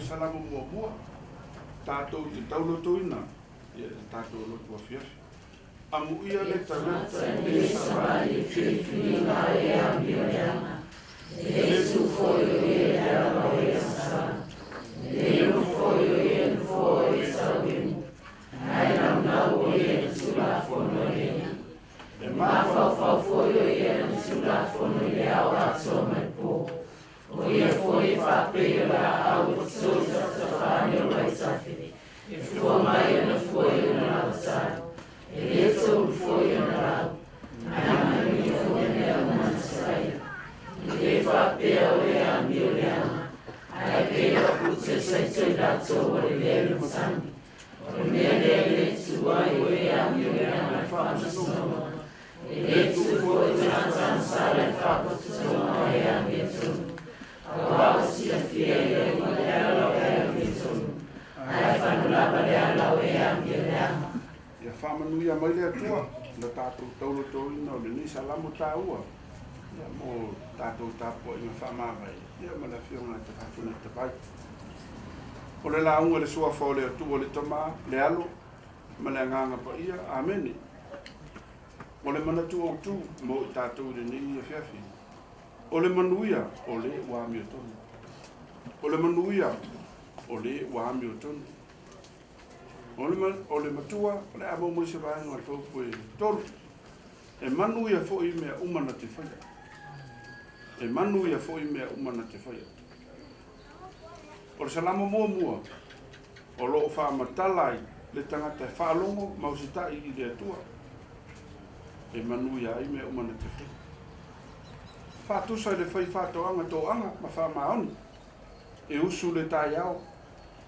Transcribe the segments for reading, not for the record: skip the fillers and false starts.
Salamo muamua tatou te taulotoina ia i le tatou lotu afiafi. Amuia le tagata e le savali i filifiliga a e amioleaga, e le tu foi o ia i le ala o e asala, e le nofo foi o ia i le nofoa o e tauemu, ae naunau o ia i le Tulafono a le Alii. E mafaufau foi o ia i le Tulafono i le ao atoa ma le po. O ia foi e faapei o laau e toto i tafatafa ane o vaitafe, e fua mai ana fua i ona lauta, e le toulu foi ona lau, ae manuia foi mea uma na te faia. E le faapea o e amio leaga, ae pei o apute saito i latou ua lelea i le matagi. O le mea lea e le tu ai o e amio leaga i le faamasinoga, e le tu foi tagata agasala i le faapotopotoga o e amiotonu, aua ua silafia e le Alii le ala o e amiotonu, ae fano lava le ala o e amio leaga. Ia faamanuia mai le Atua i lo tatou taulotouina o lenei Salamo taua ia mo tatou tapuaiga faamavae ia ma le Afioga ia Tafafunaitavai. O le lauga i le Suafa o le Atua le Tama, le Alo ma le Agaga Paia. Amene. O le manatu autu mo i tatou i lenei afiafi, o le manuia o le ua amiotonu. O le manuia o le ua amiotonu. O le, o le matua, o le a maua mai se vaega o le faupu e tolu. E manuia foi mea uma na te faia. E manuia foi mea uma na te faia. O le Salamo muamua, o lo o faamatala ai le tagata e faalogo ma usitai i le Atua, e manuia ai mea uma na te faia. Faatusa i le fai faatoaga toaga ma faamaoni, e usu le taeao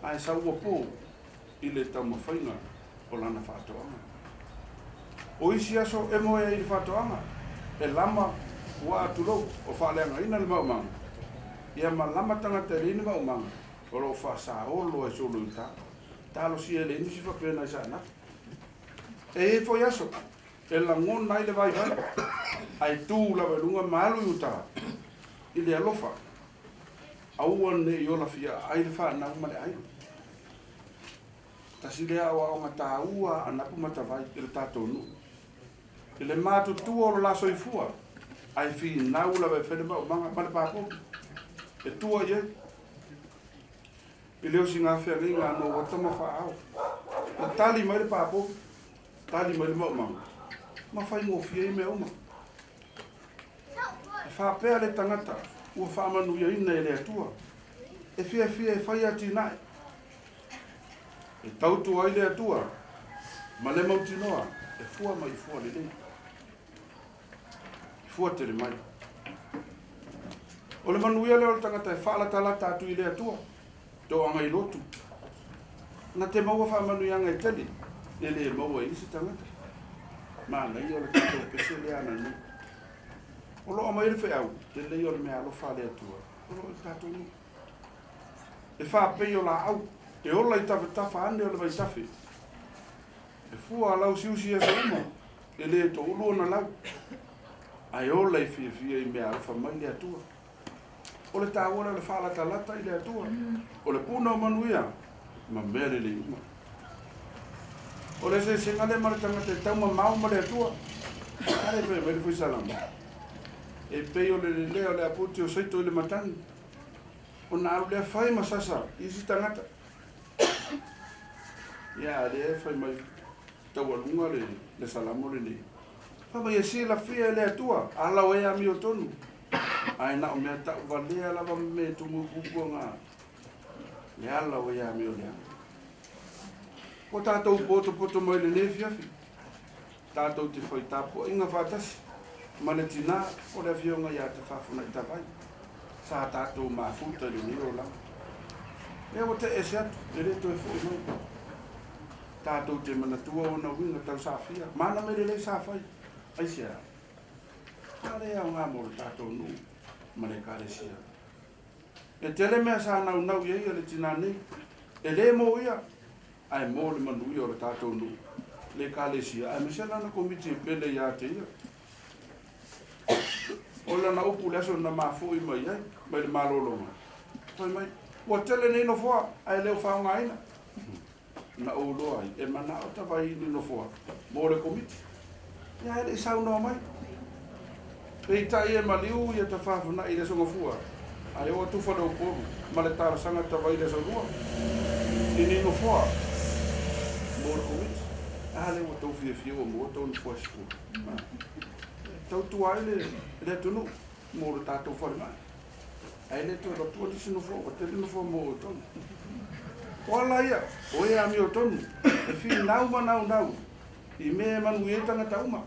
ae sau ua po i le taumafaiga o lana faatoaga. O isi aso e moe ai i le faatoaga, e lama puaa tulou o faaleagaina le maumaga, ia ma lama tagata e leai ni maumaga o lo o faasaolo ai solo i uta. Talosia e leai nisi faapena i Saanapu. E i ai foi aso e lagona ai le vaivai, ae tu lava i luga ma alu i uta i le alofa, aua ne i ola fiaai le fanau ma le aiga. Tasi lea aoaoga taua a Anapu Matavai i lo tatou nuu. I le matutua o lo la soifua, ae finau lava e fai le maumaga ma le papovi e tua i ai. I le osiga feagaiga a Nouata ma Faaao, na tali mai le papovi, tali mai le maumaga, ma faigofie ai mea uma. E faapea le tagata ua faamanuiaina e le Atua, e fiafia e fai atinae, e tautua ai le Atua ma le mautinoa e fua mai i fua lelei, i fua tele mai. O le manuia lea o le tagata e faalatalata atu i le Atua, toaga i lotu, na te maua faamanuiaga e tele, e le maua e isi tagata. Manaia o le tatou pese lea ana nei. O lo o aumai le feau, tele ia o le meaalofa a le Atua, o lo o i le tatou nuu. E faapei o laau, e ola i tafatafa ane o le vaitafe. E fua a lausiusi i aso uma, e le toulu ona lau, ae ola i fiafia i meaalofa mai le Atua. O le taua lea o le faalatalata i le Atua, o le puna o manuia ma mea lelei uma. O le eseesega lea ma le tagata e taumamao ma le Atua. A lea e fai mai le Fuisalama, e pei o le lelea o le apoti o Saito i le matagi, ona alu lea fai ma sasa i isi tagata. Ia, a lea e fai mai taualuga le, le Salamo lenei. Fai mai e silafia e le Atua, ala o e amiotonu. Ae na o mea tauvalea lava ma mea e tumu i puapuaga le ala o e amioleaga. Ua tatou potopoto mai lenei afiafi, tatou te fai tapuaiga faatasi ma le tinā o le Afioga ia Tafafunaitavai, sa tatou mafuta i lenei olaga. Lea ua tee ese atu, e le toe foi mai. Tatou te manatua ona uiga tausafia, ma ana mea lelei sa fai. Aisea? A lea e aoga mo le tatou nuu ma le Ekalesia. E tele mea sa naunau i ai le tinā nei, e le mo ia, ae mo le manuia o le tatou nuu, le Ekalesia, aemaise lana komiti e pele ia te ia. O lana upu i le aso na mafui mai ai, mai le malologa, fai mai, Ua tele nei nofoa ae le o faaaogaina. Na ou iloa ai, e manao Tavai i ni nofoa mo le Komiti. Ia ae le i saunoa mai. Peitai e maliu ia Tafafunai i le Aso Gafua, ae oo atu Faleupolu ma le talosaga Tavai i le Aso Lua i ni nofoa mo le Komiti. A lea ua tou fiafia ua maua tou nofoa e 10. E tautua ai le atunuu mo le tatou falemai. Ae le toe avatua nisi nofoa, ua tele nofoa mo outou. O ala ia, o e amiotonu, e finau ma naunau i mea e manuia ai tagata uma.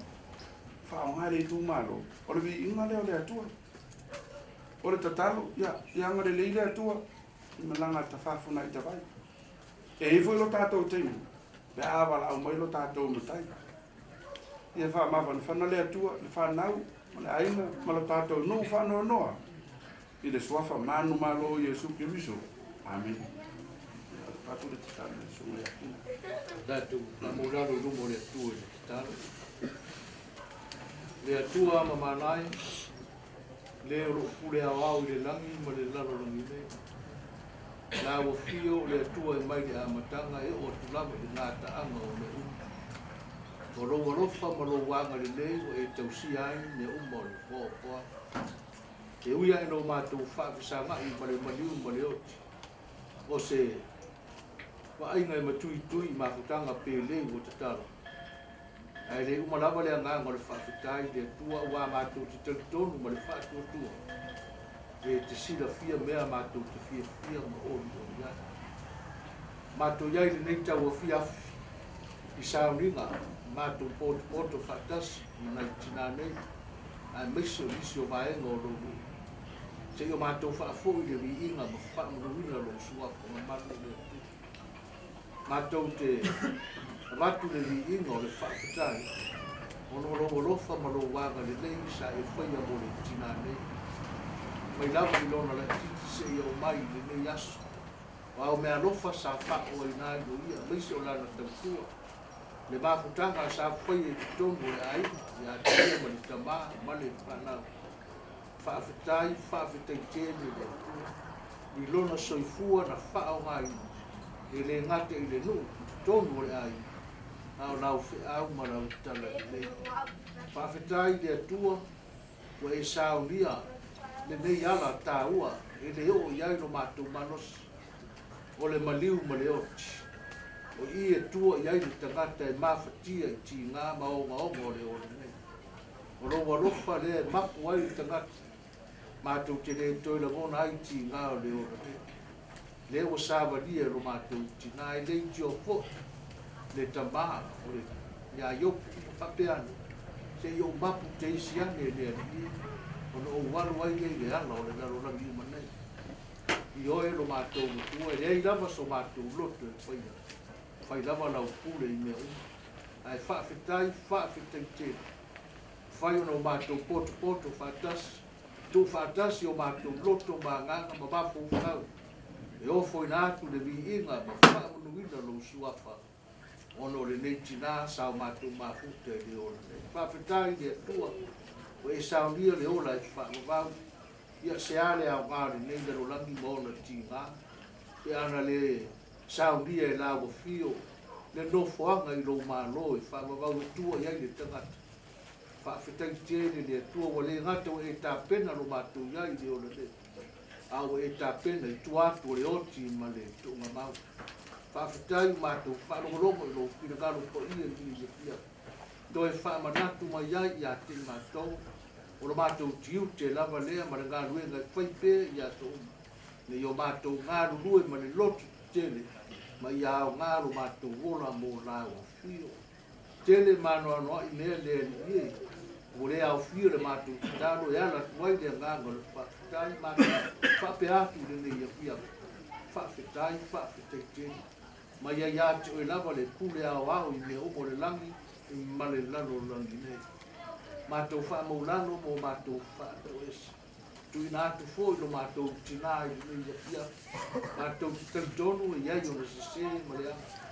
Faaaoga le itumalo, o le viiga lea o le Atua. O le tatalo, ia, ia agalelei le Atua i malaga a Tafafunai Tavai. E i ai foi lo tatou taimi, pe a valaau mai lo tatou Matai. Ia faamafanafana le Atua, le fanau, ma le aiga, ma lo tatou nuu faanoanoa i le suafa manumalo o Iesu Keriso. Amene. Ia avatu le tatalo i le Susuga ia Kina. Tatou faamaulalo i luma o le Atua i le tatalo. Le Atua ma manae, le o loo pule aoao i le lagi ma le lalolagi nei. La ua fio le Atua e mai le amataga e oo atu lava i le gataaga o mea uma. O lou alofa ma lou agalelei ua e tausia ai mea uma o le foafoaga. E ui lava ina o matou faafesaga'i ma le maliu ma le oti, o se vaaiga e matuitui i mafutaga pelei ua tatala, ae le uma lava le agaga o le faafetai i le Atua aua matou te talitonu ma le faatuatua e te silafia mea matou te fiafia ma olioli ai. Matou i ai i lenei tauafiafi i sauniga matou potopoto faatasi ma nai tinā nei, aemaise o nisi o vaega o lou nuu, seia matou faafoi le viiga ma faamanuina lou Suafa mamalu o le Atua. Matou te avatu le viiga o le faafetai ona o lou alofa ma lou agalelei sa e faia mo le tinā nei, mai lava i lona laitiiti seia oo mai i lenei aso. O au meaalofa sa faaoaina ai o ia aemaise o lana tautua. Le mafutaga sa faia i totonu o le aiga ia te ia ma le tama ma le fanau. Faafetai, faafetai tele le Atua i lona soifua na faaaogaina e le gata i le nuu i totonu o le aiga, a o lau feau ma lau tala lelei. Faafetai i le Atua ua e saunia lenei ala taua e le oo i ai lo matou malosi, o le maliu ma le oti. O i e tua i ai le tagata e mafatia i tiga ma ogaoga o le ola nei. O lou alofa lea e mapu ai le tagata, matou te le toe lagona ai tiga o le ola nei. Lea ua savalia e lo matou tina, e le itioa foi le tama o le iā Iopu, ma faapea ane, Se i ou mapu te isi ane e le Alii e, ona ou alu ai lea i le ala o le lalolagi uma nei. Ioe lo matou Matua, e leai lava so matou loto e faia, fai lava lau pule i mea uma. Ae faafetai, faafetai tele. Fai ona o matou potopoto faatasi, tuufaatasi o matou loto ma agaga ma mafaufau, e ofoina atu le viiga ma faamanuina lou Suafa ona o lenei tinā sa o matou mafuta i le ola nei. Faafetai i le Atua ua e saunia le ola e faavavau. Ia se a le aoga o lenei lalolagi ma ona tiga, pe ana le saunia e la ua fio le nofoaga i lou Malo e faavavau e tua i ai le tagata. Faafetai tele le Atua ua le gata ua e tapena lo matou i ai i le ola nei, a ua e tapena i tua atu o le oti ma le tuugamau. Faafetai ua matou faalogologo i lou finagalo paia i lenei afiafi, toe faamanatu mai ai ia te i matou o lo matou tiute lava lea ma le galuega e fai pea i aso uma, ina ia o matou galulue ma le loto tetele ma ia aoga lo matou ola mo lau afio. Tele ma anoanoai mea le Alii e, ua le aofia le matou tatalo e ala atu ai le agaga o le faafetai matou faapea atu i lenei afiafi. Faafetai, faafetai tele. Ma ia ia te oe lava le pule aoao i mea uma o le lagi ma le lalolagi nei. Matou faamaulalo mo matou faatauese. Tuuina atu foi lo matou tinā i lenei afiafi. Matou te talitonu e i ai ona sese ma leaga.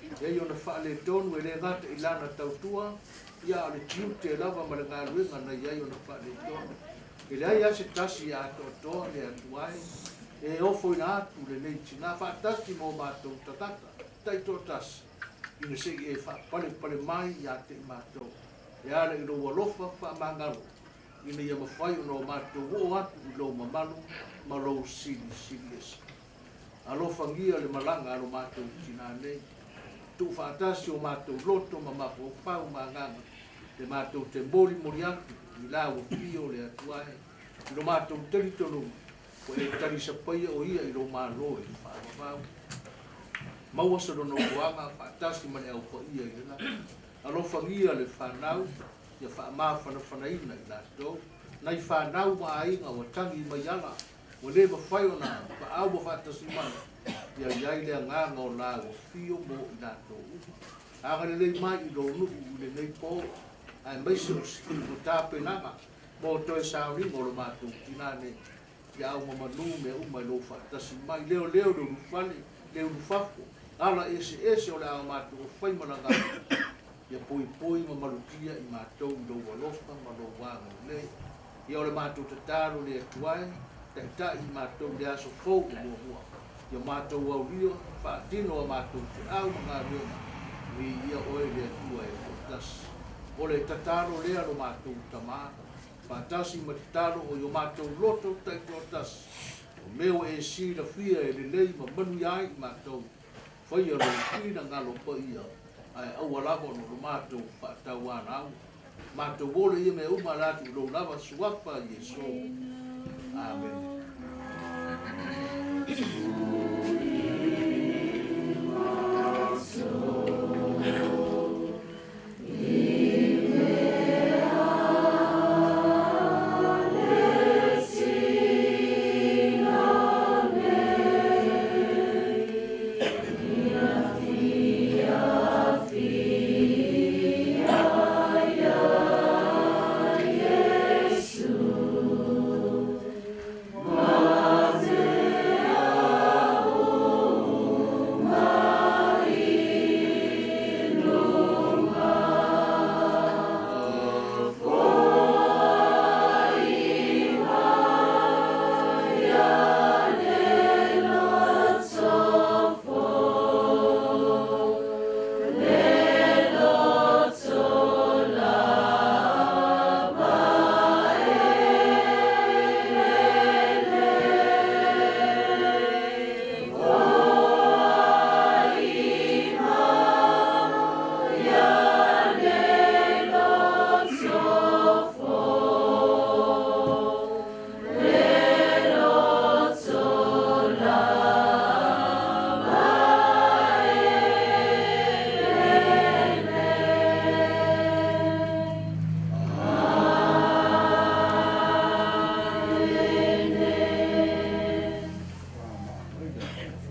E i ai ona faaletonu e le gata i lana tautua, ia a o le tiute lava ma le galuega na i ai ona faaletonu. E leai lava se tasi e atoatoa le Atua e. E ofoina atu lenei tinā faatasi ma o matou tagata taitoatasi, ina se i e faapalepale mai ia te i matou, e ala i lou alofa faamagalo, ina ia mafai ona o matou oo atu i lou mamalu ma lou silisili ese. Alofagia le malaga a lo matou tinā nei. Tuufaatasi o matou loto ma mafaufau ma agaga, le matou te molimoli atu i lau afio le Atua e, i lo matou talitonuga, ua e talisapaia o ia i lou Malo i le faavavau. Maua se nonofoaga faatasi ma le au paia i le lagi. Alofagia le fanau ia faamafanafanaina i latou, nai fanau ma aiga ua tagi mai ala, ua le mafai ona faaua faatasi mai, ia i ai le agaga o lau afio mo i latou uma. Agalelei mai i lou nuu i lenei po, aemaise o tapenaga mo toe sauniga o lo matou tinā nei, ia auga manu mea uma i lou faatasi mai, leoleo le ulufale, le ulufafo, ala eseese o le a matou faimalaga ai, ia poipoi ma malutia i matou i lou alofa ma lou agalelei. Ia o le matou tatalo le Atua e, taitai i matou i le aso fou o muamua, ia matou aulia, faatino a matou feau ma galuega, viia oe le Atua e toatasi. O le tatalo lea lo matou Tama, faatasi ma tatalo o i o matou loto taitoatasi, o mea ua e silafia e lelei ma manuia ai i matou, faia lou finagalo paia, ae aua lava ona lo matou faatauanau. Matou ole ia mea uma ala atu i lou lava suafa Iesu. Amene.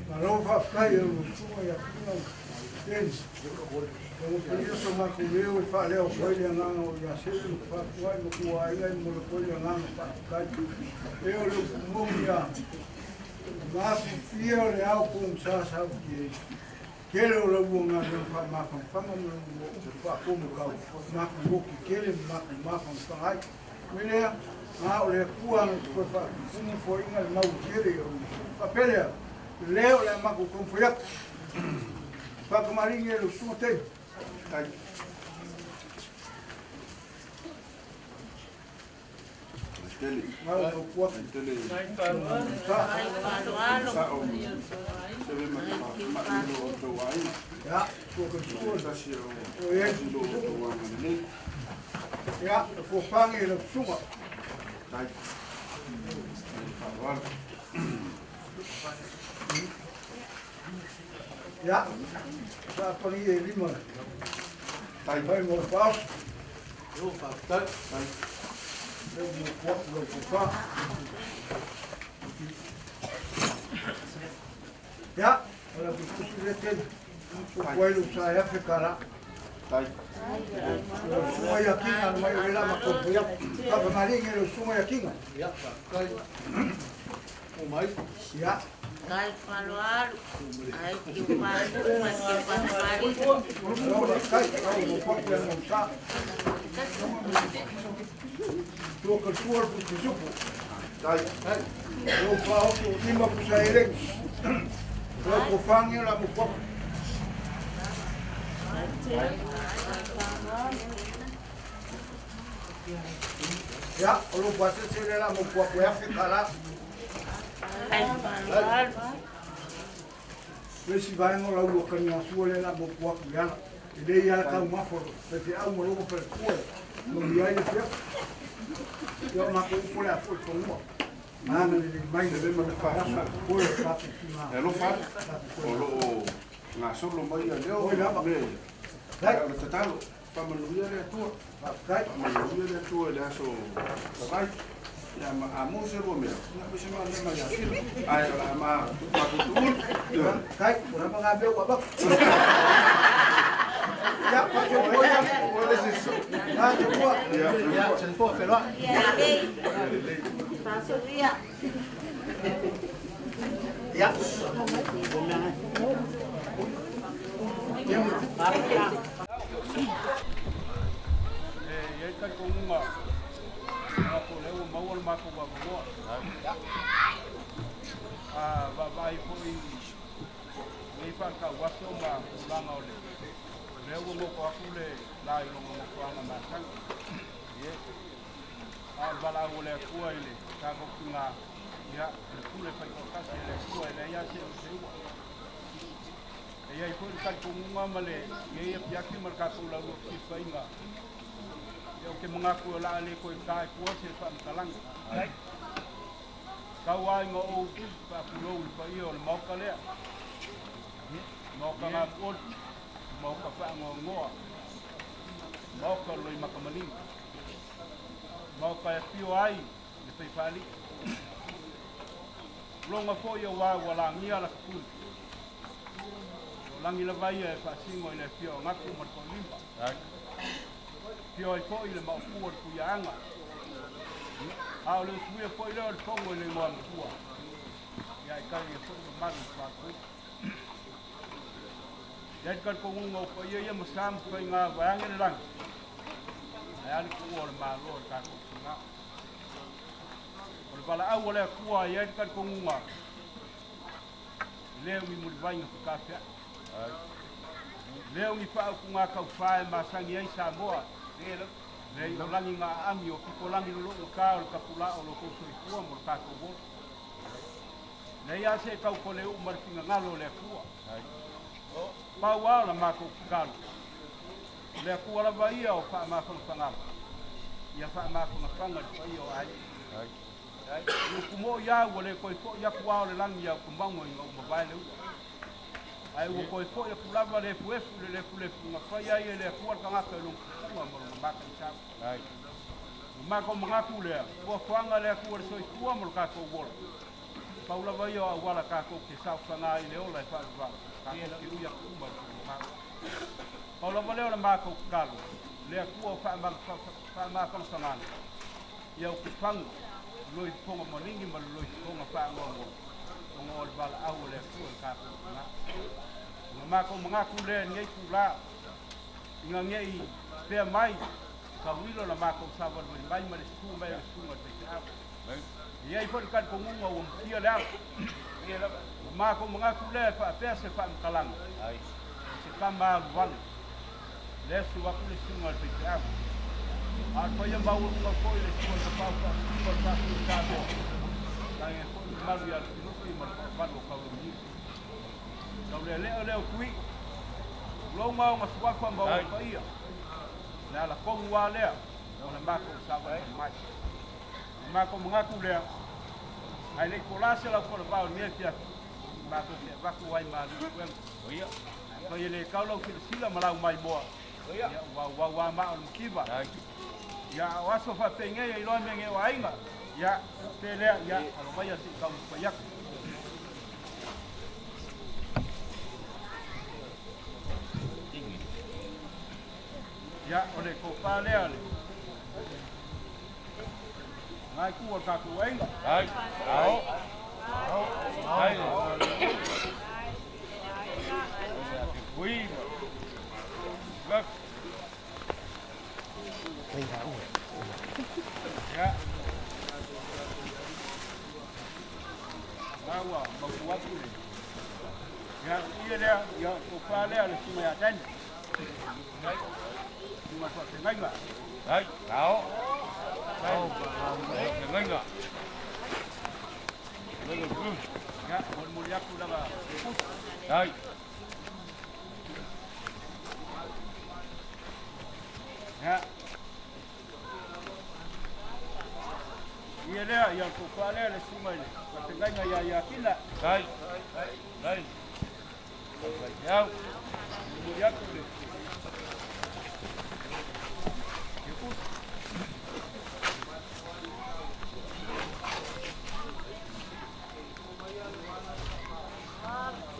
Malo faafetai i lau susuga ia Puna James. Ua paia so matou leo e faaleo atu ai le agaga o ia Sele ma Faatuai ma Kuaiga e momoli atu ai le agaga faafetai. E o le upu moni a mafifia o le ao pogisa sa uti ai. Tele o lau ua galuega faamafanafana ma lau ua upu faakomokau matou oti tele ma matou mafanafana ai. Me lea, a o le Atua na toe faatupumu foaiga le mau tele i au faapea lea, lea o le a matou taumafai atu. Faatamalii e lau susuga Tei. Tai. Tele. Ngau tau atu. Tele. Sa. Sa o seve ma te faafumai i lo outou aiga. Ya, tua ka sua. Tasi o O e. tasi lo outou agalelei. Ya, tua pangi e lau susuga. Tai. Mai le faaaloalo. Ya, sa pangi e lima. Tai. Fai mo le faaoso. Yo, faafetai. Tai. Leu mo kuaku lau tofa. Ya, o lau tusi le tele. Kuai lu sa e afe kara. Tai. Lau susuga ia kinga na mai o le la ma kopu ia. Faafamalingi e lau susuga ia kinga. Ia, faafetai. O mai. Ya. Kai faloalu, ai ki palu, ma ki pamari. Lau faafetai, lau mo kuaku ia mau sa. Tua ka tua le pusi supu. Tai. Tai. Lou faaofi ua lima pusa elegi. Lau tofaga o le a motu atu. Ia, o lou pasese lea o le a motu atu e $1,000. Le isi vaega o lau lua taligasua lea o le a motu atu i ala. E lelei lava le taumafa o le faifeau ma lona faletua e manuia ai le afiafi. Ia, o matou upu o le a foi i fanua. Na agalelei mai le aso o le tatou tiga. E alofa atu, o lo o gasolo mai ia leo me o le tatalo. Faamanuia le Atua. Faamanuia le Atua i le aso Savai. Ia ma a maua se lua mea, ia aumai se ma mea mai ia Fila. Ae o le a matou tuuli. Kai, o lava ngā mea ua avatu. Ia, faasoifua ia. Ua le se Ngā soifua. Ia, soifua feloai. Ia lelei. Faasoia. Ia. E i ai le talitonuga o lea ua maua le matou avanoa. A vaavaai foi i lenei faatauaso ma tulaga o le lea ua nofo atu le la i lona nofoaga masani. A o le valaau a le Atua i le tatou tiga, ia, o le pule faitoatasi a le Atua e leai lava se ua. E i ai foi le talitonuga ma lenei afiafi ma le tatou laulua fesilafaiga, ia ou te manatu o le a le toe ta i tua se faamatalaga. Tau lava ina ou faatulou i le paia o le Maota lea, Maota galuoli, Maota faanoanoa, Maota o le Loimata Maligi, Maota e afio ai le Faifaalii. Loga foi aua ua lagia la tapuni. O lagi lava ia e faasino i le afio o Gatu ma le Toalima. Afio ai foi le maopu o le Tuiaaga. A o le usuia foi lea o le fono i le igoa matua. Ia e tali foi mamalu i faatui. Ia i talitonuga o paia ia ma sa ma faiga vaeane le lagi. Ae a le tuua o le Malo o le tatou tiga. O le valaau a le Atua e i ai le talitonuga e le o ni mulivaiga fetafeai. E le o ni faaupuga taufa e masani ai Samoa. Leai, o lagi na aami o pitolagi lolougata o le tapulaa o lo outou soifua ma lo tatou ola. Leai lava se tau poleu ma le finagalo o le Atua. Pau lava o la matou tatalo, o le Atua lava ia o faamafagafagaga, ia faamafagafaga i le paia o aiga. O le upu moi lava ua le toe foi atu lava o le lagi a Utumaga ina ua mavae le ua. Ae ua toe foi atu lava le efuefu i le lefulefu na fai ai e le Atua le tagata i lona tupuga ma lona mataisau. O matou manatu lea, fuafuaga a le Atua i le soifua ma lo tatou ola. Pau lava ia o auala tatou te saofaga ai i le ola e faavavau, tatou te ui atu uma i le fonotaga. Pau lava lea o le matou tatalo, le Atua o faamafagafagaga, ia utufagu le loifofoga maligi ma le loifofoga faanoanoa, ona o le valaau a le Atua i le tatou tina. O le matou manatu lea i lenei itula, ina ne i pea mai tauilo la matou savalivali mai ma le susu mai o le susuga i le faifeau. E i ai foi le talitonuga ua mutia le ala. O le matou manatu lea e faapea se faamatalaga, o se tama alu vale, lea susu atu le susuga i le faifeau. A o le paia maualuga foi i le susuga i le Tapaau Faasisina o le Tatou Samoa, tainane foi le mamalu ia Lufilufi ma le toavalu o Kaulomaniu. Taulealea lea o Tui, tulouna ona suafa ma ona paia, o le ala tonu lava lea o le matou savalivali mai. O le matou manatu lea, ae le i fola se laufalavao i lenei afiafi, matou te avatu ai ma alii puega. Afai e le tau lau silasila ma lau maimoa, ia ua auau lava maa o le mativa. Ia a o aso faapengei e iloa mea nei o aiga, ia pe lea, ia alo maia se i taumafai atu. Ia o le tofa lea le ngai tu o le tatou aiga. Ai. Ao. Ai. Ui. Ia. Ua mautu atu le. Ia, ia lea, ia, tofa lea le susuga ia Tani. Susuga faafeagaiga. Ai, ao. Ao, faafeagaiga. Ia, molimoli atu lava. Ai. Ia. Ia lea, ia tofa lea le susuga i le faafeagaiga ia Iakina. Ai. Ai. Ai. Molimoli atu le.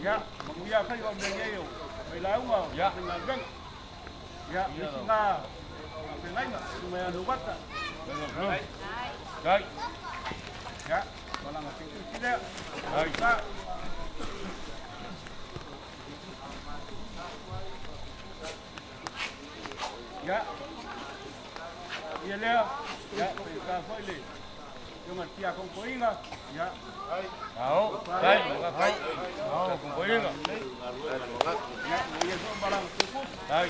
Ia, manuia fai o mea nei o mai lauga o Ia. faigaluega. Ia, le isi faafeagaiga, susuga ia Luvata. Ai. Ia, malaga teutusi lea. Ai. Sa. Ia. Ia lea, ia, e ka foi le Ionga tia kongkoinga. Ia. Ao. Ai. Ai. Ao, kumboinga. Ia, ia so malaga teutusi. Ai.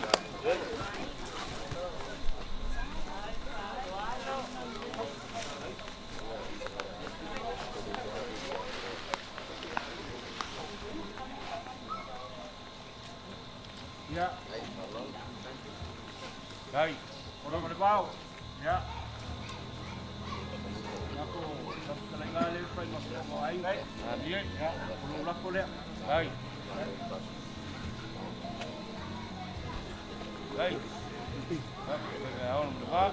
Ia. Ai. Ora ma le vao. Ia. Lako, talaiga le fai ma mo ai. Ai. Ia, o lo lako lea. Ai. Ai. Ao, le va.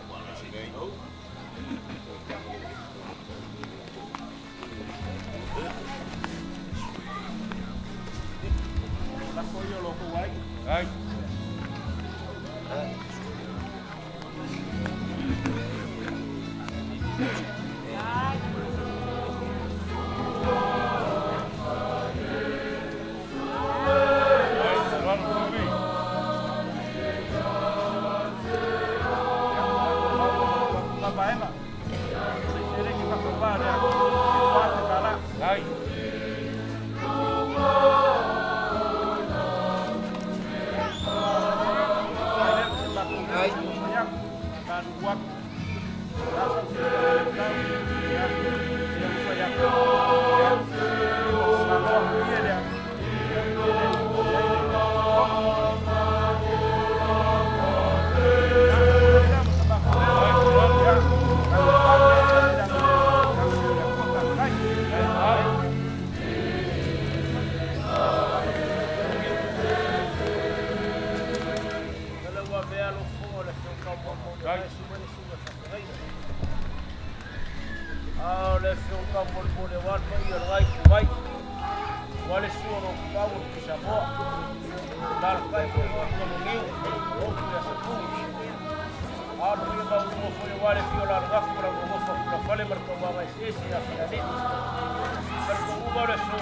Lako ia o lo ko ai. Ai. Ai, salano kubi. La vaega. Le sere ki whakapā lea. E pā te tala. Ai. Ai. Ia, ka nuku atu. La sa se le tau. Ia, ia mo ia. Ia. Sa loa ia lea. Ia ia lea. Ia ia. Le fio ka mo mo le wa pa ia rai ku mai. Wa le suo no pa o ku sa mo. La kai ko mo ko mo ngiu. O ku ya sa ku. A lo ia ba mo fo le wa le fio la ra fu la mo fo la fale mar ko wa se se ya fa ni. Par ko u ba le su.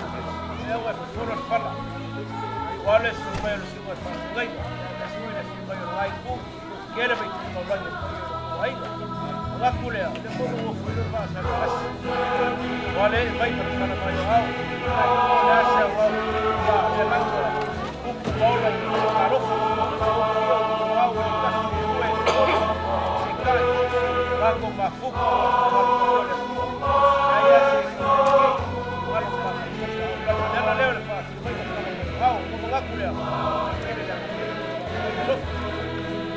E wa fo lo fala. Wa le su mai le su wa fa ngai. La su le fi mai rai ku. Kele mai ku la ni ku ai. La kulea, le ko mo fo le fa sa la. Wale mai pa kana mai au. La sa wa wa le la ko. Ku ku paula ku ka ro. Au le ka ku e. Se kai. La ko ma fu ko ma ko le ku. Ai ya se ku. Wa lo pa. La la le le fa si mai pa kana au ko ma kulea. Kele la. Lo.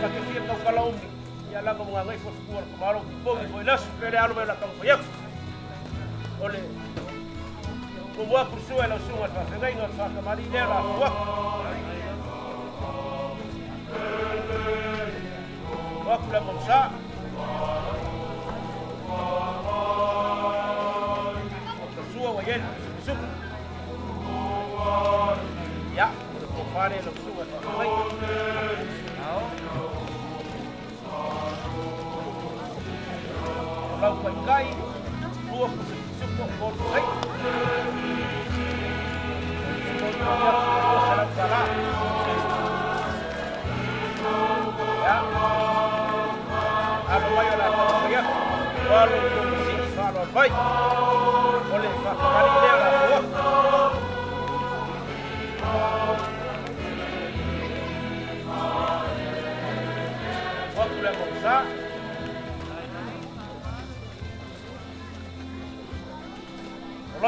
Ka ke fia ka kala umi. Ia lava mo ngai fo ku ko maro po ko ila su pere alo la ka ko yak. Ole ko wa ku su ela su wa fa ngai no fa ka mari le la wa. Wa ku la mo sa. Ko su wa yel su. Ya, ko fare lo su wa fa ngai. Lau kai kai, lua ku se su ko ko kai. Ko ya ko sa la kala. Ya. Alo mai la ko ya. Walo ko si fa lo bai. Ole fa ka ni le la ko.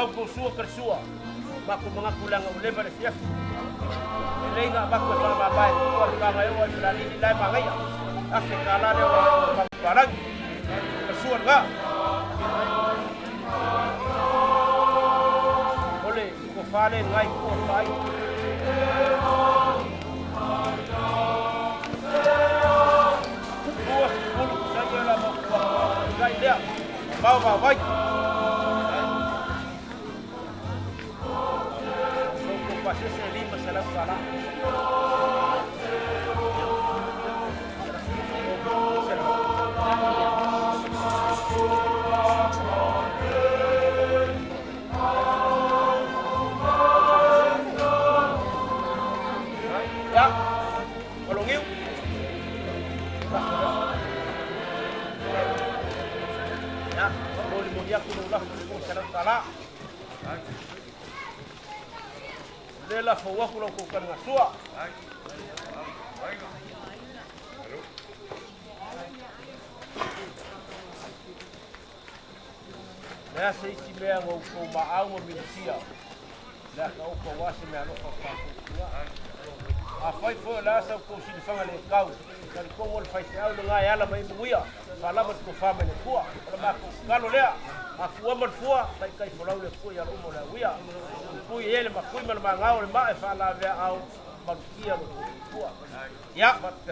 La outou sua kalisua, matou manatu leaga ua leva le afiafi. E lelei ona avatu e faamavae le toa le taga e oo ai i Falealili la e manaia. $1,000 lea o le papalagi. Kalisua lena. O le tofa lea i lena itu o le vaai. 20 pasene o le a matou atu ai lea. Mamao vaavai. O lo outou pasese e $500. Ia, Alogiu. Ia, molimoli atu lou lafo i le $200. O lea lafou atu la outou taligasua. O le a se isi mea na outou maau ma minosia, o le a taoto aua se meaalofa a lo tatou tina. Afai foi o le a sa outou silifaga le tau, talitonu o le faifeau lena e ala mai ai manuia, faalava le tofa mai le Atua. O le matou tatalo lea, a tuua ma le fua, taitai folau le Atua i ala uma o le auia. Pupui ai le makui ma le magao o le maa e faalaveaao malutia lo outou soifua. Ia,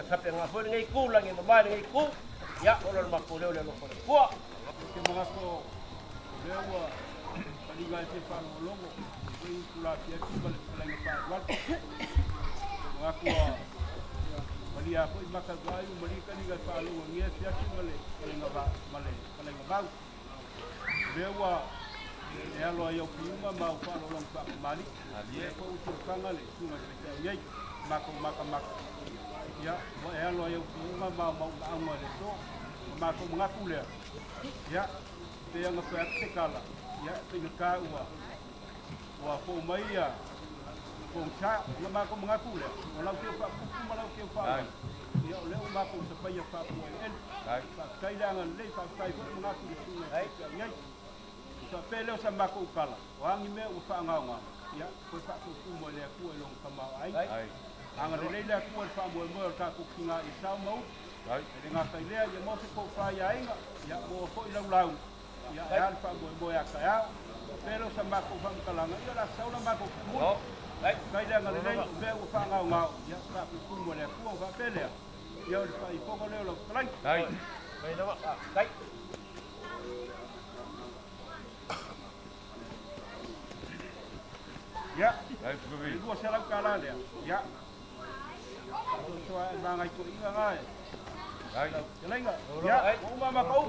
faapena foi lenei itu, lagi e mama i lenei itu, ia, ola le matou leo i le alofa o le Atua. Ou te manatu o lea ua taliga ai se faalogologo i lenei itula afiafi ma le fetalaiga faaulualu. Manatu ua malia foi maka i vaai ua malie taliga i faalogo i lenei afiafi ma le fetalaiga vau. O lea ua e alo ai au piuga ma au faaaloaloga faakamalii. Lea foi ua silafaga le susuga i le faifeau nei, matou matamata. Ia, ua e alo ai au piuga ma au maumaauga i le aso. O matou manatu lea, ia, pei ona fai atu se tala, ia, e faigata ua ua fou mai ia pogisa. O le matou manatu lea, o lau teu faapupu ma lau teu faaauau, ia, o lea ua matou tapaia faapuaeleele. Faafetai le agalelei, faafetai foi manatu i le susuga i le faifeau nei. Ona faapea lea o sa matou tala, o a ni mea ua faagaoga, ia, toe faatupu mai le Atua i lona tamaoaiga. Agalelei le Atua i le faamoemoe o le tatou tiga ia sao ma ulu. E le gata i lea, ia maua se tofa i aiga, ia maua foi lau lauga, ia e a le faamoemoe a taeao. Faapea lea o sa matou faamatalaga, ia o le a sau la matou tuumuli. Faafetai le agalelei, o mea ua faagaogao, ia faatupu mai le Atua. Ona faapea lea, ia o le faaifoga lea o lau fetalaiga. Ia, le $200 lea, ia, faasoasoa e magaitoiga na e lau fetalaiga. Ia, ua uma matou.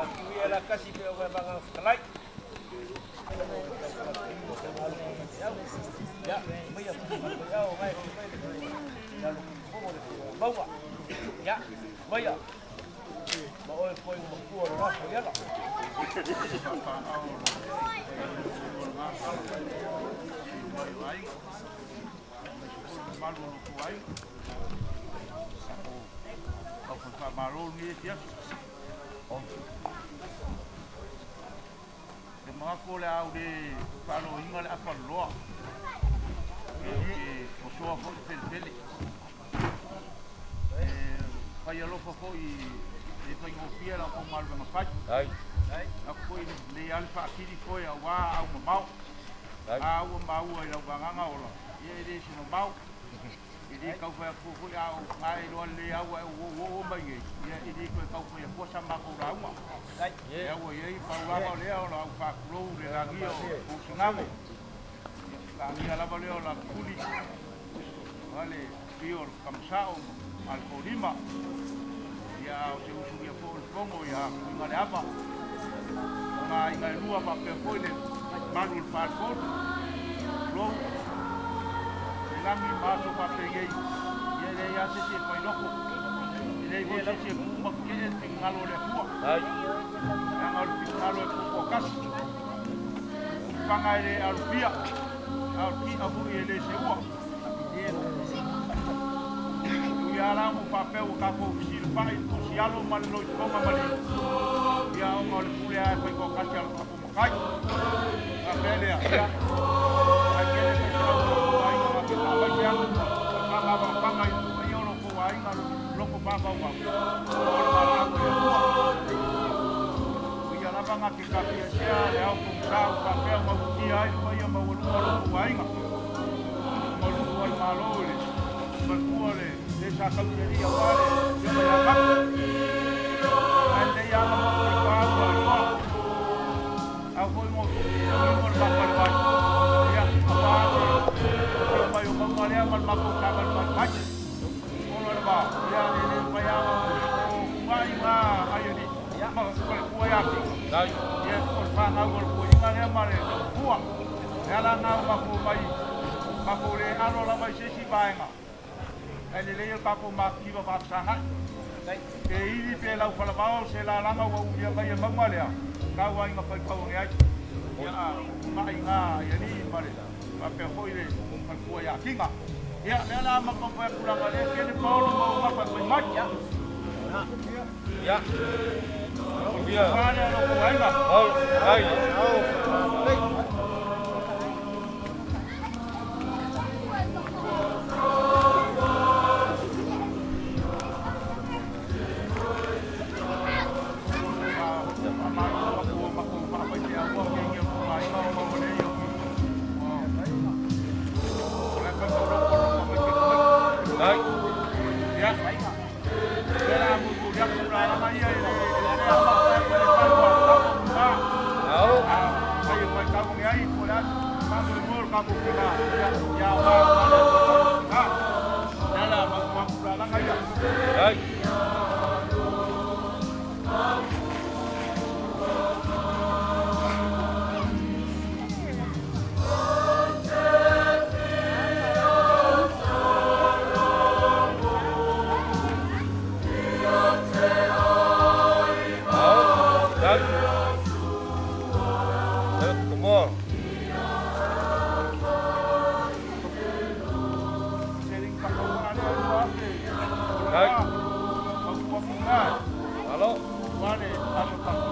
Atu ia la kasi pe o magaga fetalai. Ia, maia au ngai mai le lalo le maua. Ia, maia. Ma oe foi matua o le lafo iala. Malu o lotu ai. Au foi faamalo lenei afiafi. Le manatu o le a ou le faaloina le afa loloa. E osoa foi le felefele. E fai alofa foi e faigofie la outou galuega fai. Aku foi lelei lava le faatili foe auā au mamao. A ua maua i lau vagaga ola, ia e le se mamao. E le tau fai atua foi a o na e iloa lelei lava ua e ou oooo mai nei, ia e le toe tau fai atua sa matou lauga. E ua i ai pau lava o lea o la au faatulou le lagia o ou sinago. Lagia lava lea o la tuli, o le pio o le kamasao ma le tolima. Ia o se usugia foi o le fono ia kuiga le ava. O ngā aiga e lua faapea foi le malu o le faletolu. Tulou, le lagi ma aso faapenei, ia e leai lava se isi e failoko. E leai foi se isi e puu ma tetee le finagalo o le Atua. Leaga o le finagalo e tutoatasi. Faga e le alofia, a o le ti'a foi e le seua. Ia ala mo faapea ua tatou fesilafai i le tusi alo ma le loitoga ma le ia ona o le pule lava e faitoatasi a lo tatou matai. Faapea lea, ia, ae tele faifeau o lo outou aiga na te faamaise atu ma faamavafaga i le paia o lo outou aiga loto pavauvau, ona o le valaau a le Atua. O ia lava na te tafiasea le ao pogisa ua faapea ona utia ai le paia maualuga o lo outou aiga. O le matua o le Malo i le faletua o le le sa tausi alii aua le afioga ia Mapu. Ae lenei lava na mapu le pa ua iloa. Au foi mo tauiga o le mapa o le vai. Ia, aua le afio mai o mauga lea ma le matou savalivali mai. Olo le va, ia le le mafai lava ona o funai ma ai alii ma faletua ia Kinga. Ia, o le fanau o le toeaina lea ma le matua. E ala lena o matou mai, matou le alo lava i se isi vaega, ae lelei o le tatou matitiva faafesagai. Pe ili pe laufalavao se lalaga ua umia mai e mauga lea, tau lava ina faitau ane ai. Ia, a ma'i na i alii ma le faapea foi le faletua ia Kinga. Ia, lea la ma taumafai atu leaga o lea e tele paolo ma ou gafa e fai mai. Ia. O le tofa lea a lo outou aiga. Faamalo atu ua matou faafaifeaua kegi o le tou aiga ona ua leai au o le faitau loto o le tamaiti e tamaiti. Ia, lea la mulimuli atu lalaga ia e le le ama e le fai ua tau ma a fai e faitau ane ai po o le a se faamoemoe o le tatou faiga ia ia aoga aua le aso a lea la matou lalaga ia. Seleni takaua lea 2000 o le va mautua puga aua le aso tapu.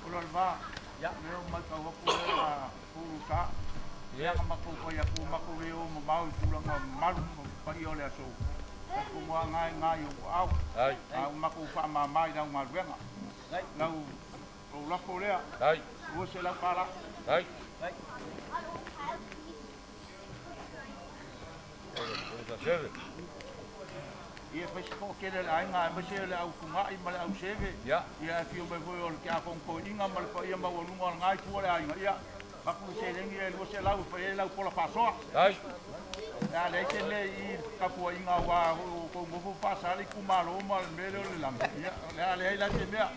O le va lea ua matau atu lea a pulu sa lea na matou fai atu matou le o mamao i tulaga mamalu ma paia o le aso talitonu lava na e na i ou aao a ua matou faamama i lau galuega lau lou lafo lea $200. Ia fai se toatele o le aiga aemaise o le au funai ma le au seve, ia e afio mai foi o le tiakono toeaina ma le paia maualuga o lena itu o le aiga, ia avatu le seleni ia e 200 e fai ai lau pola faasoa. Ia leai se mea i i le tapuaiga aua o outou nofo faasa le itumalo ma le mea lea o le lagi, ia o le a leai la se mea.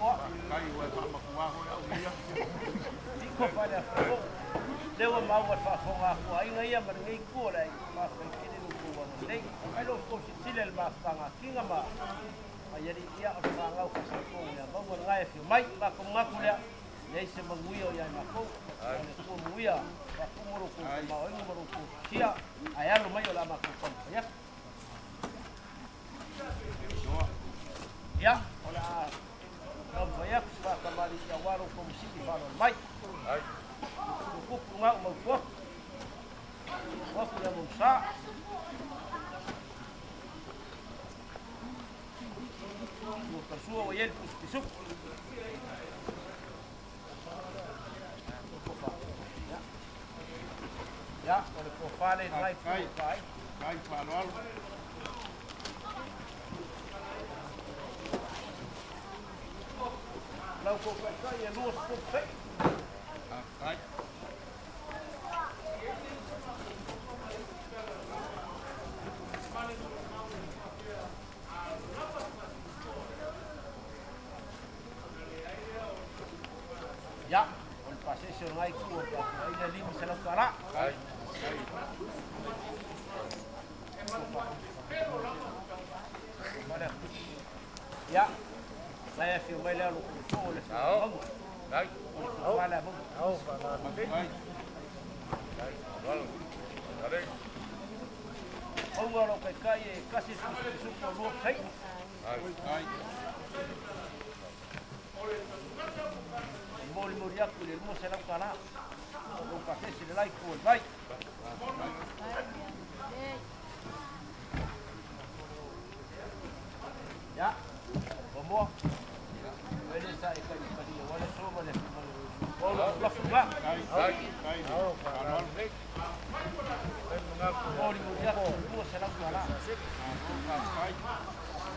Faafetai ua e faamatua foi au ia. Ia, o le tofa le nai Faafetai. fai. Faafetai faaaloalo. Lau kou taitai e 20 sa'i. Faafetai. Ia, o le pasese o lenai itu o le tapuaiga e 500 tala. Ia, la e afio mai le alo o le afioga Mauga. O le tofa lea Mauga. Faafetai. Mauga o lau taitai e kasi le tusitusupu o lua sa'i. Faafetai. E molimoli atu i le 200 tala. Lou pasese le la itu o le vai. Ia, Momoa. Ele sa e kai pali o le so ma le o lo lafu la. Faafetai. Faaaloalo. Molimoli atu i le 200 tala. Faafetai.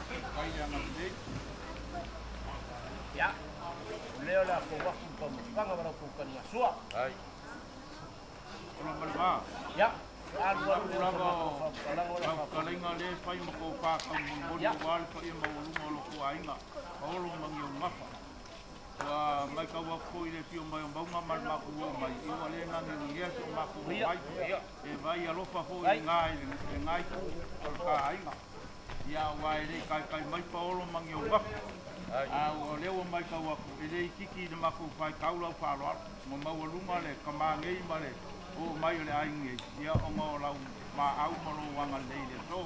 Faafetai le agalelei. Ia, o lea o le a kou aku i taumafataga ma lau kou taligasua. Ola ma le va. Ia, alu alu Lau lea lava o o faamatalaga o le lau faapea. fetalaiga lea e fai ma tofa taumolimoli aua le paia maualuga o loko aiga, paolo ma Giogafa. Ua matau atu foi i le afio mai o Mauga ma le matou oo mai, ia ua le nagiagigia si o matou oo mai. E vaai alofa foi i lena itu o le ta aiga. Ia aua e le i taitai mai paolo ma Giogafa. A o lea ua matau atu, e le itiiti i le matou faitau lau faaaloalo. Ua maualuga le tama nei ma le oo mai o le aiga nei, ia ona o lau maau ma lou agalelei i le aso.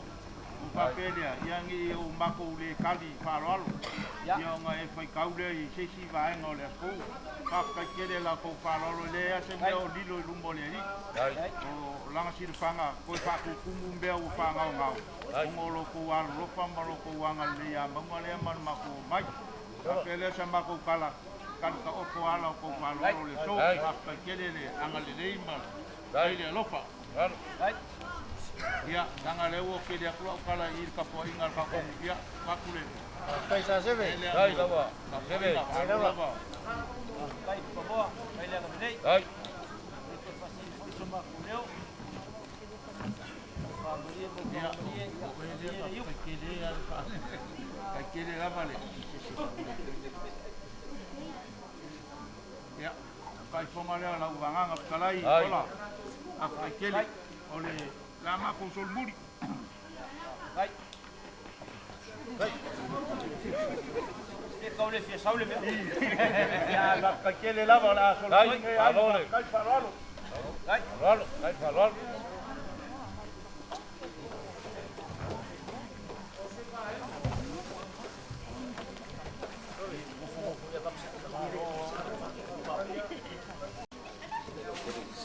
Ua faapea lea, ia ne i o matou le tali faaaloalo, ia ona e faitau lea i se isi vaega o le aso. Faafetai tele la tou faaaloalo, e leai lava se mea o lilo i luma o le Alii. O lana silafaga toe faatutumu mea ua faagaogao, ona o lo outou alolofa ma lo outou agalelei ia Mauga lea ma le matou omai. Faapea lea sa matou tala, tali taoto ala o tou faaaloalo i le aso. Faafetai tele le agalelei ma fai le alofa. Ia, leaga lea ua tele atu lau tala i le tapuaiga a le tatou, ia, avatu le tapuaiga, malo lava. Faafetai Pamoa, faafetai le agalelei. E toe faasee foi so matou leo. Faamalie ma Ia, faamalie, ia o e lea malie le iu. faafetai tele lava le faafetai tele lava le. Ia, faafofoga lea o lau vagaga fetalai, ola, faafetai tele. O le la matou solomuli. E kau le fia sau le mea. Ia, faafetai tele lava o le a solomuli nei ai, faafetai faaaloalo.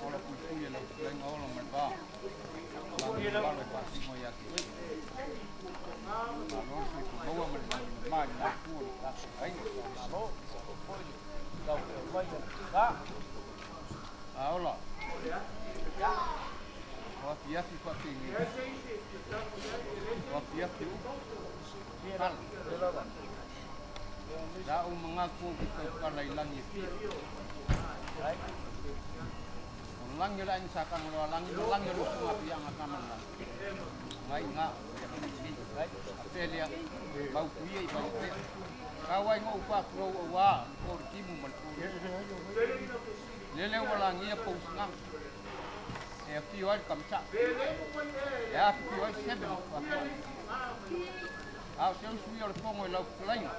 Ola puipui e lau fetalaiga ola ma le va. Lagi le valo e faasino ia te oe. Malo le soifua maua ma le lagi mama i lena itu o le tatou aiga. A ola, o afiafi faapenei, o afiafi upu, tala. Sa ou manatu ou te tautala i lagi e fia. O lagi o le aiga sa Tagaloa lagi ma lagi o le usoga a Fiaga tama le lagi. Ngai ina ia afea lea mautu ia i Vaiotea. Tau ai ngou faatulou auā le po le timu ma le po lele ua lagia pousugaga e afio ai le tamasaʻu e afifio ai seve ma tuafioga. A o se usu ia o le fogo i lau fetalaiga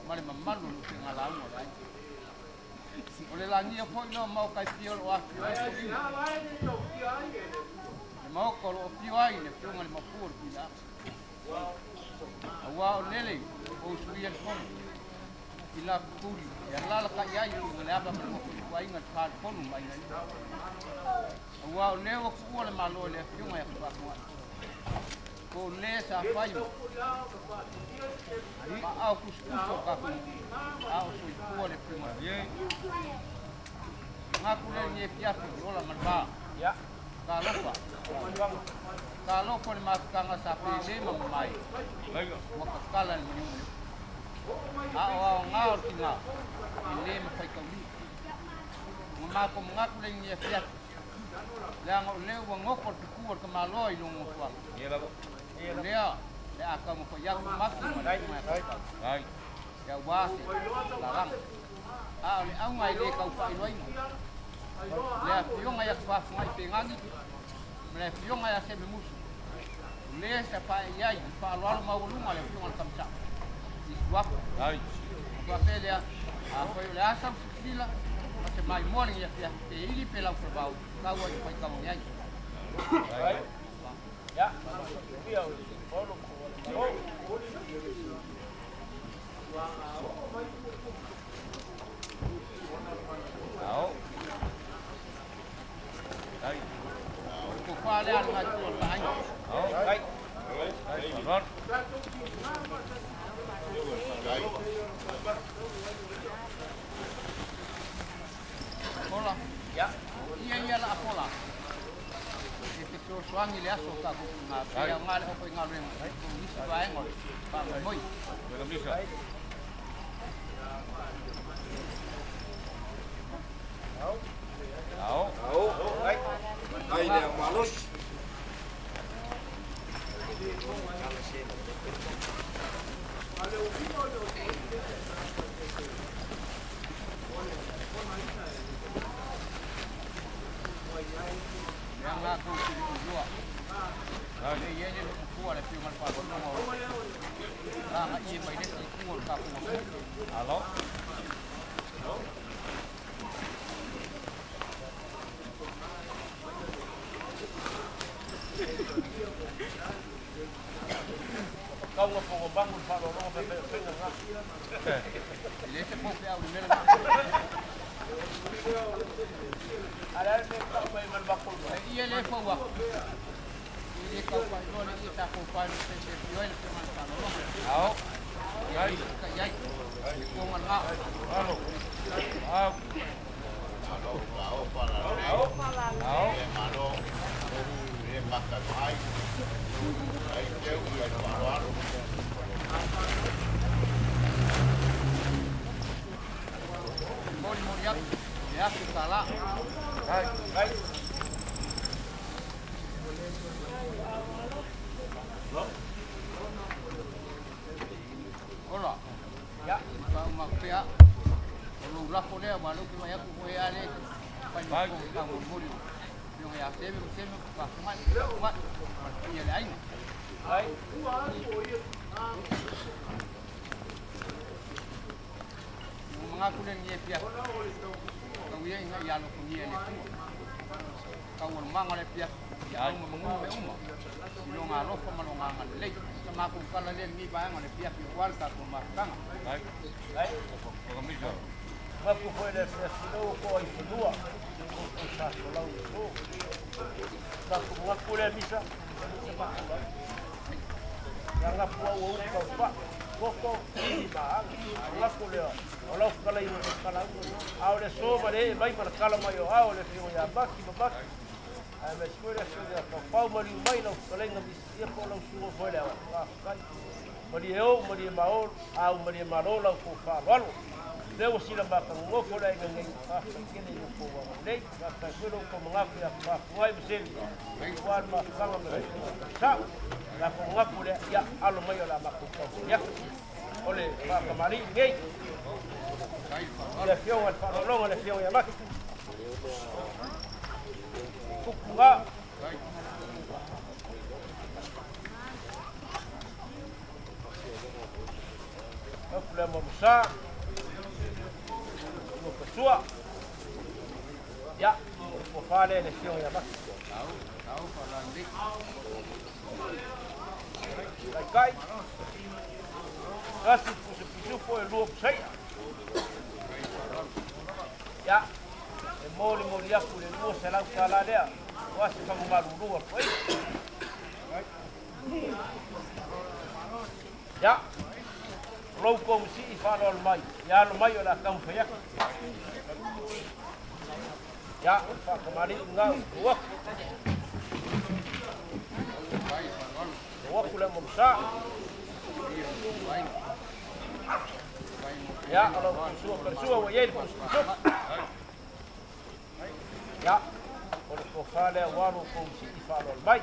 ma le mamalu o le upega lauga o le aiga. O le lagia foi lea o maoka e fia o loo afifio ai foliga. Le maoka o loo afio ai le afioga i le Maopu o le Tuilaaga. Auā o lele o usuia le fono i la pupuli e alalatai ai luga le ava ma le nofo tuaiga le faletonu ma aiga Auā o lea ua tuua le Malo i le afioga ia Faatoai. Po o le sa fai ma ao tusitusi o tatou a o soifua le afioga. Ngatu le ni e fiafi ola ma le va. Talofa. Talofa le mafutaga sa pele ma mamae. Ua tatala i le maliu. A o aoga o le tiga, e lē mafai taulima. Ua matou manatu le ini afiafi, leaga o lea ua goto le fetu o le tamaloa i lona nofoaga. O lea le a taumafai atu Maki ma le Afioga ia Taupau, aua se lalaga. A o le auga e lē tau faailoaina, le Afioga ia Tafafugai Pegagi ma le Afioga ia Sememusu, o lē sa paeai ai i le faaaloalo maualuga le Afioga i le Tamasaa i Suafa. Ona faapea lea, afai o le a sau silasila ma se maimoa i lenei afiafi, pe ili pe laufalavao, tau ai i faitau ane ai. O le tofa lea a le matua o le taaiga. Pola, o ia ia la Pola. E te fesoasoani i le aso o tatou tuuga, pe aoga le aufaigaluega i nisi vaega o le faamoemoe. Mea latou te le o iloa. E i ai le loomatua le Afioga i le Faamasinoga o lagaia mai le isi itu o le tatou atunuu. E le se pou feau i le mea lena. E ia le fau atu. E le tau faailoa le ia tatou fai le se se fio ai le Afioga i le Faamasinoga. Ia i ai. Le toga lena. Molimoli atu le afe tala. Ola. Ia, faauma atu pea. O lou lafo lea, aua o lea ou te vaai atu o oe lava lea e te fai ma fofoga taumolimoli o le Afioga ia Seve ma Seme ma Tafafugai, Tafafugai ma le paia o le aiga. Ua manatu lea i lenei afiafi, tau ia ina ia alofagia e le Atua taualumaga o le afiafi, ia au ma manu mea uma i Lona alofa ma Lona agalelei. O sa matou tala lea i lenei vaega o le afiafi aua le tatou mafutaga. Mapu foi le afiafi lau ko ai fanua o sa folau i so. Mapu ngapu le misa, misa mapu lau. Ia ngapu au au kau pa, koko, i ma anga. Ngapu le o lau kala i mo kala au. A o le so ma le e mai ma le kala mai o ao le fio ia maki ma maki. Ae me sui le fio ia kau pau ma liu mai lau kalenga misi ia po lau suo foi le ao. Kai. Malie o, malie ma o, au malie malo lau ko whaaloalo. Lea ua sila matagofo le aiga nei, faafetai tele i lo kou agalelei. Faafetai foi lo outou manatu ia faafugai ma seli aua le mafutaga ma le sao. La kou manatu lea, ia alo mai o le a matou taumafai atu. O le faatamalii lenei i le Afioga i le Faaaloaloga le Afioga ia Maki. Tupuga. Upu lea Malusa, ua pasua. Ia, ua fa lea le afioga ia Maki. Taitai, tasi pusa pisupo e lua pusaia. Ia, e molimoli atu le $200 lea, ua se fagumalulu atu ai. Ia, o lou kou sii faaaloalo mai, ia alo mai o le a taumafai atu. Ia, o le faatamalii lena ua tuu atu. O aku le mo sa. Ia, o lau sua per sua ua iai le pusu. Ia, o le tofa lea ua alu kou sii faaaloalo mai.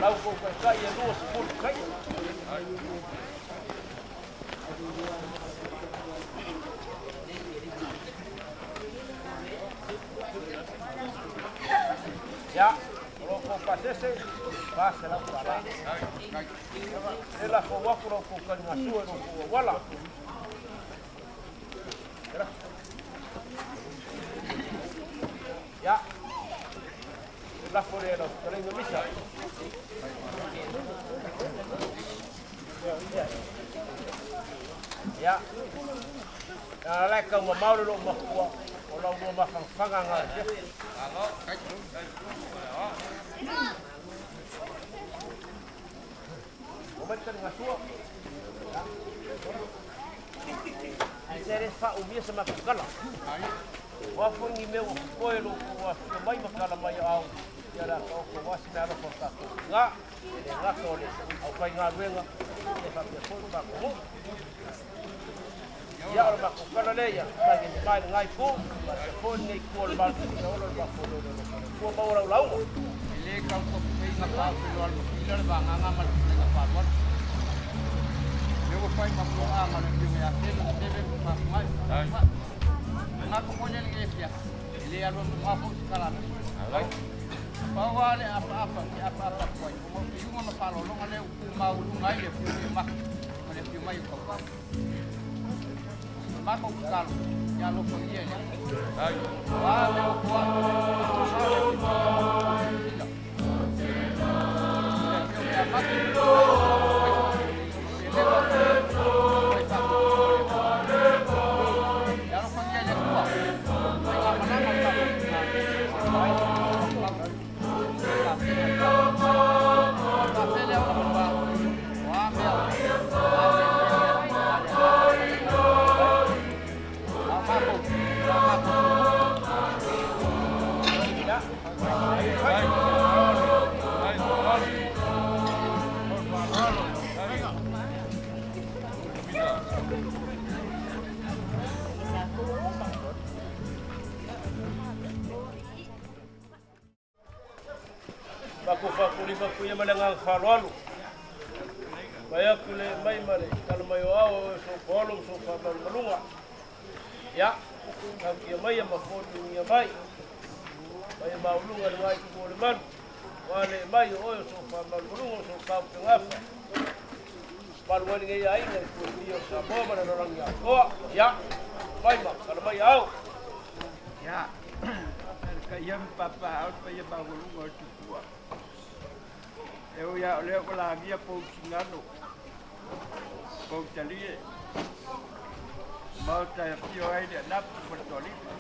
Lau kou taitai e 20 kai. Ia, o lo kou pasese, 400 tala. E la fou aku lau kou kaligasua i lo kou auala. Ia, lafo lea lau fetalaiga misa. Ia, a la e kaumamao le loo makua o lau lua mafagafaga aga afiafi. O mai taligasua. Ae se le faaumia se matou kala. Ua foi ni mea ua popoe lo kou afio mai ma kala mai au. Ia la ka oko wasi me alofa o tatou ngā. E le gata o le au faigaluega e faapea foi le matou nuu. Ia o le matou kala lea ia tagi mai le ngai pu. Faapea foi lenei ku o le malu sa olo le matou leo le alofa o le Atua maua lau lauga. E lē kau topupeiga paopelo a le mapila le vagaga ma le pulega faaaloalo. Le ua fai mafuaaga o le afioga ia Seve ma Seve ma Fafugai. Manatu foi lea lenei afiafi, e lē alua mamao foi se kalalosi. Pau lava le apaapa ou te apaapa atu ai, ona o se iuga ma faaaloaloga lea ua tumauuluga ai le afioga ia Maki ma le afio mai o Taupau. O le matou tatalo, ia alofagia e le Atua. O a mea o toa, o a le afioga ma le silasila. Le afioga ia Maki, fai faatupuga o le Atua. Ia alofagia e le Atua, faigamalaga o le tatou tina, o le tapena i tatou. Faapea lea ona manuā, o a mea o a mea a le agaga o le A o matou, o a matou Makou faakulima kuia ma le agaga faaaloalo. Mai aku le mai ma le tala mai o ao o so paolo ma so faamalumaluga. Ia, tautia mai ma foliugia mai. Mai mauluga le ngai ku o le malu. Wa le mai o oe o so faamalumaluga o so kaupegafa. Malu ai lenei aiga i kuatia o Samoa ma le lalolagi atoa. Ia, mai ma tala mai ao. Ia, le paia ma papaaao le paia maualuga o le Tupua. E ui lava o lea ua lagia pou sigano, pou talie, maota e afio ai le anapu ma le toalima.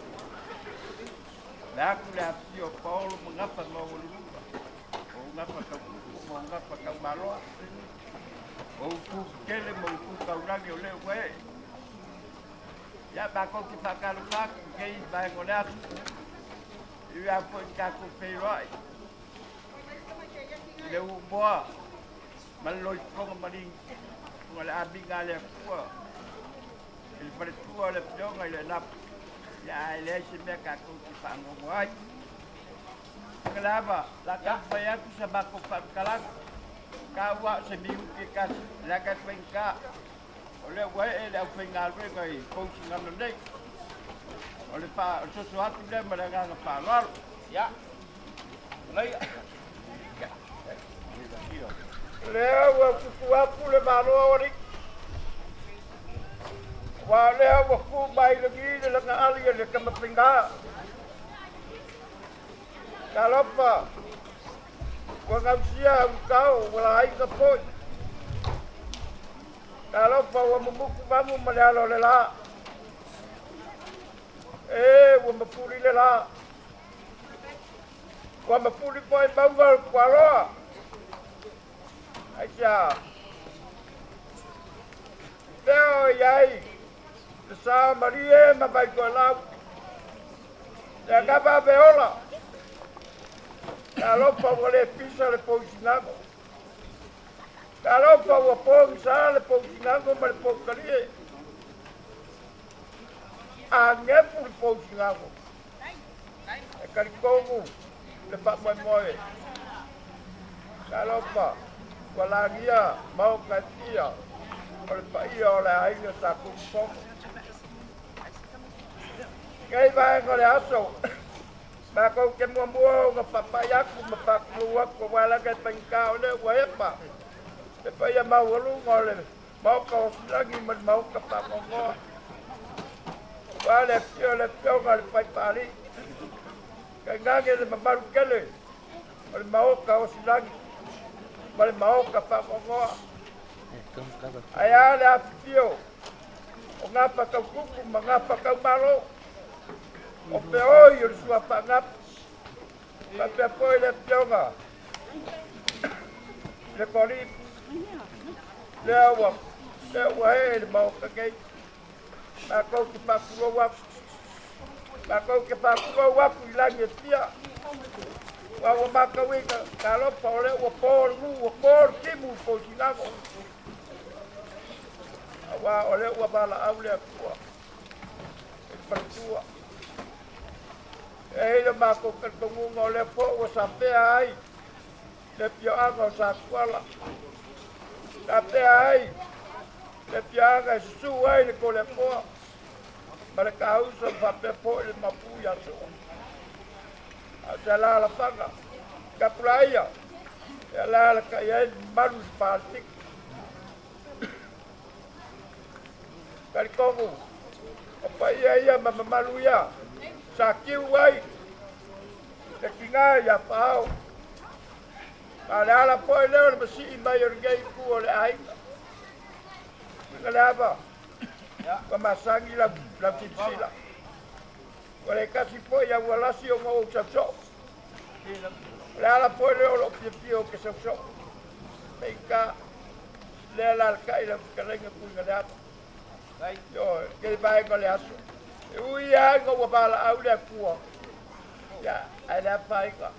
Le aku le afio o Paolo ma gafa maualuluga, o gafa taupupu ma o gafa taumaloa, o utu tetele ma utu taulagi o lea ua ee. Ia matou te faatalofa atu i lenei vaega o le aso. E ui lava foi ina tatou feiloai i le umoa ma le loifofoga ma le amiga a le Atua i le faletua o le afioga i le Anapu, ia ae leai se mea tatou te faanono ai. Lava, la taumafai atu sa matou faamatalaga, taua o se minute e tasi, leaga e faigata, o lea ua ee le aufaigaluega i Fousigano nei. O le soso atu lea ma le agaga faaaloalo. Ia, Leia. Lea ua tutu atu le Malo o Alii, aua o lea ua tu mai lagi le lagaali a le Tamafaigā. Talofa, ua gausia ulutao ua laina foi. Talofa ua mumutu mamu ma le alo o le la. E ua mapuli le la. Ua mapuli foi mauga o le Pualoa. Aisea? Fea o i ai Le sa malie ma vaitoelau. Le agava aveola. Talofa ua lē pisa le pousinago. Talofa ua pogisā le pousinago ma le poutalie. Agefu le pousinago. E kalikogu le faamoemoe. Talofa ua lagia maokatia o le paia o le aiga sa kukufono. Kei vaega o le aso. Mākou ke muamua o papai aku ma pakulu aku wa laka e paigata o lea ua epa. Le paia maualuga o le maoka o silagi ma le maoka faagogoa. Ua le afio le afioga le Paipaalii. Tainane le mamalu tele o le maoka o silagi ma le maoka faagogoa. Ae a le afifio o gafa tautupu ma gafa taumalo. O feoi o le suafaagafa. Faapea foi le afioga le Kolipi. Lea ua lea ua ee le maoka nei. Mākou te faatulou atu. Mākou te faatulou atu i lagi e fia. Ua ua matauina talofa o lea ua po le nuu ua po le timu i pousinago. Auā o lea ua valaau le Atua i le faletua. E i ai le matou talitonuga o lea foi ua sapea ai le afioaga o Satuala. Sapea ai le afioaga e susū ai le Toleafoa ma le Kausa ma faapea foi le Mapu ia Sua. A o se alaalafaga tapulaia e alalatai ai le mamalu i le faletiki. Talitonu o paia ia ma mamalu ia sa tiu ai le tiga ia Faao. Ma o le ala foi lea o le masii mai o lenei itu o le aiga. Uiga le ava, ua masani lau silasila. Ua le tasi foi au alasi ona ou sausoo. O le ala foi lea o lou fiafia ou te sausoo. Peitai, lea alalatai lau fetalaiga Tuigaleava. Ioe, lenei vaega o le aso. E ui lava ina ua valaau le Atua, ia, ae le afaina.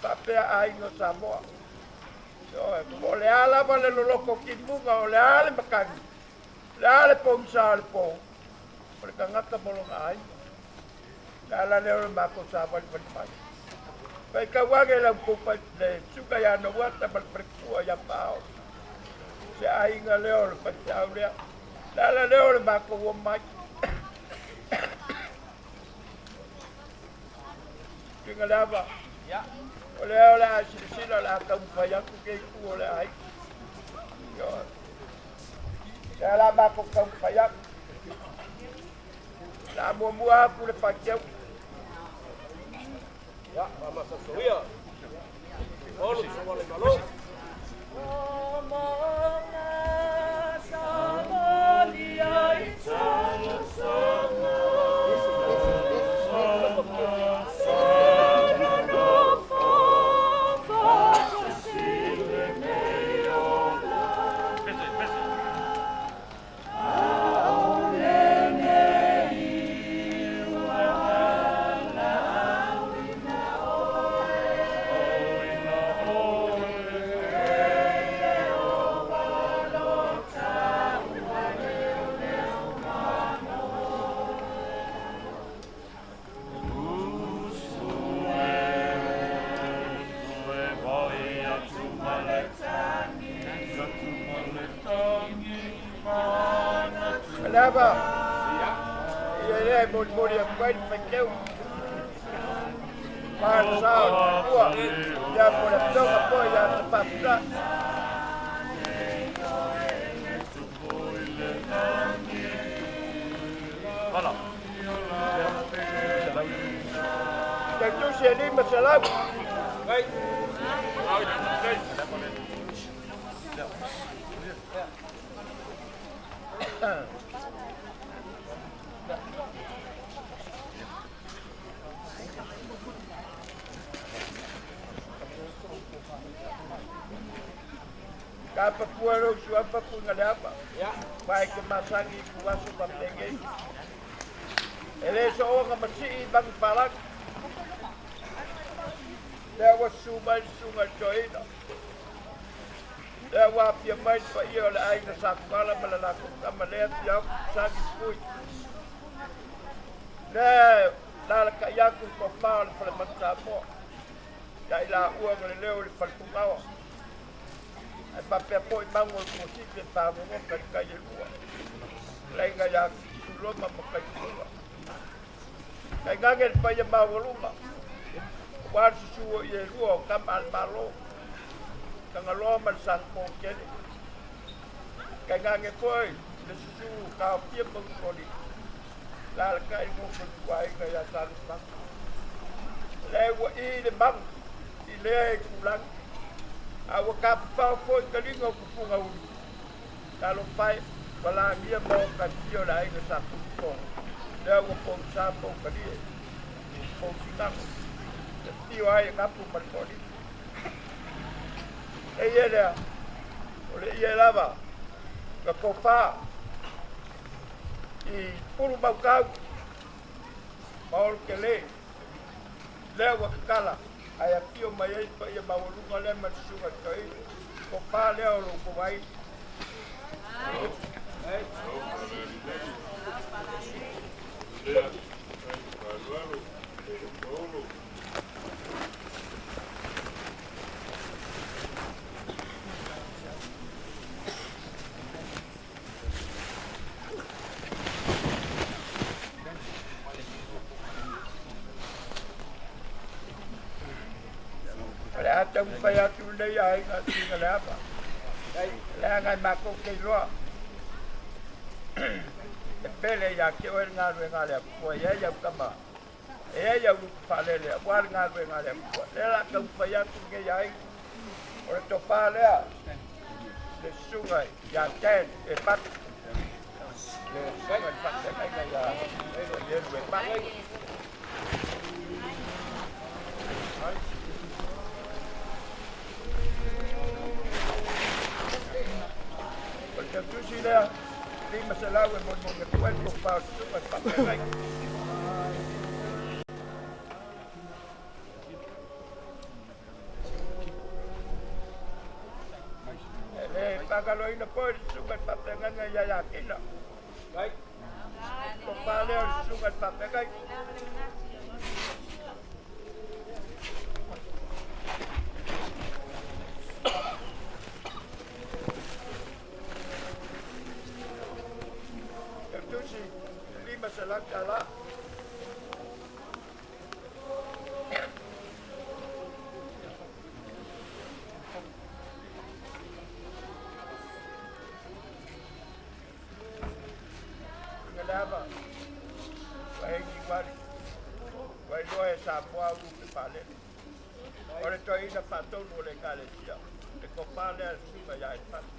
Faapea aiga o Samoa. Ioe, po o le a lava le loloto o timuga, o le a le matagi, o le a le pogisa o le po, o le tagata ma lona aiga. Le ala lea o le matou savalivali mai. Faitau ane lau tou le susuga ia Nouata ma le faletua ia Paao. Se aiga lea o le faifeau lea. Le ala lea o le matou omai. Tuiga le ava. O lea o le a silasila o le a taumafai atu lenei itu o le aiga. Ioe. Lea la matou taumafai atu. O le a muamua atu le faiteu. Ia, faamasasoia. Olo, sawale malo. Lava, ia lea e molimoli atu ai le faiteu. Ma le sa o le matua, ia po le afioga foi ia Tafafula. Tautusi e 500. Ka papua lou suafa Tuigaleava. Ma e te masani i ituaso faapenei. E lē so'oga ma si'i manufalagi. Lea ua susu mai le susuga i le toeaina. Lea ua afia mai le paia o le aiga Safugala ma le latou tama lea fia sagi pui. Lea lalaka'i atu le tofa o le falemanu Samoa. Ia i laua ma le leo i le falepugaoa. Ae faapea foi magu o le Tuasivi e fagogota i tai e lua. Laiga ia Suloma ma Taituga. Tainane le paia maualuga. Aua le susu o i e lua o tama a le Malo. Tagaloa ma le Sanupōtele. Tainane foi le susu taofia ma Usoalii. Lalaka'i le nofo a ituaiga ia Salufatu. Lea ua i le magu i lea itulagi. A ua tafafao foi taliga o tufuga uli. Talofa e, ua lagia maota e fia o le aiga sa Tulifogo. Lea ua pogisa poutalie, pousinago, e afio ai e gapu ma le toalima. E ia lea, o le ie lava, na tofa i pulu mautau, ma o le tele, lea ua tatala, ae afio mai ai le paia maualuga lea ma le susuga i le toeaina. Tofa lea o lo outou aiga. O le a taumafai atu lenei aiga Tuigaleava. Leaga e matou te iloa e pele ia te oe le galuega a le Atua. E i ai au tama, e i ai au lutu faalele aua le galuega a le Atua. Lea o le a taumafai atu lenei aiga. O le tofa lea, le susuga ia Dan e Patu. Le susuga i le faafeagaiga ia Ielu e Patu. O le tautusi lea, 500 e molimoli atu ai le tofa o le susuga i le faafeagaiga. E le faagaloina foi le susuga i le faafeagaiga ia Iakina. Tofa lea o le susuga i le faafeagaiga. Tautusi, $500. Tuigaleava, ua eigi vali, ua iloa e Samoa ulu pe faalele. O le toeaina faatonu o le Ekalesia, le tofa lea le susuga ia Elefasi.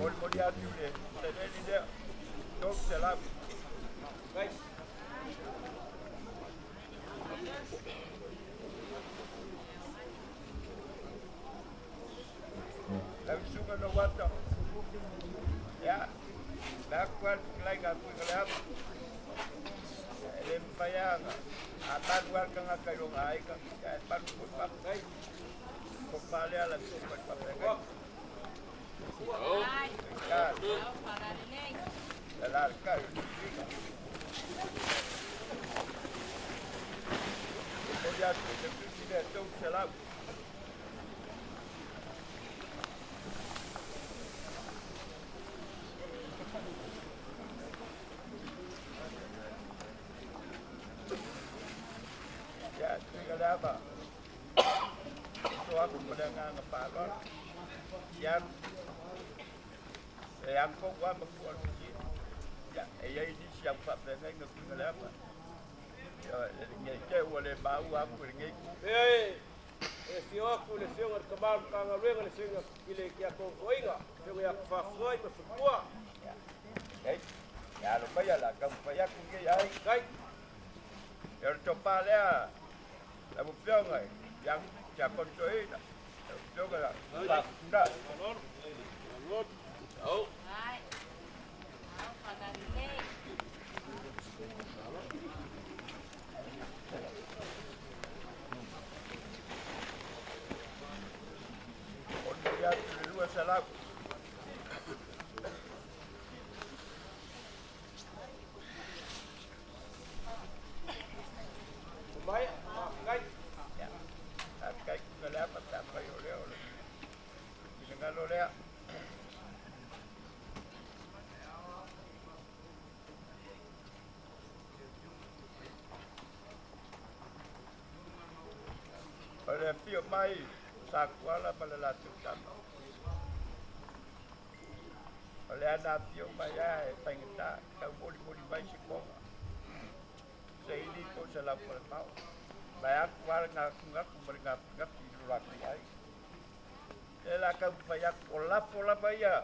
Molimoli atu le seleni lea, 300. Lau susuga Nouata, ia, le aku lava le fetalaiga a Tuigaleava. E le mafai lava ona a malu lava le tagata i lona aiga, ia e malu foi fafo. Tofa lea lau susuga i le faafeagaiga. Ia, le alalatai o le tuiga. Momoli atu le tautusi lea 300. Ia, Tuigaleava, so aku ma le agaga faaaloalo. Ia, e alu lava ma fua o le fusia. Ia, e i ai nisi au faafeagaiga Tuigaleava. Ia, nei te ua le maua atu i lenei itu. E afio atu le Afioga i le Tama o le Matagaluega le Afioga i le Tiakono Toeaina, Afioga ia Faafegai ma Faletua. Ei, ia alo mai ala taumafai atu lenei ai. Tai. E o le tofa lea lau Afioga i Tiakono Toeaina, lau Afioga Faafetai. Ai. Au whakalelei. O le atu le 200. Mai, faafetai. Faafetai kuga le ama pe afai o lea o le finagalo lea. O le afio mai Sakuala ma le latou tama. O le ana afio mai lava e faigata taumolimoli mai se koga. Saili po o se laufalemao. Ma e atu lava le gafugafu ma le gafugafi i lo latou aiga. Lea la taumafai atu o lafo lava ia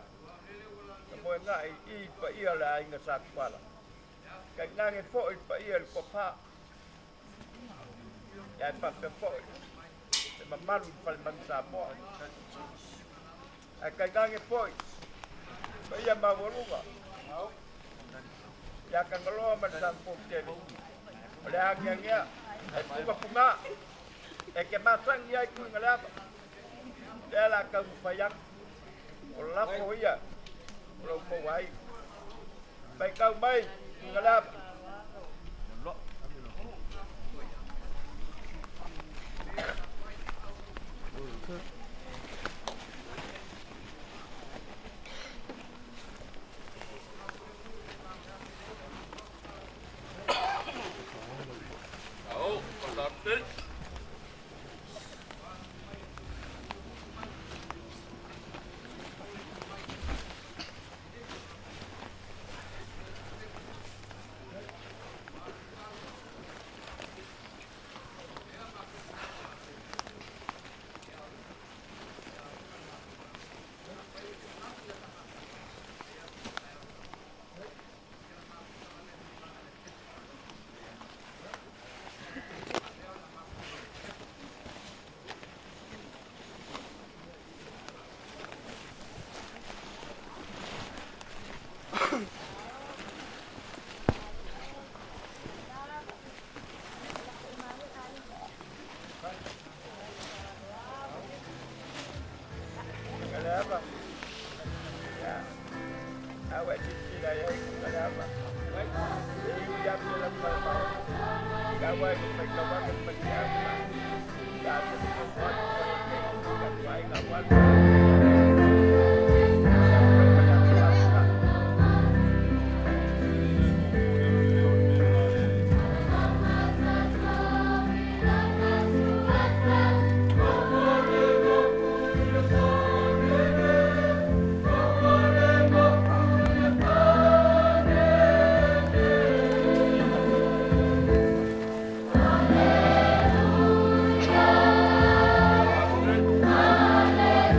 na moega'i i i paia o le aiga Sakuala. Tainane foi le paia i le tofa. Ia e faapea foi le mamalu i le falemanu Samoa. Ae tainane foi paia maualuga ia Tagaloa ma le Salepotele. O le agiagea e pugapugā e te masani ai Tuigaleava. Lea la taumafai atu o lafo ia o lou maua ai. Faitau mai Tuigaleava. Ao, pasarte. Tuigaleava. Ia, a ua e silasila i ai Tuigaleava. E iu ia te laufalemao. Taua e faitau ake le faifeau ma ia se fesoasoani foi o lenei tatou aiga aua le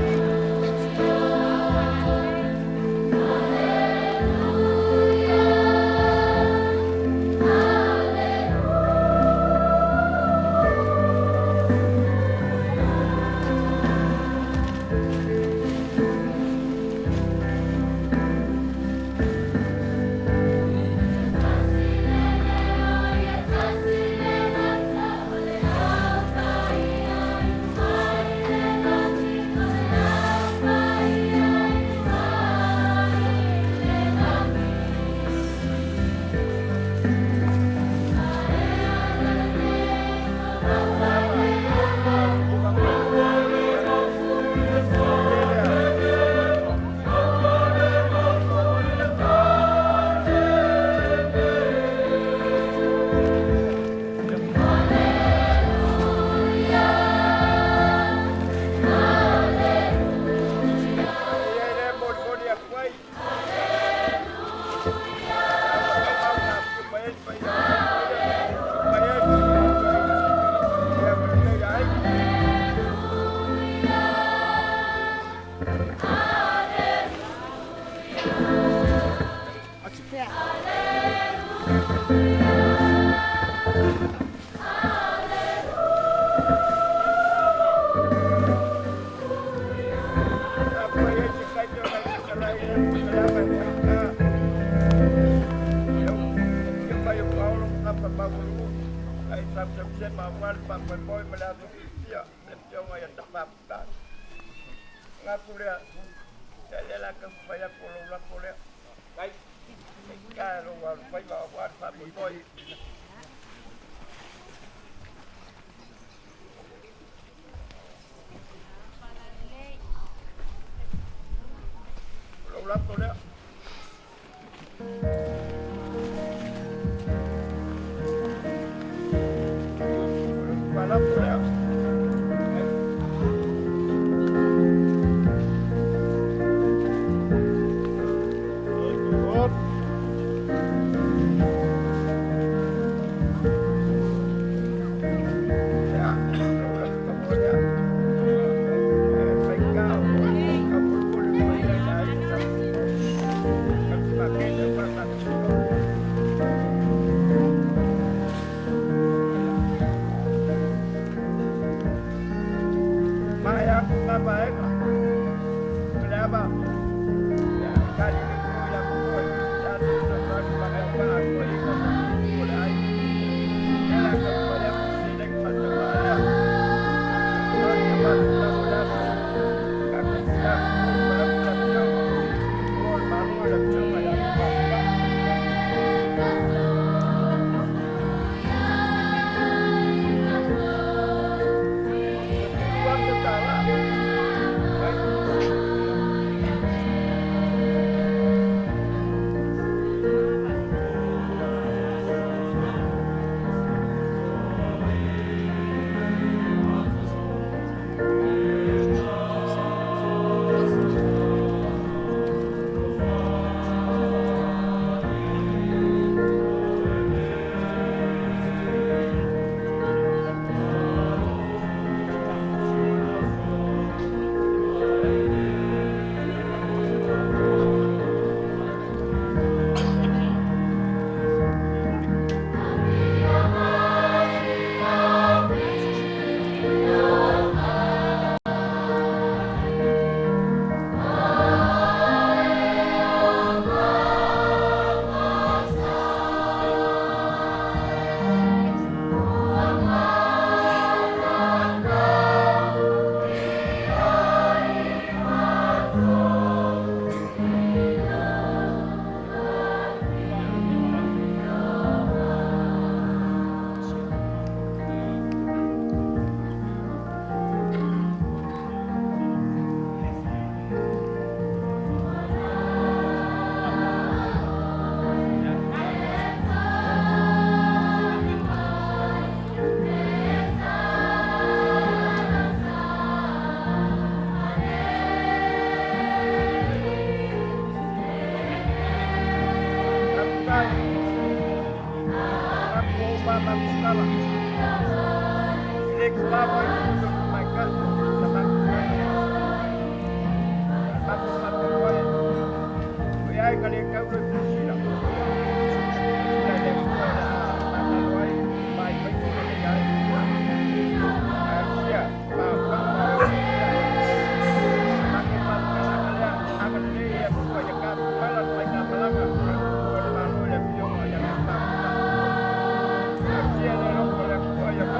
Hallelujah. faaputā. Gapu lea, ia lea la taumafai atu o lou lafo lea. Faigata lou alofaiva auā le faamoemoe. O lou lafo lea. O le lafo lea. Ia, lou lafo lea. Faigata o taupolepole mai ai le aiga. Tausimakele o faamatisino. Mai aku ngā vaega. Le ava. Ia, kali le ku ia ku koe. Ia tu sa tu ma ka pa aku i ka ko le ai. Ia la ka pa ia ku se le pa ta pa ia. Ma ia ma tu la ko la so. Ka ku la ku pa la ku la pio. Ko le ma lo la pio ma ia ku pa pa. Wa ku ta la. Ai. Taputai. Aku o ma ku kala. Le ku lava i ku mai ka. Ta ma ku ka. Ma ku ma ku koe. O ia ka le kau le kusila. Ia le ku la ma ka loai mai mai ku le ai. Asia ma pa ma ma ke pa ka la ka lea aka le ia ku ia ka pala mai ka malanga. O le malo le pio ia ka pa pa. Asia le lo ko le ku ia ka.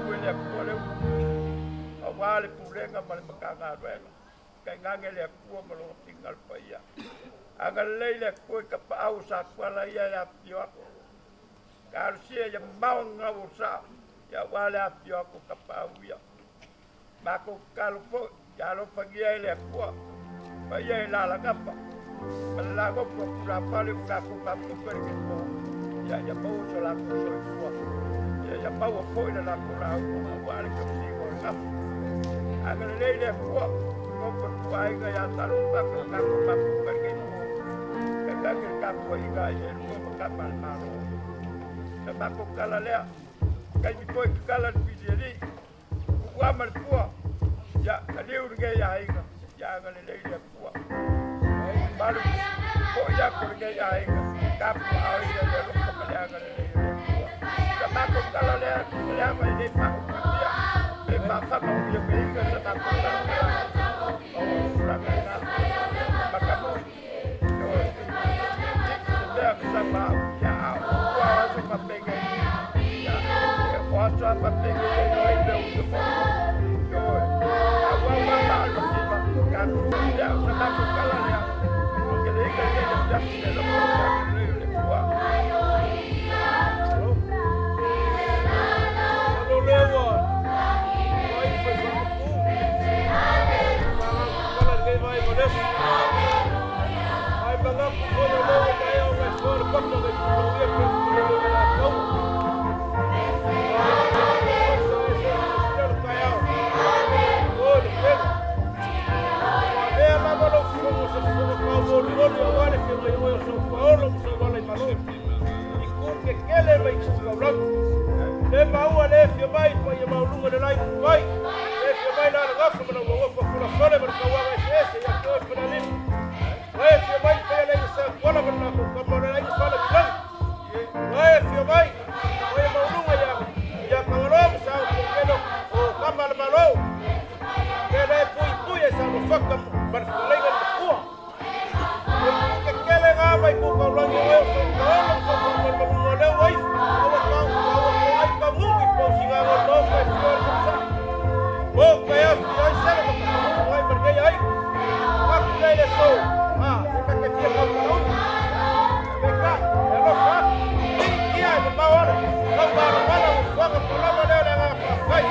faamatuu e le Atua le ulu auā le pulega ma le Matagaluega tainane le Atua ma lona finagalo paia. Agalelei le Atua i tapaau o Satuala ia e afifio atu. Talosia ia mamao gagau o sa ia auā le afifio atu o tapaau ia. Matou tatalo foi ia alofagia e le Atua paia i Lalagapa ma le lagoto o tulafale ua tatou mafuta i lenei po, ia ia maua so latou soifua, ia ia maua foi le latou lauga aua le tausiga o le gafa. Agalelei le Atua nofo ituaiga ia Salupaka ua tatou mafuta i lenei po, tainane le tapuaiga a Ielua ma Tama a le Malo. Sa matou tala lea, taimi foi tatala le filialii. Ua ma le pua, ia taliu lenei aiga, ia agalelei le Atua. Malu foi atu lenei aiga, tapuaao ia le alofa ma le agalelei o le Atua. Sa matou tala lea, leaga e le faautagia, pe faafama o ia meiga sa matou tala lea. O tulaga lena, matamui, ioe, se mea ka sa maau, ia ao, ua o aso faapenge, ia, o aso a faapenge e noi me u te mo. Ioe, a ua ua maa le mativa, tatou ia, o sa matou tala lea, o ke le ika le le afiafi le alofa ma le agalelei o le Atua. Malo lea ua ai fai faamapu. Magaga kala lenei vaega o le aso. Ae manatu foi o lea ua maea ona e foe le papa nai tulauia pe tulauia o latou. Ae foi sa e silasila le taeao. O le pele. Ua avea lava lau fofoga o se fofoga tauolioli aua le feagai oe o sau paolo ma sau ala i malo. I ku kekele ma i ku taulagi. Le maua le fia mai paia maualuga i le la itu mai. Le fia mai la le gafa ma lau nonofo tulafale ma le tauaga eseese ia te oe Falealili. Le fia mai paia le aiga Satuala ma le latou tama o le aiga Falevilagi. Le fia mai paia maualuga ia ia Tagaloa ma Sa Pokelo o tama a le Malo. Ke le puipui e sa lofaka ma le fetalaiga i le matua. E ku kekele ngā mai ku kaulagi o eo sau taolo ma sau faamalumaluga o lea ua ifo aua tau aua ko ai pagumi pau singaga o le maoka e fio ai le tamasa. Mo ka e afi ai sele ma ka whakafonga ai ma lenei aiga. Aku lea i le aso, a, e ta te fia kaukalauna. Peitai, e alofa atu, piitia e mamao ana, lau malomala ua fuaga polama lea o le agaga faafetai.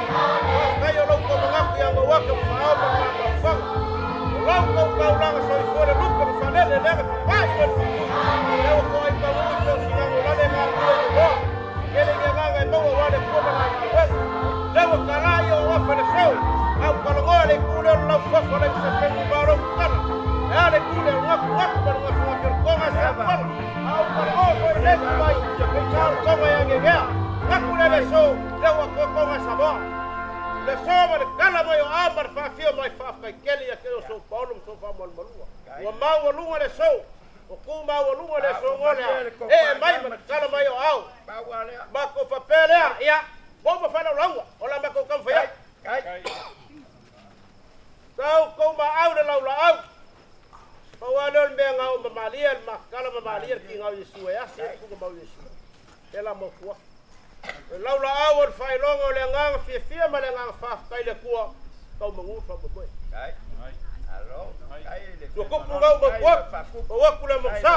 Faafetai o lou tomanatu ia Gauake ma Faaao ma le mafaufauga. O lau tou taulaga soifua le lupe ma faalele leaga papai loa le faatui. Lea ua toai paguu i tausigaga o lale e galulue i Nomoa. Tele ni agaga e maua aua le Atua ma lana galuega. Lea ua tala ia o afa le seo, a ua talanoa le itu lea o le laufafa o le Isafeni ma o lou tatala. E a le itu lea o le gatunatu ma le gatunatu o le toga sa tuala, a ua talanoa foi le itu mai pei o le toga ia Gegea. Gatu lea le aso, lea ua toe toga e Samoa. Le aso ma le tala mai o a ma le faafio mai faafetai tele ia te oe sou paolo ma sou faamalumalua. Ua maualuga le aso. O tu maualuga le aso lea, ee mai ma tatala mai o ao. Matou faapea lea, ia, ua uma faalauaga, o la matou taumafai atu. Tau tou maau le laulaau. Pau lava lea o le mea na oo ma Malia, le makala ma Malia le tiga o Iesu e asi ai le tuga mau Iesu. Pela mautu atu. O le laulaau o le faailoga o le agaga fiafia ma le agaga faafetai i le Atua, tau manu le faamoemoe. Ua tupu gau mautu atu, pau atu le amosa.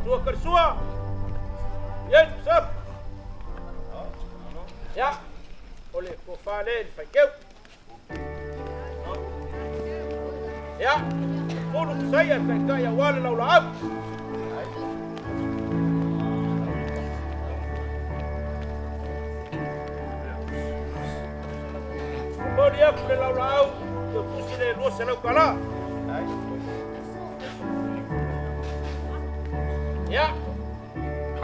Tua Karisua, Iai Sap. Ia, o le tofa lea i le faiteu. Ia, pulu saia taitai aua le laulaau. Momoli atu le laulaau i o tusi le 200 tala. Ia,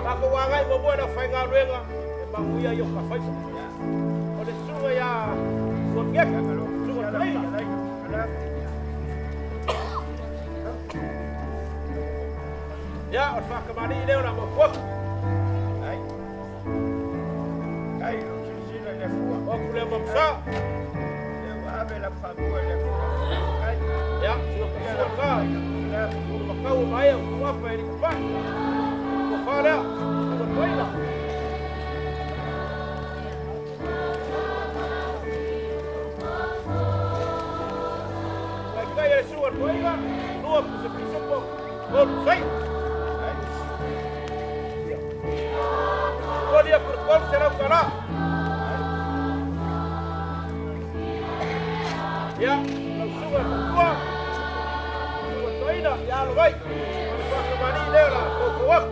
tatou agai muamua i le aufaigaluega e manuia i o ta faiva. O le susuga ia Suamieka, susuga Taylor. Ia, o le faatamalii lea o le a mapu atu. O atu lea mamusa. Ia, sua kasua ka. Ua makau o maea o tuapa e likupai. Ua fa lea, ua toina. Toaiga, 2 pisopisupo, 3 saia. Molia por kol serau kala. Ia, lau suga tua. Suga toina, ia alo mai. O le whakamani leo la koukou aku.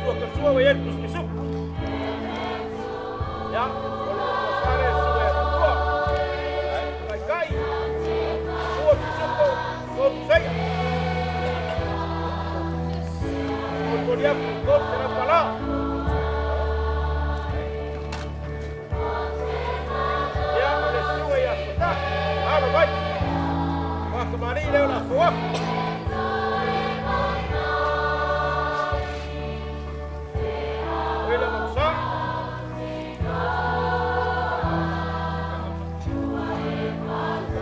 Tua kasua wa iai pisopisupo. Ia, o le whare suga e tua. Kai kai, 2 pisupo, 3 saia. Molia por kol serau kala. Ia, o le suga ia sota. Alo mai. Whakamani leo la fo aku. Oe la mausa.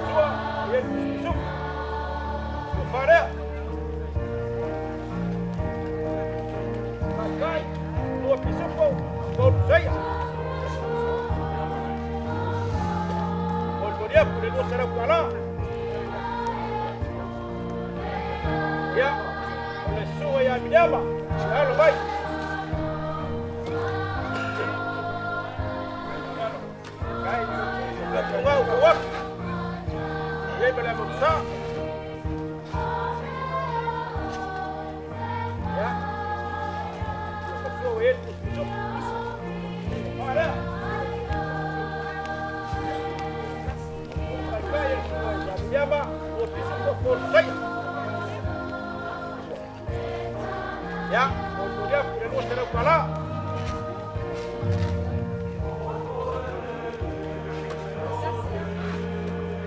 Tua, ia pisupisu. Tua wharea. Kai kai, 2 pisupo, 3 saia. Molia por le 200 kala. Ia, o le suga ia Miniama. Alo mai. Ia tongau ko aku. Ia ma le mausa. Ia, tua kasua wa iai pisopisupo. Wharea. Kai kai le suga ia Miniama, 2 pisupo, 3 saia. Ia, molia por le 200 kala.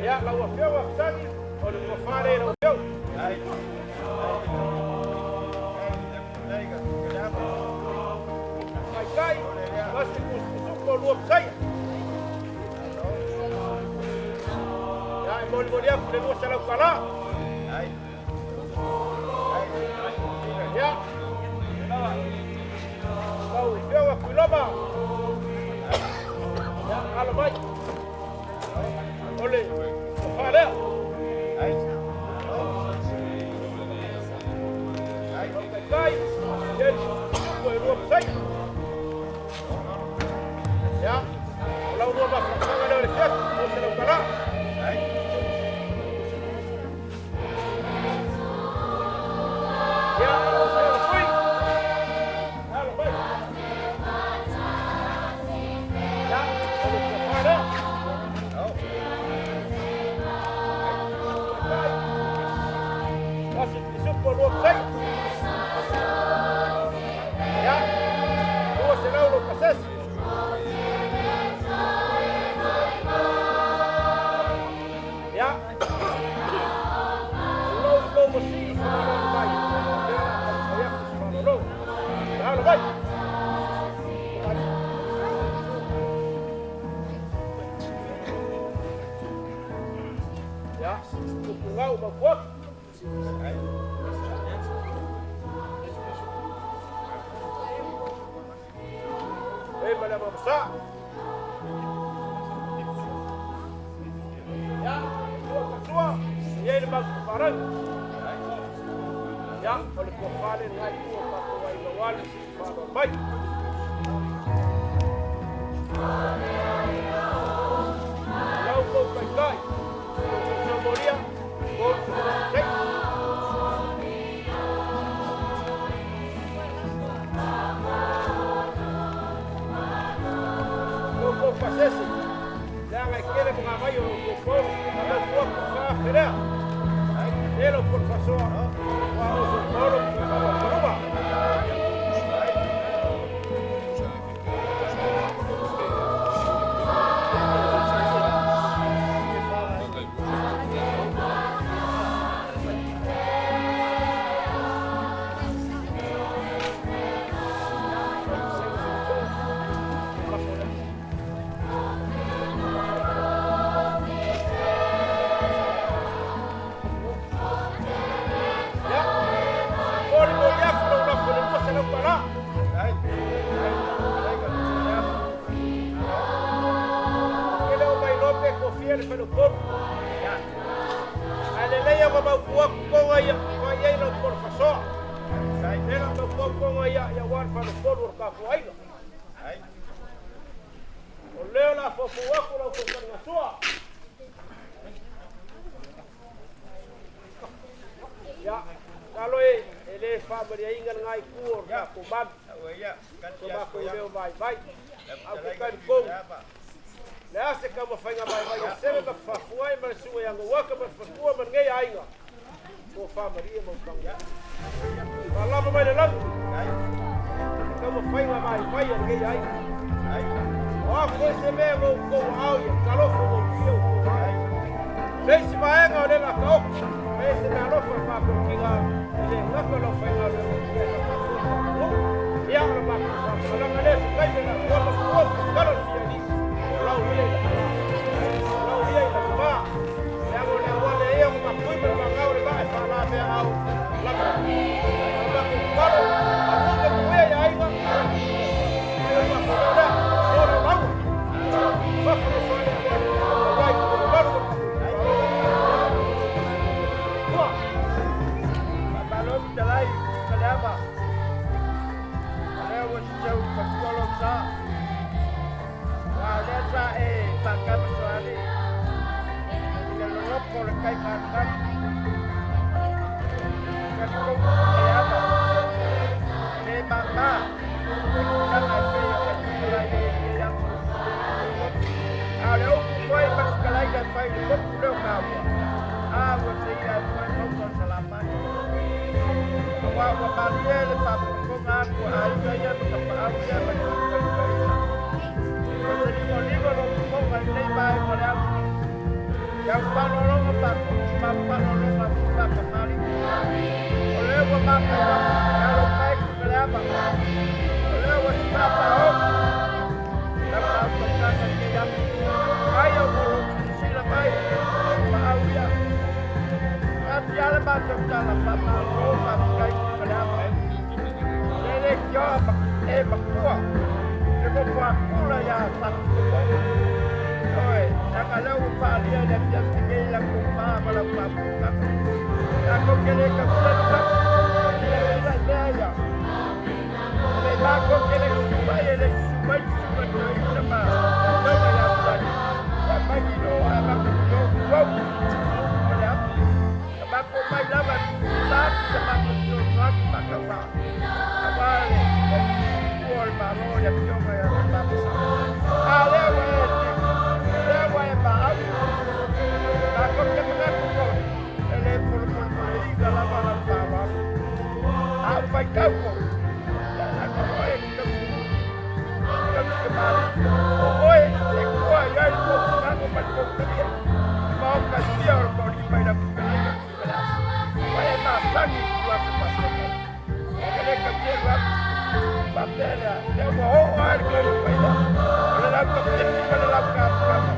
Ia, lau afioga fesagi, o le tuafale lau afioga. Kai kai, lasi pisopisupo, 2 saia. Ia, e molimoli aku le 200 kala. Ia, lau afioga Kuiloma. Ia, alo mai. O le tuafalea. Kai kai, ia pisopisupo e 2 saia. Ia, o lau lua mafafaga leo le fiafi, 200 kala. Ia, lau afioga Fui. Alo mai. Ia, o le tuafalea. Kai, lasi pisupo, 2 saia. Ia, 200 lo pasesi. Ia, lau lau masi i whamalolo mai. Lea, taumafai aku se malolo. Alo mai. Ia, tupungau mapuaku. E ma le mausa. Ia, tua katua, ia i le mafufarau. Ia, o le tuafale ngai tua tatou ai maualu si whalo mai. Lau kou kai kai, kou moria, kou sei. Kou kou pasese, leaga e kele mo ngā mai o kou polo, na lau tua ku whaaferea. Elo por fasoa, wa o so polo ku whakaluma. Ia, le tofia le faleupolu. Ia. Ae lelei ona mautu atu toga ia, fai ai lau polo fasoa. Lea la mautu atu toga ia, ia aua le faleupolu o le tatou aiga. O lea o le a foufou atu la outou taligasua. Ia, masalo e le faamalieina lena itu o le tatou malu. So matou leo vaivai. Ae ou te talitonu, le a se taumafaiga vaivai a Seve ma Fafuai ma le susuga ia Gauaka ma le faletua ma lenei aiga, ua faamalie ma utagia. Faalava mai le lagi, se taumafaiga vaivai a lenei aiga. O a foi se mea o outou aao ia, talofa ua usia outou aao. Se isi vaega o le la taoto, ma e se meaalofa le faataukiga e le gata o le aufaigaluega ia sa faafoe le atunuu. Ia, o le matou faamatalaga lea se taimi o le atoa ma tua ma tatalo le fia alii, o lau ia i le ala, o lau ia i le va, leaga o le auala e ia ma matui ma le vagao le vaa e faalavea au lava. O le matou tatalo, aua ma tuia i aiga, o le matou leo lea, o le lauga. Fafo le fale aua i le malu Faamalo fetalai Faleava. O lea ua siseu i matua lou sa. Aua o lea sa e faatamasoalii i le loloto o le tai malumalu. Talitonu Faleava, e le mama le tulaga e pei ona e fetalai ai i lenei aso. A o le upu foi ma le fetalaiga e fai i le motu lea o Samoa, a ua seia e fai mauga o Salafai. Aua ua malie le faafogafoga atu a aiga ia ma tapaau ia ma le faatautaia. O se ligoligo lou fofoga i lenei vaega o le aso. Iau faalologo faatupu ma faalologo faatamalii. O lea ua matau atu e alofa e ku le ava. O lea ua sipaapaogi lau faautautaga i lenei aso. Ai au mo lou silasila mai paau ia. Ati lava le matou tala faamalo faafetai i le ava. E le tioa e makua le nofo akula ia Faatutumoga. Ioe, leaga lea ua faaalia i le afiafi nei lau tofa ma lau faautautaga. Tatou te le tautelu lava i le sila i mea ia. Le matou te le susu mai e le susu mai le susuga i le toeaina ma afioga ia Utali. Ia mai i o ae matou i o tuau ma le afi. Na matou mai lava e pupula atu sa matou fesoasoani faatauvaa aua le tua o le Malo i le afioga ia Tumamasa. A lea ua e lea ua e maau. Matou te manatu foi e le polepolepoleina lava lau faaaloalo. A ou faitau foi, ia leaga o oe e te tausi tamalii. O oe e tua i ai le tou ma le tou talia. Maota e fia o le toalima i lau fetalaiga Tuiveleasa. Ua e masani i tulaga faapenei. E le tautelu atu faapea lea, lea ua oo lava le taumafai lea. O le lau tapefi ma le lau kamukama.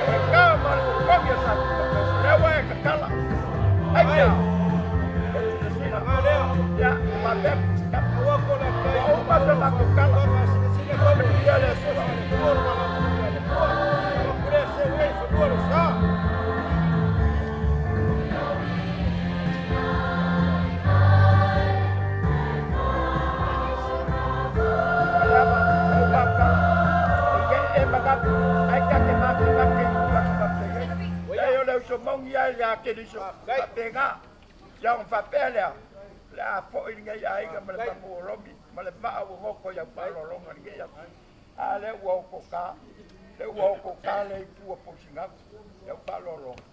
O le ka ma le totogi o Satupaitea. O lea ua e tatala. Aisea? O le silasila. Ia, faapea, ua uma se matou tala. Faamanuia le Atua. Faleava, lou mautala, e te e manatu, ai ta te makemake i tulaga faapenei. Leai, o le uso moni lava ia Keriso, faapena. Ia ona faapea lea, o le a foi lenei aiga ma le mamu o Lomi ma le vaa ua goto i au faaaloaloga i lenei aso. A lea ua otoka, lea ua otoka le itu o Pousinago i au faaaloaloga.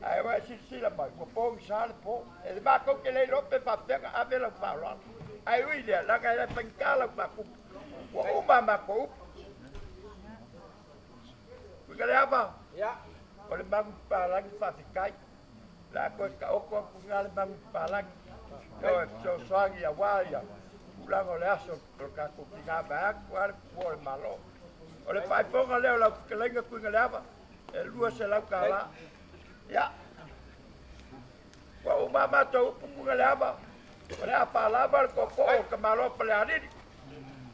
Ae ua e silasila mai, ua pogisa le po. E matou te le iloa pe faapefea ona ave lau faaaloalo. Ae ui i lea, leaga e le faigata lau faatupu. Ua uma a matou upu. Uiga le ava, o le magu papalagi faafetai. O le a toe taoto atu i ina le magu papalagi. Ioe, fesoasoani aua ia tulaga o le aso o le tatou tina vaeatu lava le fua o le Malo. O le faaifoga lea o lau fetalaiga Tuigaleava, e $200. Ia, ua uma a matou upu Tuigaleava, o le a faalava le tootoo o le tamaloa Falealili.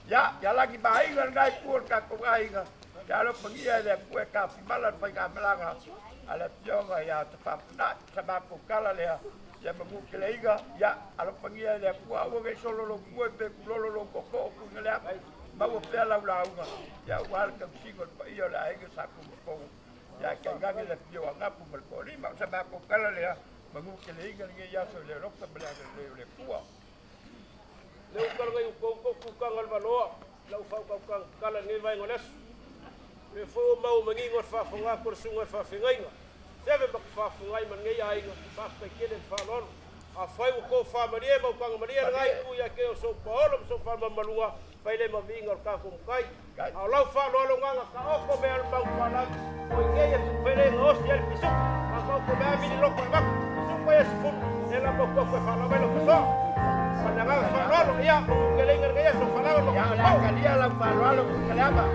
Ia, ia lagi maaiga lena itu o le tatou aiga. Ia alofagia e le Atua e tafimala le faigamalaga a le Afioga ia Tafafuna'i. Sa matou tala lea, ia manuteleina, ia alofagia e le Atua, aua ne i solo lou tue pe tulolo lou tootoo Tuigaleava, maua pea lau lauga, ia aua le tausiga o le paia o le aiga Sa Tunumafono, ia ae tainane le afifio o Agapu ma le Toalima. O sa matou tala lea, manuteleina lenei aso i le alofa ma le agalelei o le Atua. Le uka lenei ua outou kutaga o le maloa, lau faautautaga tatala i lenei vaega o le aso. O lea foi ua maua manino le faafofoga atu a le susuga i le faafeagaiga, seve ma te faafofoga ai ma lenei aiga, faafetai tele le faaaloalo. Afai ua tofamalie ma utagamalie lena itu ia te oe o sou paolo ma sou faamalumaluga, fai lea ma viiga o le tatou Matai. A o lau faaaloalo na taoto mea o le manutualagi, o i nei e tuufele gaosi ai le pisuku, na taoto mea vili loto e avatu, pisuku ia 10, lea la matou atu e faalava ai lau fasoa. Ma le agaga faaaloalo, ia, manutuleiga lenei aso, falaga ma Ia, o le a talia lau faaaloalo Tuigaleava.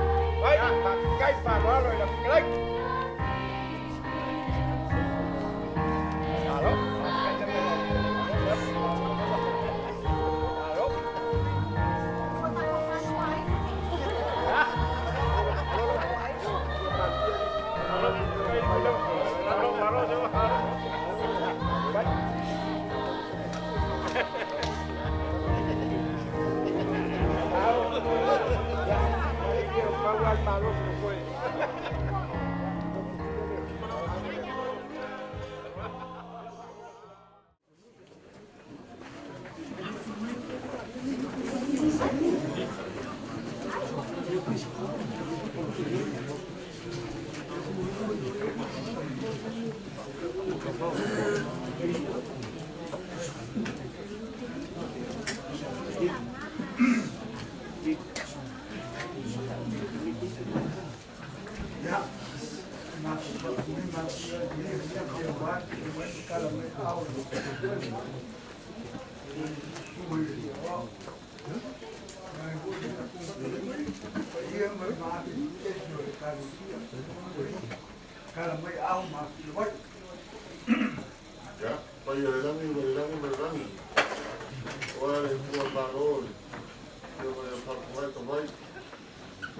Ia, faafetai faaaloalo i lau fetalaiga. Malo, faafetai lava i lau fetalaiga. Malo. Ia, matou faatuina lenei afiafi aua le mai tatala mai aao o le Susuga i le Aoao. Mai foi le paia ma le mafifi o le Ekalesia. Tatala mai aao ma afifio ai. Ia, paia le lagi ma le lagi ma le lagi. Aua le Atua Malo, le Afioga ia Faatuai Tavai,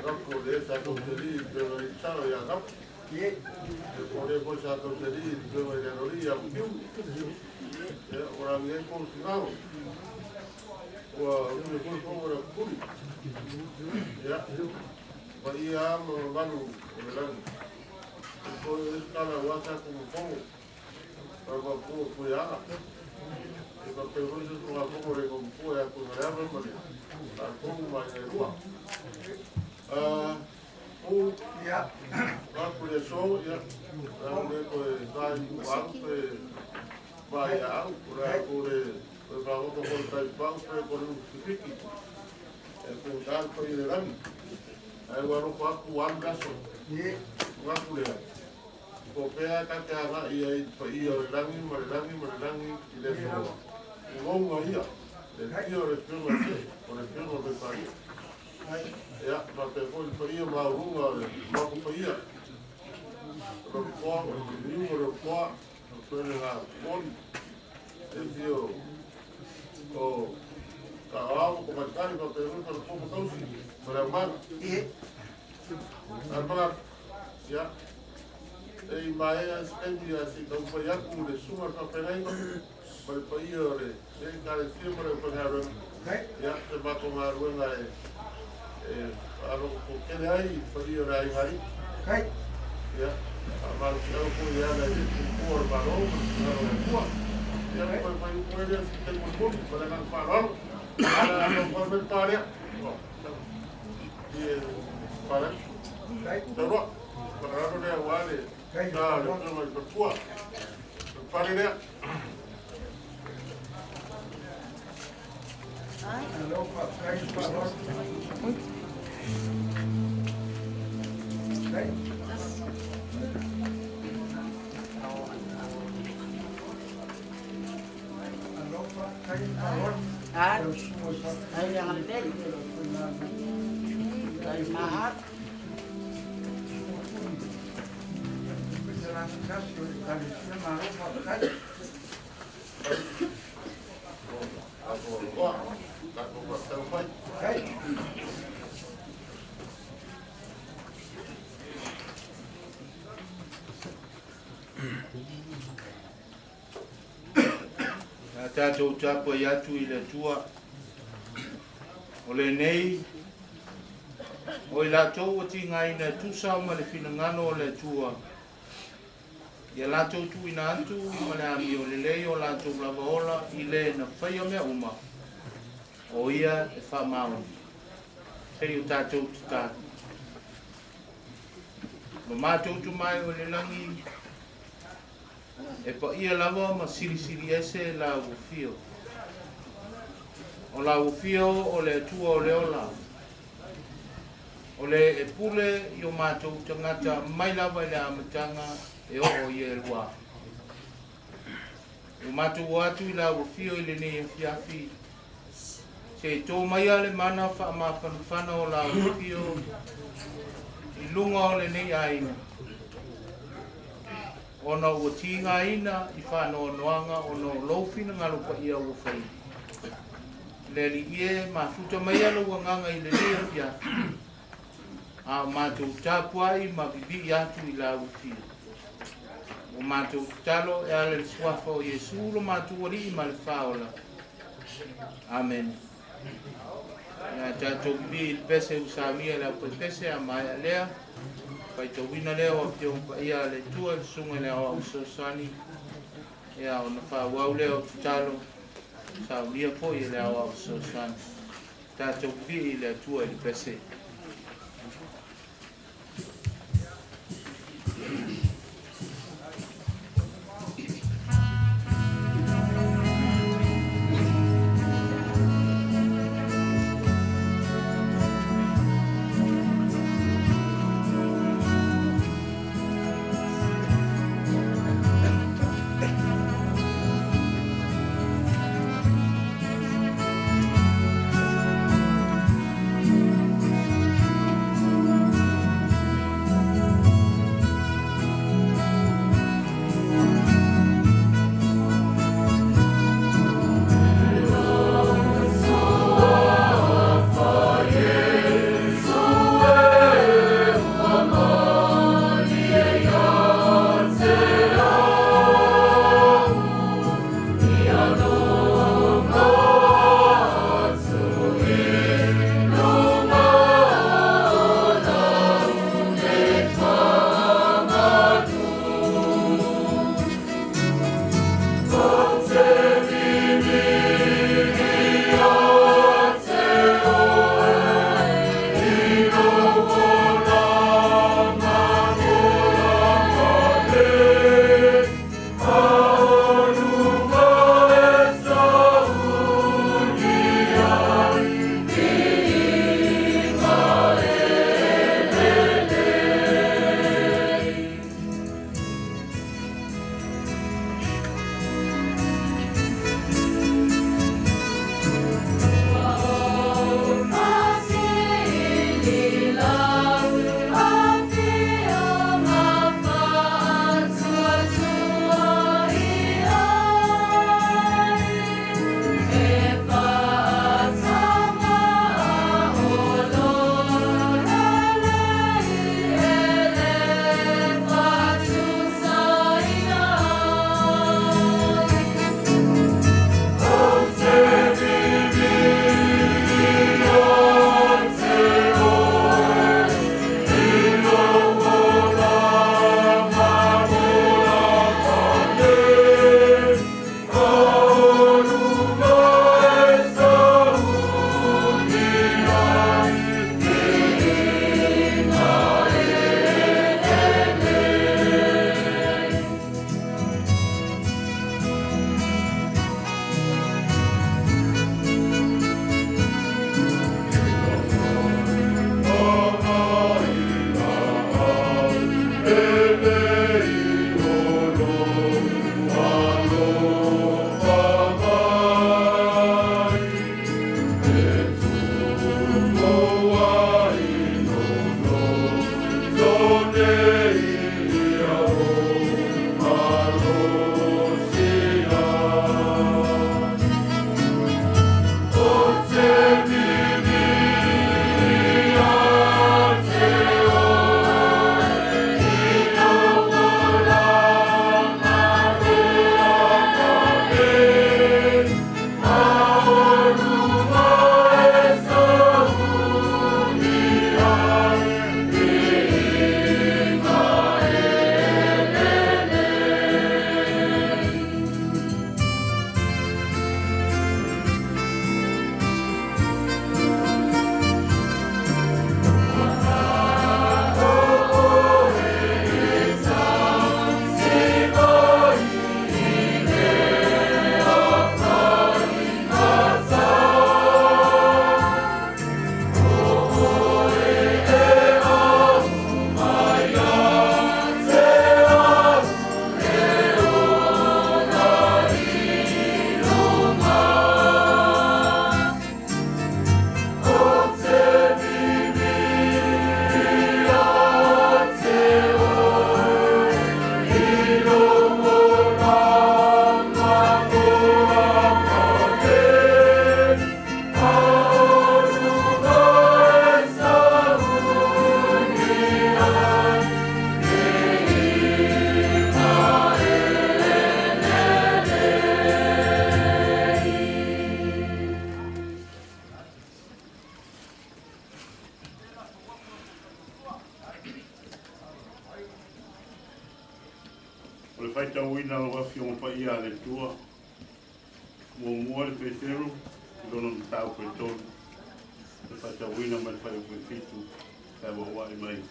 Gapu o le sa tauseli i le Afioga i le Sala ia Gapu. E po o le foi sa tauseli i le Afioga i le Alolii ia Matiu. Ia, ua lagi ai kou sigao. Ua umi foi fou o le puli. Ia, paia lava ma mamalu o le lagi. E po o le tala ua sa tumafono. O le mapu o Tuiaga. E faapea foi se Tulafono le Igoamatua ia Tuigaleava ma le Faatonu ma aiga e lua. U, Ia, atu le aso, ia, o le a le toe vae i au pe vae ia au, o le a tu le toe fagota foi tai pau pe ko le usipiki. E pūtā le paia i le lagi. Ae ua alofa atu ua alu le aso. O atu lea, po o fea ta te agai ai i le paia o le lagi ma le lagi ma le lagi i le aso ulouga ia, le afio o le Afioga i le o le Afioga o Pepalia. Ia, faapea foi le paia maualuga o le Maota paia, o le Toa, o le Niu o le Toa, o le Suega Poli, le afio o Taoao ma Tamaitai, faapea foi Faletua ma Tausi ma le Aumaga. Ae manatu, ia, se i maea se taimi ae se i taumafai atu le susuga i le faafeagaiga ma le paia o le Ekalesia ma le aufaigaluega. Ia, se matou galuega e faalogototele ai i le paia o le aiga alii. Ia, faamalosiau foi e ala i le puipua o le Malo ma le finagalo o le Atua. Ia, ona toe fai upu ai lea i se taimi mulimuli ma le agaga faaaloalo. Ae o le a taumafai mai le pa lea. I Palagi. Taurua. Faaaloalo lea aua le sa o le Afioga i le Faletua. O le pale lea. Malo faafetai le faaaloalo. Malo faafetai le faaaloalo. Lau susuga i le faafetai i lau faigamalaga. Tasi o le Ekalesia, malo faafetai. Tatou aloa, tatou faataumafai. Tatou tapuai atu i le Atua. O lenei, o i latou ua tigaina e tusa ma le finagalo o le Atua, ia latou tuuina atu ma le amio lelei o latou lava ola i le na faia mea uma, o ia e faamaoni. Se i o tatou tatalo. Lo matou Tama e o i le lagi, e paia lava ma silisili ese lau afio. O lau afio o le Atua o le ola, o le e pule i o matou tagata mai lava i le amataga e oo i e lua. Ua matou o atu i lau afio i lenei afiafi, se i tō maia le mana faamafanafana o lau afio i luga o lenei aiga, ona ua tigaina i faanoanoaga ona o lou finagalo paia ua faia. Le Alii e, mafuta maia lou agaga i lenei afiafi, a o matou tapuai ma vivii atu i lau afio. Ua matou tatalo e ala i le suafa o Iesu lo matou Alii ma le Faaola. Amene. Ia tatou vivii i le pese ua saunia e le aufaipese a maea lea, faitauina lea o Afioga Paia a le Atua i le Susuga i le Aoao Fesoasoani, ia ona faaauau lea o tatalo saunia foi e le Aoao Fesoasoani. Tatou vivii i le Atua i le pese. O le faitauina o lau Afioga Paia a le Atua, muamua le Peteru i lona mataupu e tolu, le faitauina mai le fuaiupu e 7, feauauai mai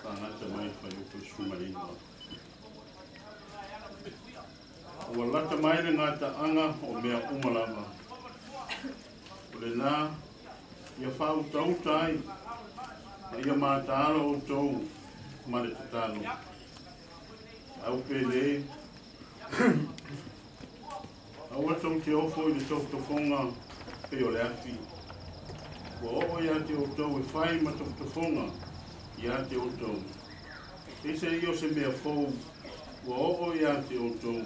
faagata mai le fuaiupu e 19. Ua lata mai le gataaga o mea uma lava. O lena ia faautauta ai ma ia mataala outou ma le tatalo. Au pele, aua tou te ofo i le tofotofoga pei o le afi. Ua oo ia te outou e fai ma tofotofoga ia te outou. Eisa ia o se mea fou ua oo ia te outou,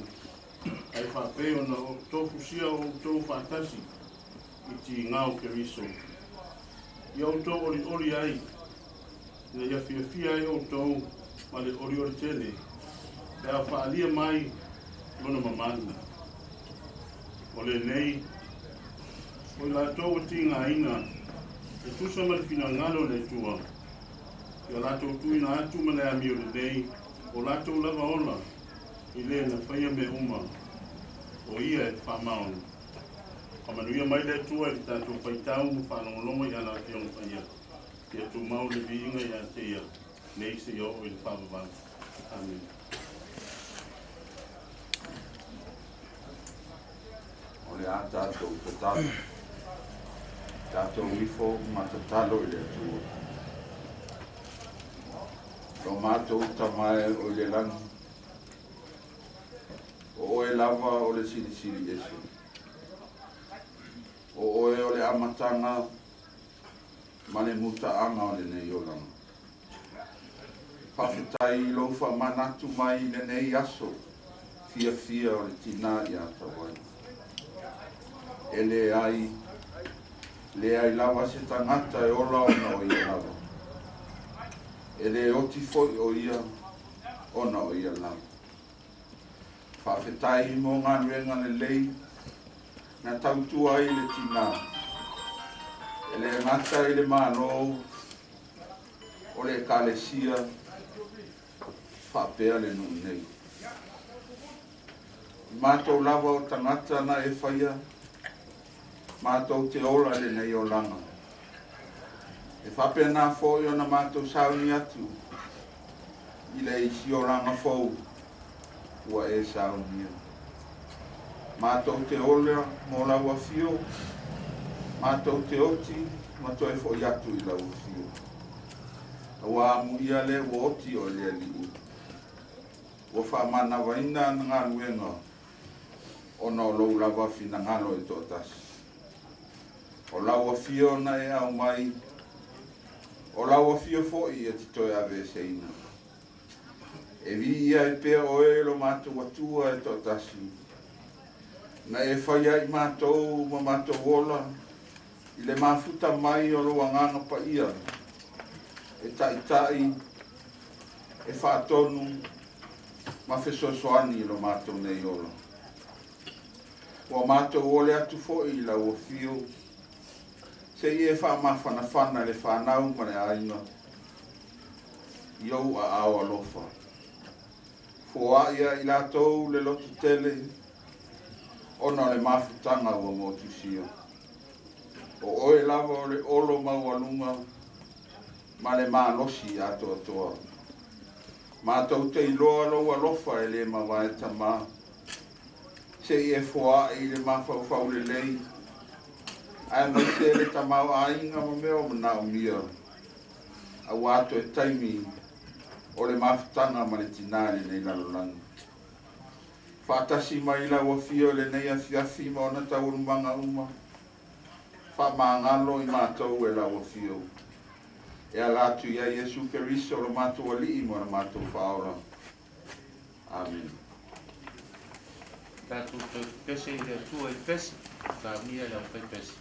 ae faapei ona tofusia outou faatasi i tiga o Keriso. Ia outou olioli ai, ina ia fiafia ai outou ma le olioli tele, pe a faaalia mai lona mamalu. O lenei, o i latou ua tigaina e tusa ma le finagalo o le Atua, ia latou tuuina atu ma le amio lelei o latou lava ola i le na faia mea uma, o ia e faamaoni. Faamanuia mai le Atua i le tatou faitau ma faalogologo i ana Afioga Paia. Ia tumau le viiga ia te ia, nei seia oo i le faavavau. Amene. O le a tatou tatalo. Tatou ifo ma tatalo i le Atua. Lo matou Tama e o i le lagi, o oe lava o le Silisili Ese. O oe o le amataga ma le mutaaga o lenei olaga. Faafetai i lou faamanatu mai i lenei aso fiafia o le tinā ia Tauai. E leai, leai lava se tagata e ola ona o ia lava. E le oti foi o ia ona o ia lava. Faafetai mo galuega lelei na tautua ai le tinā. E le gata i le Malo, o le Ekalesia faapea le nuu nei. I matou lava o tagata na e faia, matou te ola i lenei olaga. E faapena foi ona matou sauni atu i le isi olaga fou ua e saunia. Matou te ola mo lau afio, matou te oti ma toe foi atu i lau afio. Aua amuia le ua oti o le Alii, ua faamanavaina ana galuega ona o lou lava finagalo e toatasi. O lau afio na e aumai, o lau afio foi e te toe aveeseina. E viia ai pea oe lo matou Atua e toatasi, na e faia ai matou ma matou ola i le mafuta mai o lou Agaga Paia, e taitai, e faatonu ma fesoasoani i lo matou nei ola. Ua matou ole atu foi i lau afio, se i e faamafanafana i le fanau ma le aiga i ou aao alofa. Foai ia i latou le loto tele ona o le mafutaga ua motusia. O oe lava o le olo maualuga ma le malosi atoatoa. Matou te iloa lou alofa e le mavae tama, se i e foai i le mafaufau lelei, aemaise le tamaoaiga ma mea o manaomia, aua toe taimi o le mafutaga ma le tinā i lenei lalolagi. Faatasi mai lau afio i lenei afiafi ma ona taualumaga uma, faamagalo i matou e lau afio. E ala atu ia Iesu Keriso lo matou Alii ma lo matou Faaola. Amene. Tatou toe pepese i le Atua i pese, saunia le aufaipese.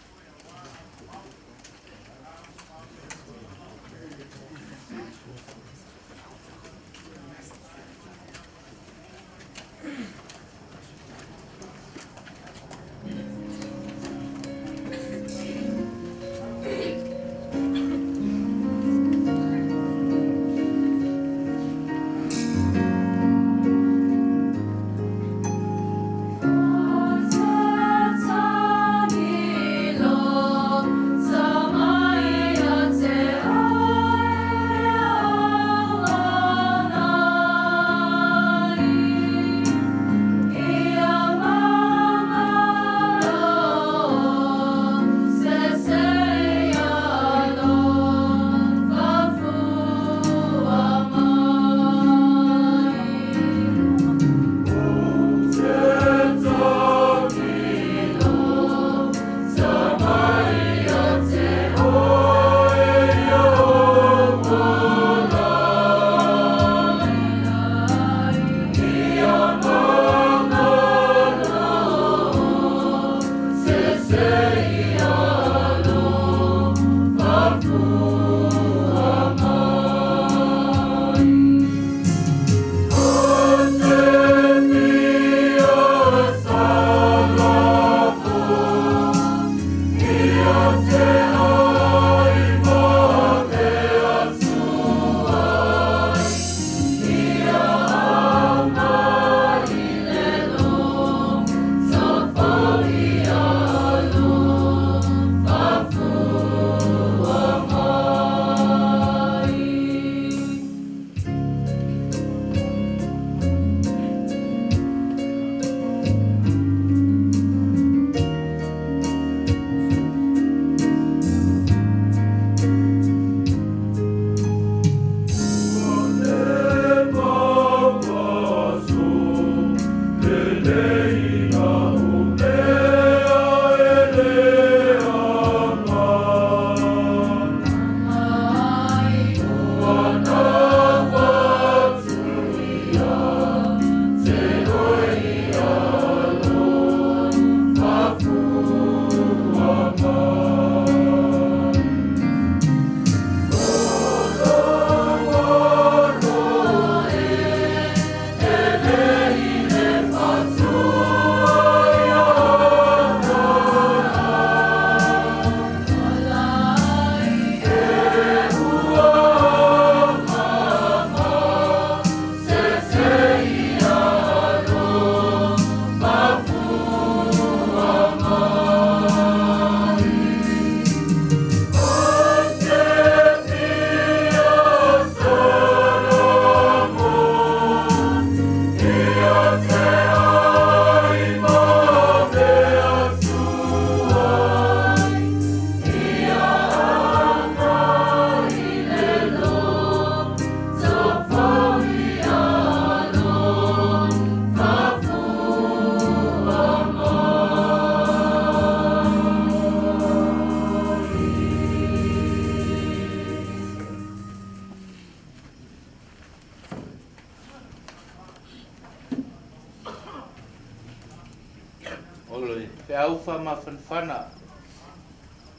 O le feau faamafanafana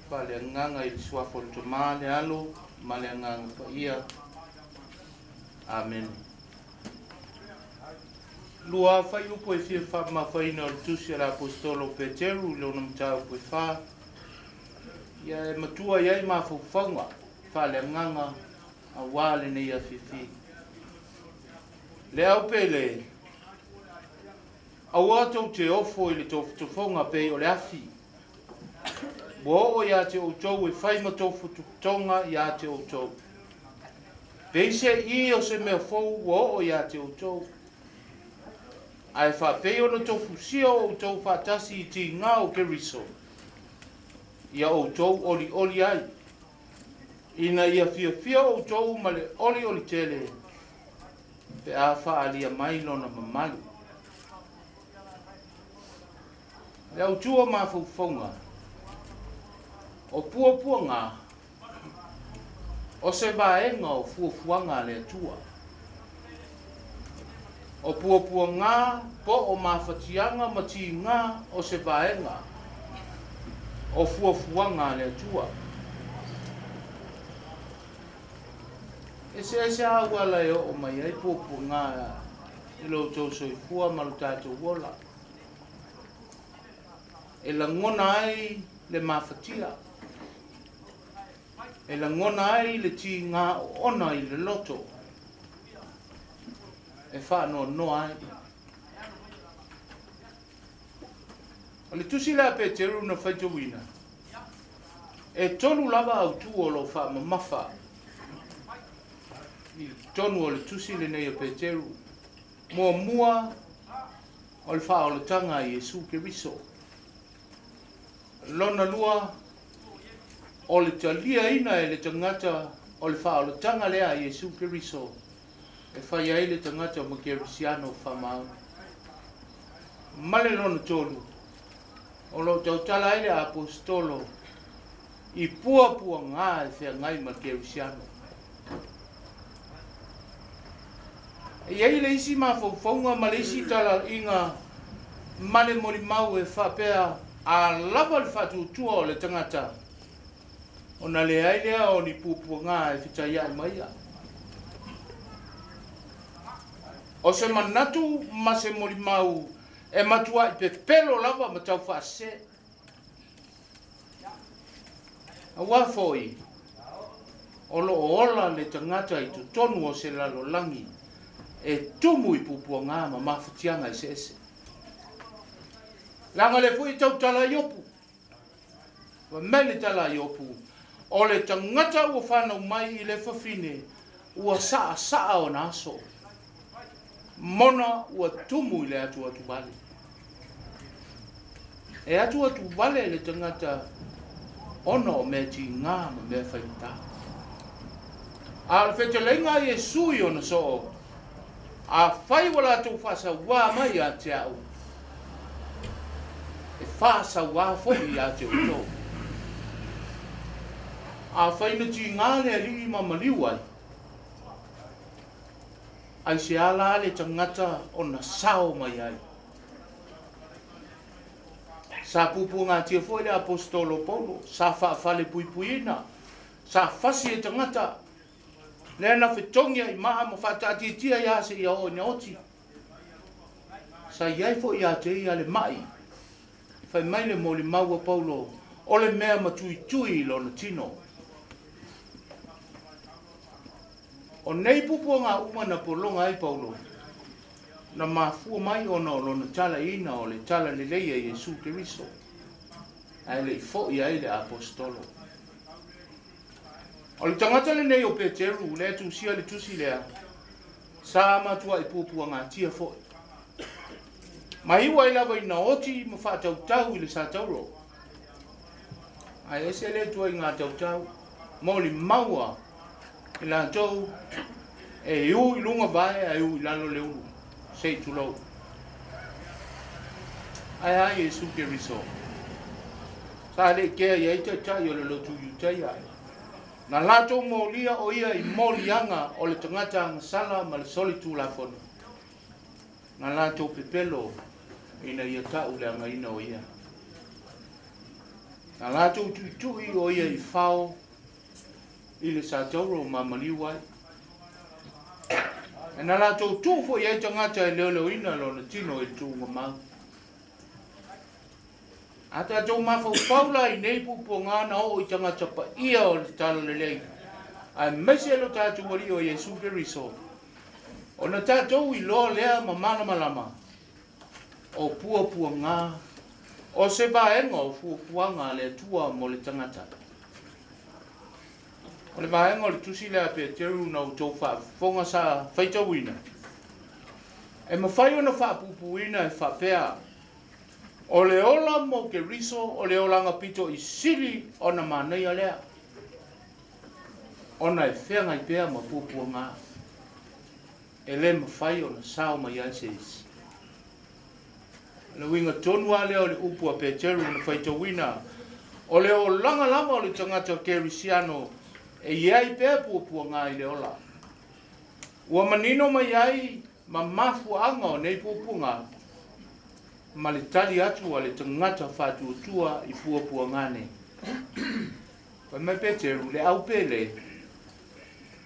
faaleagaga i le Suafa o le Tama, le Alo ma le Agaga Paia. Amene. Lua fuaiupu e fia faamamafaina o le Tusi a le Aposetolo o Peteru i lona mataupu e fa, ia e matua i ai mafaufauga faaleagaga aua lenei afiafi. Le au pele, aua tou te ofo i le tofotofoga pei o le afi, ua oo ia te outou e fai ma tofotofoga ia te outou. Peiseai o se mea fou ua oo ia te outou, ae faapei ona tofusia outou faatasi i tiga o Keriso, ia outou olioli ai, ina ia fiafia outou ma le olioli tele, pe a faaalia mai lona mamalu. Le autu o mafaufauga, o puapuaga, o se vaega o fuafuaga a le Atua. O puapuaga po o mafatiaga ma tiga o se vaega o fuafuaga a le Atua. Eseese auala e oo mai ai puapuaga i lo outou soifua ma lo tatou ola, e lagona ai le mafatia, e lagona ai le tiga oona i le loto, e faanoanoa ai. O le tusi lea a Peteru na faitauina, e tolu lava autū o lo o faamamafa i totonu o le tusi lenei a Peteru. Muamua, o le faaolataga a Iesu Keriso. Lona lua, o le taliaina e le tagata o le faaolataga lea a Iesu Keriso e fai ai le tagata ma kerisiano faamaoni. Ma le lona tolu, o lo o tautala ai le aposetolo i puapuaga e feagai ma le kerisiano. E i ai le isi mafaufauga ma le isi talaiga ma le molimau e faapea a lava le faatuatua o le tagata, ona leai lea o ni puapuaga e fetaiai ma ia. O se manatu ma se molimau e matuai pepelo lava ma taufaasese. Aua foi, o lo o ola le tagata i totonu o se lalolagi e tumu i puapuaga ma mafatiaga eseese. Leaga lea foi e tautala ai Iopu. Fai mai le tala a Iopu, o le tagata ua fanau mai i le fafine ua saasaa ona aso, mona ua tumu i le atuatuvale. E atuatuvale le tagata ona o mea tiga ma mea faigata. A o le fetalaiga a Iesu i ona soo, Afai ua latou faasauā mai ia te au, e faasauā foi ia te outou. Afai na tiga le Alii ma maliu ai, aisea la le tagata ona sao mai ai? Sa puapuagatia foi le Aposetolo o Paulo, sa faafalepuipuiina, sa fasi e tagata, Lea na fetogia i maa ma faataatiatia ia seia oo ina oti. Sa i ai foi ia te ia le ma'i. Fai mai le molimau a Paulo, o le mea matuitui i lona tino. O nei puapuaga uma na pologa ai Paulo, na mafua mai ona o lona talaiina o le talalelei a Iesu Keriso, ae le i foi ai le Aposetolo. O le tagata lenei o Peteru, lea e tusia le tusi lea, sa matuai puapuagatia foi. Ma iu ai lava ina oti ma faatautau i le satauro. Ae ese le ituaiga tautau, molimau i latou e u i luga vae ae u i lalo le ulu, se i tulou. Ae a Iesu Keriso? Sa le ʻikea i ai taitai o le lotu Iutaia. Na latou molia o ia i moliaga o le tagata agasala ma le solitulafono. Na latou pepelo ina ia tau leagaina o ia. Na latou tuitui o ia i fao i le satauro ma maliu ai. E na latou tuu foi ai tagata e leoleoina lona tino i le tuuga mau. A tatou mafaufau la i nei puapuaga na oo i tagata paia o le Talalelei, aemaise lo tatou Alii o Iesu Keriso, ona tatou iloa lea ma malamalama o puapuaga o se vaega o fuafuaga a le Atua mo le tagata. O le vaega o le tusi lea a Peteru na outou faafofoga sa faitauina, e mafai ona faapuupuuina e faapea, O le ola mo Keriso o le olaga pito i sili ona manaia lea, ona e feagai pea ma puapuaga e le mafai ona sao mai ai se isi. O le uiga tonu lava lea o le upu a Peteru na faitauina, o le olaga lava o le tagata kerisiano e i ai pea puapuaga i le ola. Ua manino mai ai ma mafuaaga o nei puapuaga ma le tali atu a le tagata faatuatua i puapuaga nei. Fai mai Peteru, le au pele,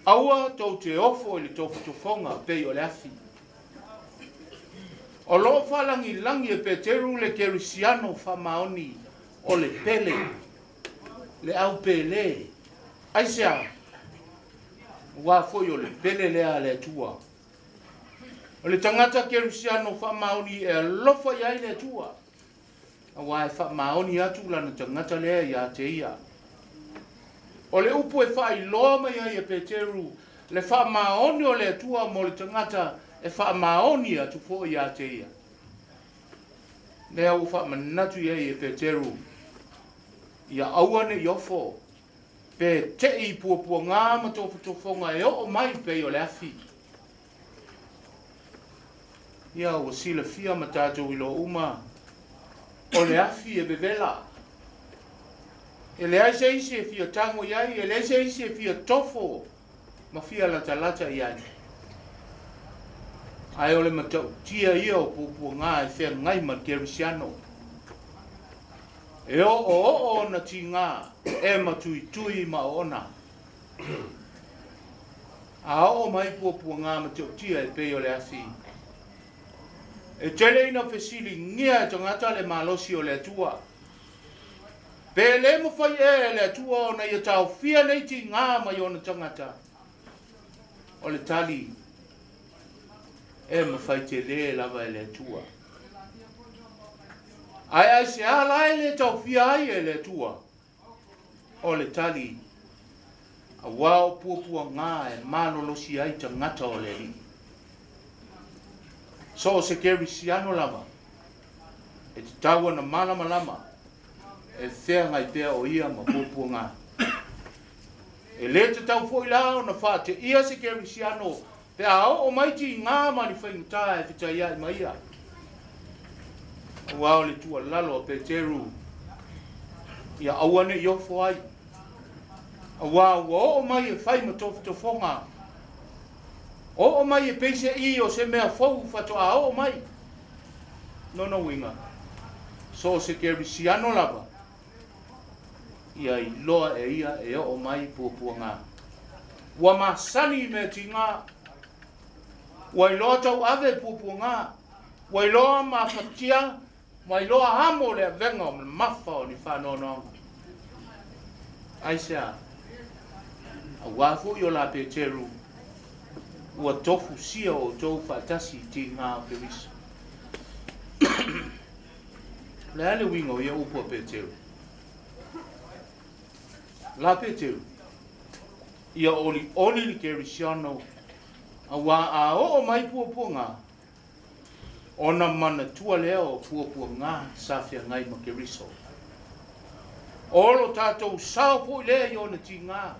aua tou te ofo i le tofotofoga pei o le afi. O lo o faalagilagi e Peteru le kerisiano faamaoni o le pele, le au pele. Aisea? Aua foi o le pele lea a le Atua. O le tagata kerisiano faamaoni e alofa i ai le Atua, aua e faamaoni atu lana tagata lea ia te ia. O le upu e faailoa mai ai e Peteru le faamaoni o le Atua mo le tagata e faamaoni atu foi ia te ia. Lea ua faamanatu i ai e Peteru, ia aua ne i ofo, pe te i puapuaga ma tofotofoga e oo mai pei o le afi. Ia ua silafia ma tatou iloa uma, o le afi e vevela. E leai se isi e fia tago i ai, e leai se isi e fia tofo ma fia latalata i ai. Ae o le matautia ia o puapuaga e feagai ma le kerisiano. E oooo ona tiga e matuitui ma oona. A oo mai puapuaga matautia e pei o le afi, e tele ina fesiligia e tagata le malosi o le Atua. Pe le mafai ea e le Atua ona ia taofia nei tiga mai ona tagata? O le tali, e mafai tele lava e le Atua. Ae aisea la e le taofia ai e le Atua? O le tali, Auā o puapuaga e malolosi ai tagata o le Alii. So o se kerisiano lava, e tatau ona malamalama e feagai pea o ia ma puapuaga. E le tatau foi la ona faateia se kerisiano pe a oo mai tiga ma ni faigata e fetaiai ma ia. Auā o le tuualalo a Peteru, ia aua ne i ofo ai, auā ua oo mai e fai ma tofotofoga, oo mai e pei se i o se mea fou faatoa oo mai. Lona uiga, so o se kerisiano lava, ia iloa e ia e oo mai puapuaga. Ua masani i mea tiga, ua iloa tauave puapuaga, ua iloa mafatia, ua iloa amo le avega o mamafa o ni faanoanoaga. Aisea? Auā foi o la Peteru, ua tofusia outou faatasi i tiga o Keriso. O le a le uiga o ia upu a Peteru? La Peteru, ia olioli le kerisiano, auā a oo mai puapuaga, ona manatua lea o puapuaga sa feagai ma Keriso. O lo tatou sao foi lea i ona tiga.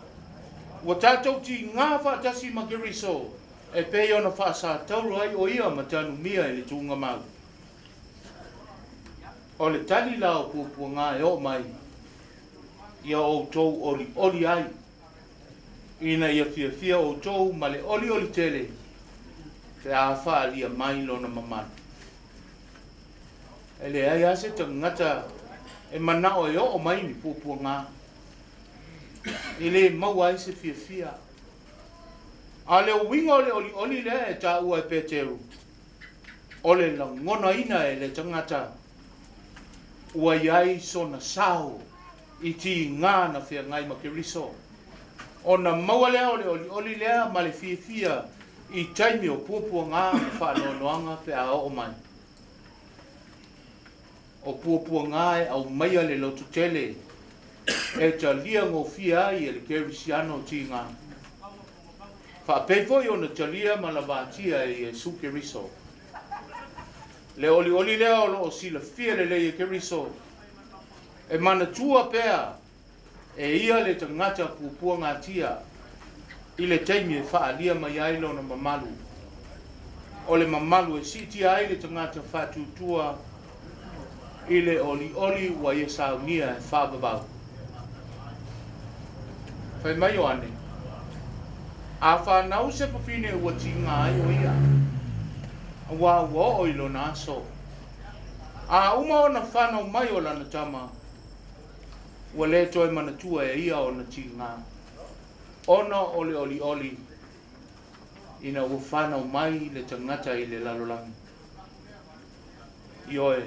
Ua tatou tiga faatasi ma Keriso e pei ona faasatauro ai o ia ma tanumia i le tuugamau. O le tali la o puapuaga e oo mai, ia outou olioli ai, ina ia fiafia outou ma le olioli tele pe a faaalia mai lona mamalu. E leai lava se tagata E manao e oo mai ni puapuaga e lē maua ai se fiafia. A o le uiga o le olioli lea e taua e Peteru, o le lagonaina e le tagata ua i ai sona sao i tiga na feagai ma Keriso, ona maua lea o le olioli lea ma le fiafia i taimi o puapuaga ma faanoanoaga pe a oo mai. O puapuaga e aumaia le lototele e talia gofie ai e le Kerisiano tiga, faapei foi ona talia ma lavatia e Iesu Keriso. Le olioli lea o lo o silafia lelei e Keriso, e manatua pea e ia le tagata puapuagatia i le taimi e faaalia mai ai lona mamalu. O le mamalu e siitia ai le tagata faatuatua i le olioli ua ia saunia e faavavau. Fai mai Ioane, A fanau se fafine ua tiga ai o ia, auā ua oo i lona aso. A uma ona fanau mai o lana tama, ua lē toe manatua e ia ona tiga, ona o le olioli ina ua fanau mai le tagata i le lalolagi. Ioe,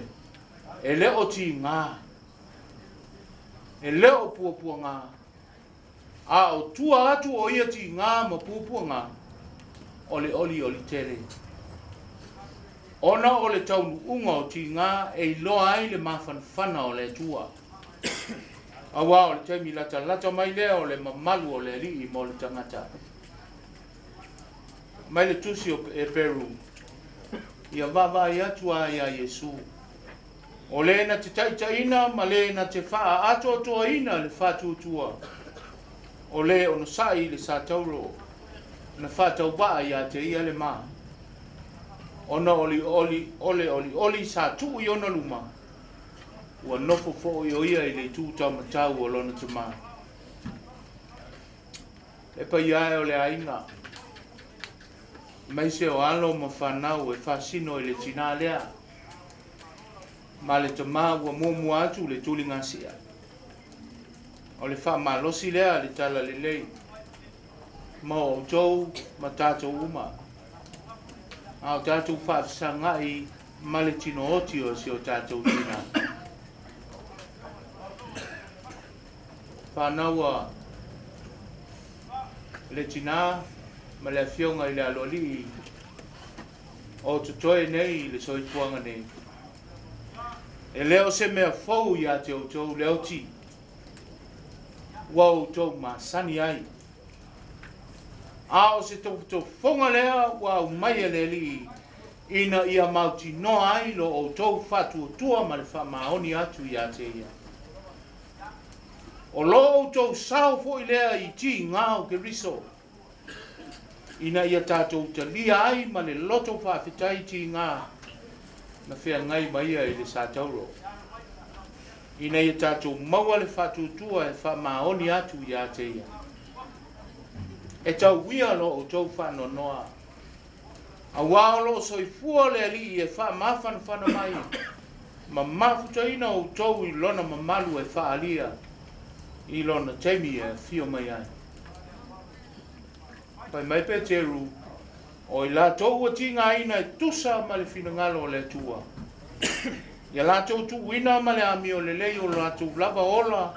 e le o tiga, e le o puapuaga, a o tua atu o ia tiga ma puapuaga, o le olioli tele. Ona o le taunuuga o tiga e iloa ai le mafanafana o le Atua. Auā o le taimi latalata mai lea o le mamalu o le Alii mo le tagata. Mai le tusi o Eperu, ia vaavaai atu a iā Iesu, o le na te taitaiina ma le na te faaatoatoaina le faatuatua, o le onosai i le satauro na faatauvaa iā te ia le ma, ona o le olioli sa tuu i ona luma, ua nofo foi o ia i le itu taumatau o lona tamā. Le paia e o le aiga, aemaise o alo ma fanau e faasino i le tinā lea ma le tamā ua muamua atu le tuligasia. O le faamalosi lea le talalelei mo outou ma tatou uma, a o tatou faafesagai ma le tino oti o si o tatou tinā. Fanau a le tinā ma le afioga i le aloalii o totoe nei i le soifuaga nei. E le o se mea fou iā te outou le oti ua outou masani ai. A o se tofotofoga lea ua aumai e le Alii ina ia mautinoa ai lo outou faatuatua ma le faamaoni atu iā te ia. O lo outou sao foi lea i tiga o Keriso, ina ia tatou talia ai ma le loto faafetai tiga na feagai ma ia i le satauro, ina ia tatou maua le faatuatua e faamaoni atu iā te ia. E tauia lo outou faanoanoa, auā o lo o soifua le Alii e faamafanafana mai ma mafutaina outou i lona mamalu e faaalia i lona taimi e afio mai ai. Fai mai Peteru, O i latou ua tigaina e tusa ma le finagalo o le Atua, ia latou tuuina ma le amio lelei o lo latou lava ola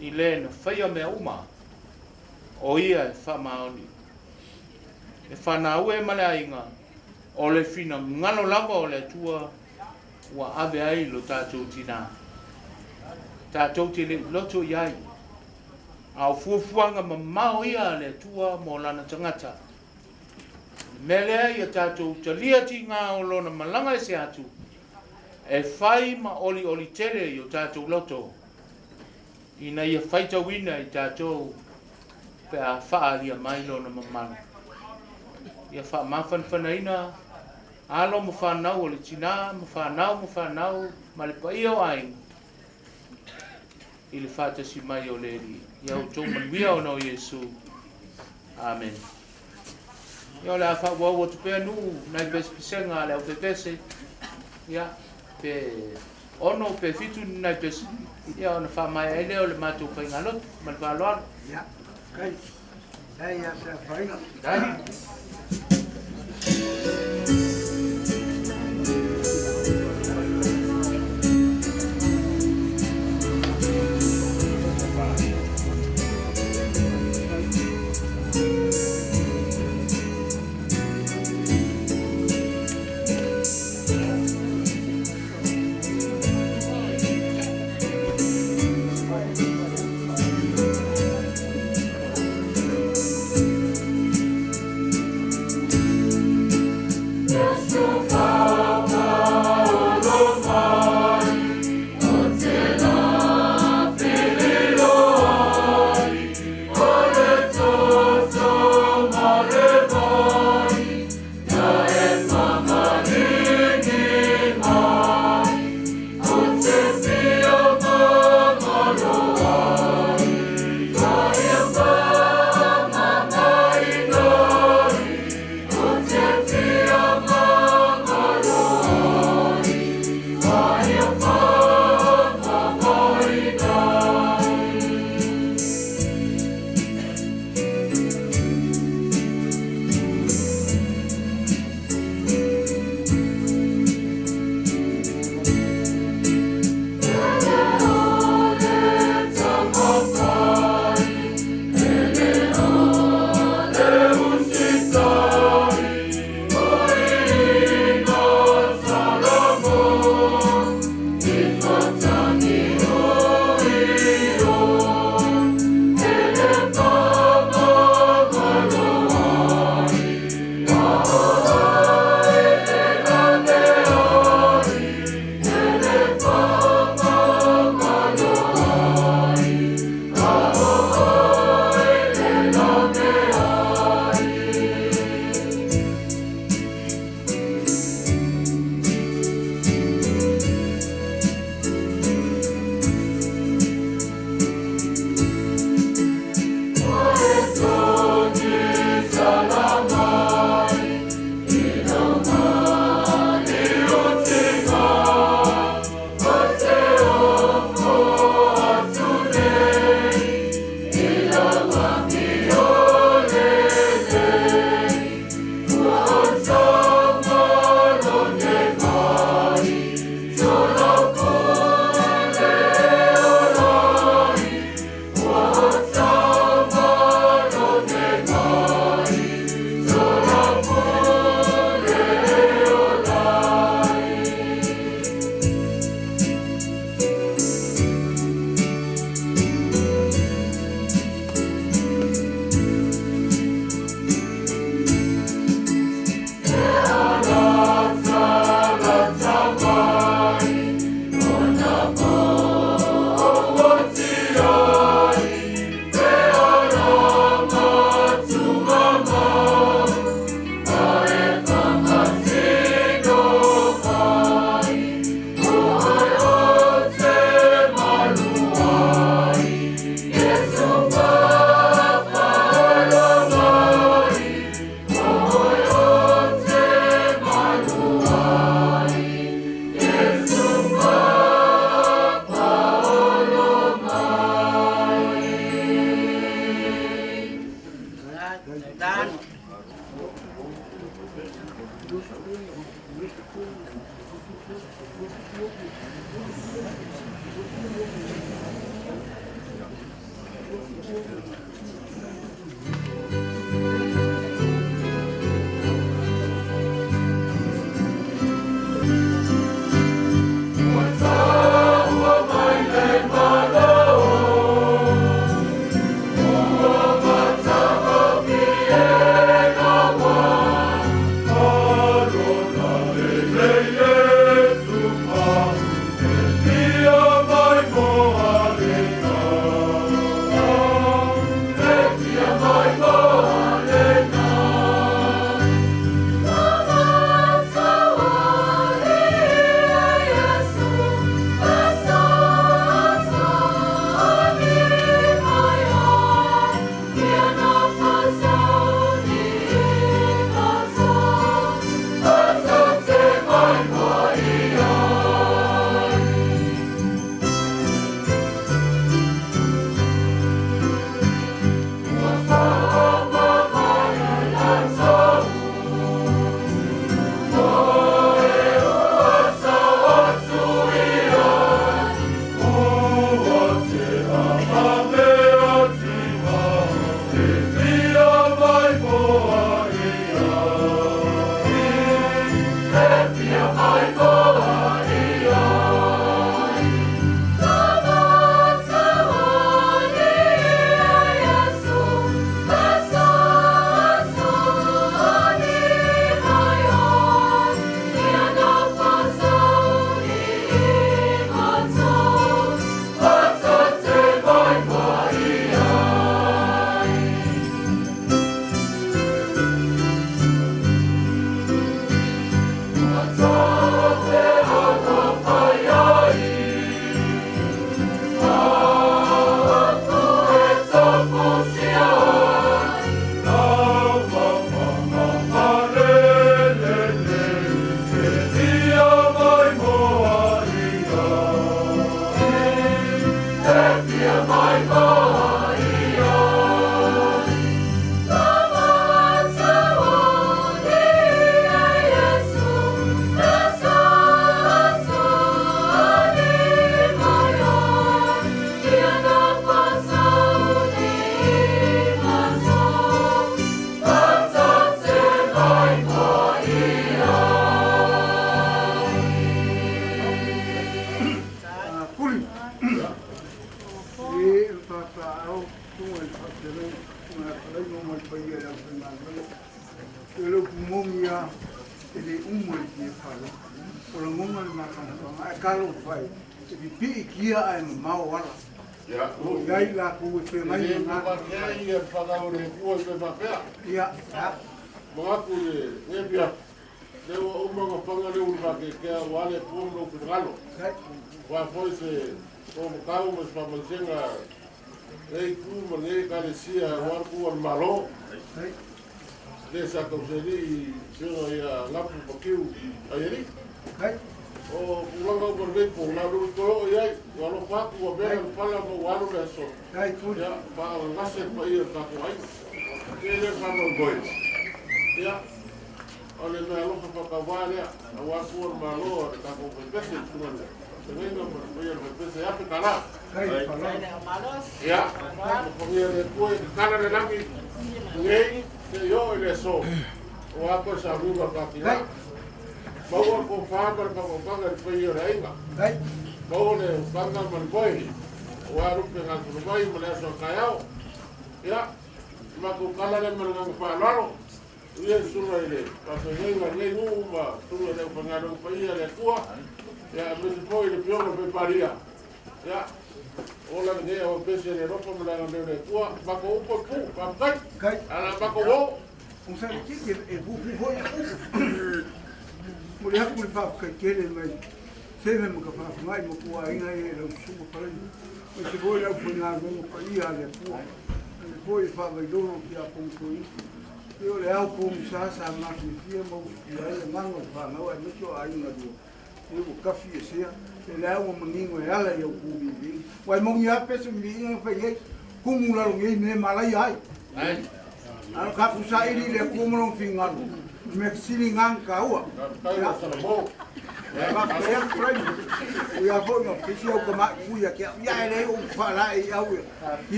i le na faia mea uma, o ia e faamaoni. E fanau e ma le aiga, o le finagalo lava o le Atua ua ave ai lo tatou tinā. Tatou te le i loto i ai, a o fuafuaga mamao ia a le Atua mo lana tagata. O le mea lea ia tatou talia tigā o lona malaga ese atu, e fai ma olioli tele i o tatou loto, ina ia faitauina i tatou pe a faaalia mai lona mamalu. Ia faamafanafanaina alo ma fanau o le tinā ma fanau ma fanau ma le paia o aiga i le faatasi mai o le Alii. Ia outou manuia ona o Iesu. Amen. Ia o le a faaauau atu pea nuu nai pesepesega a le aufepese. Ia, pe 6 pe 7 ni nai pese, ia ona faamaea ai lea o le matou faigalotu. Ma le faaaloalo. Ia, kai. Dai ia se afaina. Dai.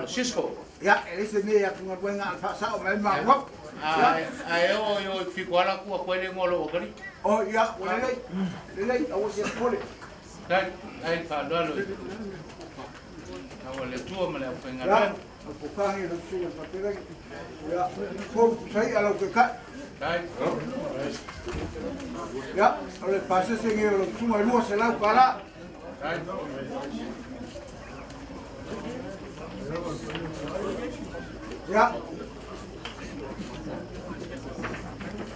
Cisco. Ya, ese me ya con buen alfa sao me ma wap. Ai o yo fi kwala ku ko le ngolo o kali. O ia, ua lelei, lelei, aua e te popole. Dai, dai faaaloalo i lau le Atua ma le aufaigaluega. Ia, o Pofangi lau susuga i le Faafeagaiga. Ia, fou tusai a lau taitai. Dai. Ia, o le pasese nei o lau susuga e $200. Dai. Ia,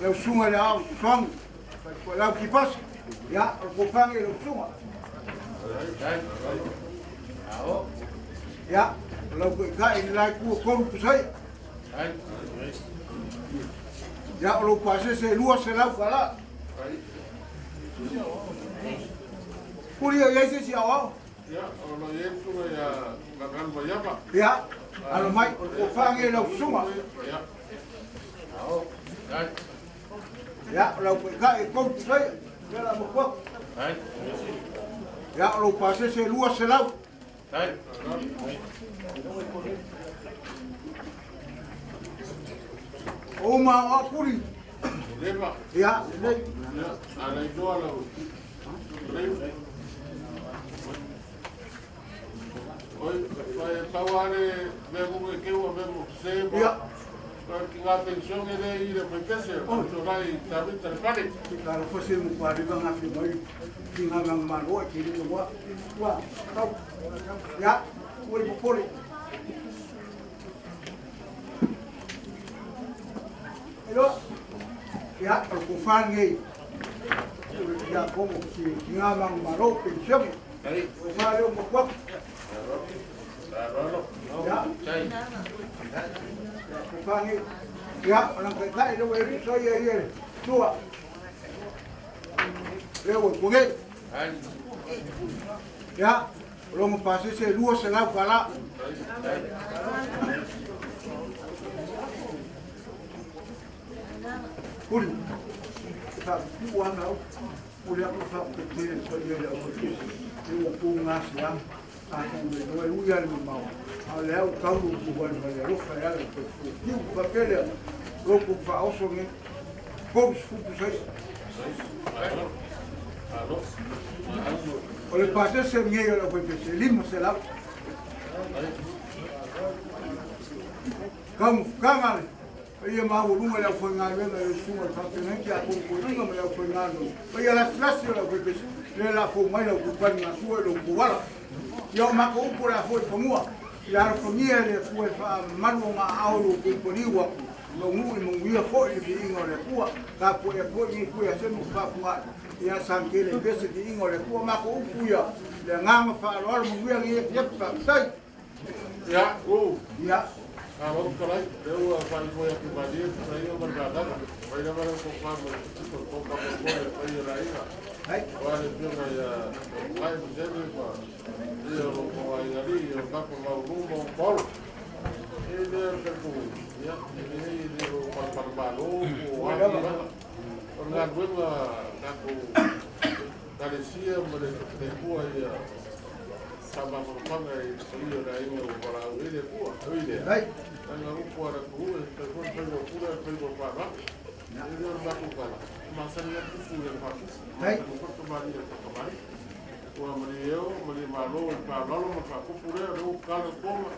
lau susuga i le Ao Sosogi, lau Kipasi. Ia, o le Pofangi lau susuga. Ia, o lau taitai i le la itu e 3 pusaia. Ia, o lou pasese e $200. Puli o i ai se isi aoao? Ia, o lo o i ai le susuga ia Gaganu Maiava. Ia, alo mai, o le tofa lenei i lau susuga. Ia. Ia, o lau taitai e 3 pusaia. Ia la motu atu. Ia, o lou pasese e 200. O uma aoao Puli. Leva. Ia, lelei. Ia, a le iloa lau. Oi, e pau lava le mea mumu e keu a mea mo se ma. Ia. Ki ngā pensione le i le faipese, o te lai tavita le pale. Ki ka alofa se mo kua riva ngā fi mai ki ngā manga malo e ki ringa wa. Ua, tau. Ia, ua le popole. Eloa. Ia, o le kofa lenei. Ia, komo ki ngā manga malo pensione. Kofa leo mo kua. Ia. Kofa lenei. Ia, o lang taitai le ua e tusa ia ia le tua. Lea ua kuge. Ia, o longa pasese e $200. Puli, e faapupuu lava au, puli atu faapupuu le paia i le aufaipese, e ua pu gasea, a tuu le iloa e ui lava i le mamao, a o lea ua tau lou tuuali mai le alofa e ala i le soifua. Fiu faapea lea, lotu faaoso nei, 30 pusaia. O le pasese lenei o le aufaipese, e 500. Taumafataga le paia maualuga i le aufaigaluega i le susuga i le faafeagaiga ia Kolukuiga ma le aufaigaluega paia lasilasi o le aufaipese lea la fou mai lau kupani gasua i lou tuala. Ia o matou upu o le a foi i fanua ia alofagia e le Atua e faamamalu ona aao i lou kupaniu atu lou nuu i manuia foi le viiga o le Atua tapuai atu foi nei tui a semu faafugai ia santele pese viiga o le Atua. O matou upu ia le agaga faaaloalo manuia lenei afiafi faafetai. Ia, u. Ia. Malo talai, lea ua faaifoe atu malie tusa ma le vagaga. Mai lava lau tofa ma le tito ko ka mo mo le paia la iga. Hai. Wa le pionga ia kai mo sebe ma ia o ko ai ngali o ka ko mau lu mo polo. E le ka ku. Ia, e le e le o pa pa malo o ai la. O nga gwenga ka ku Kalesia ma le kua ia sa mafafaga i le paia o le aiga ua valaau i ai le Atua. Oi lea, lana upu a le atunuu e fai foi le faiva o pule a le faiva o paavave. E le o le matou tala, e masani lava tupu i lana faatupu. Masani foi le tamalii i lana faatamalii. Ua malie eo, malie malo i le faaaloalo ma le faatupu lea, o lea ua tatala le toga,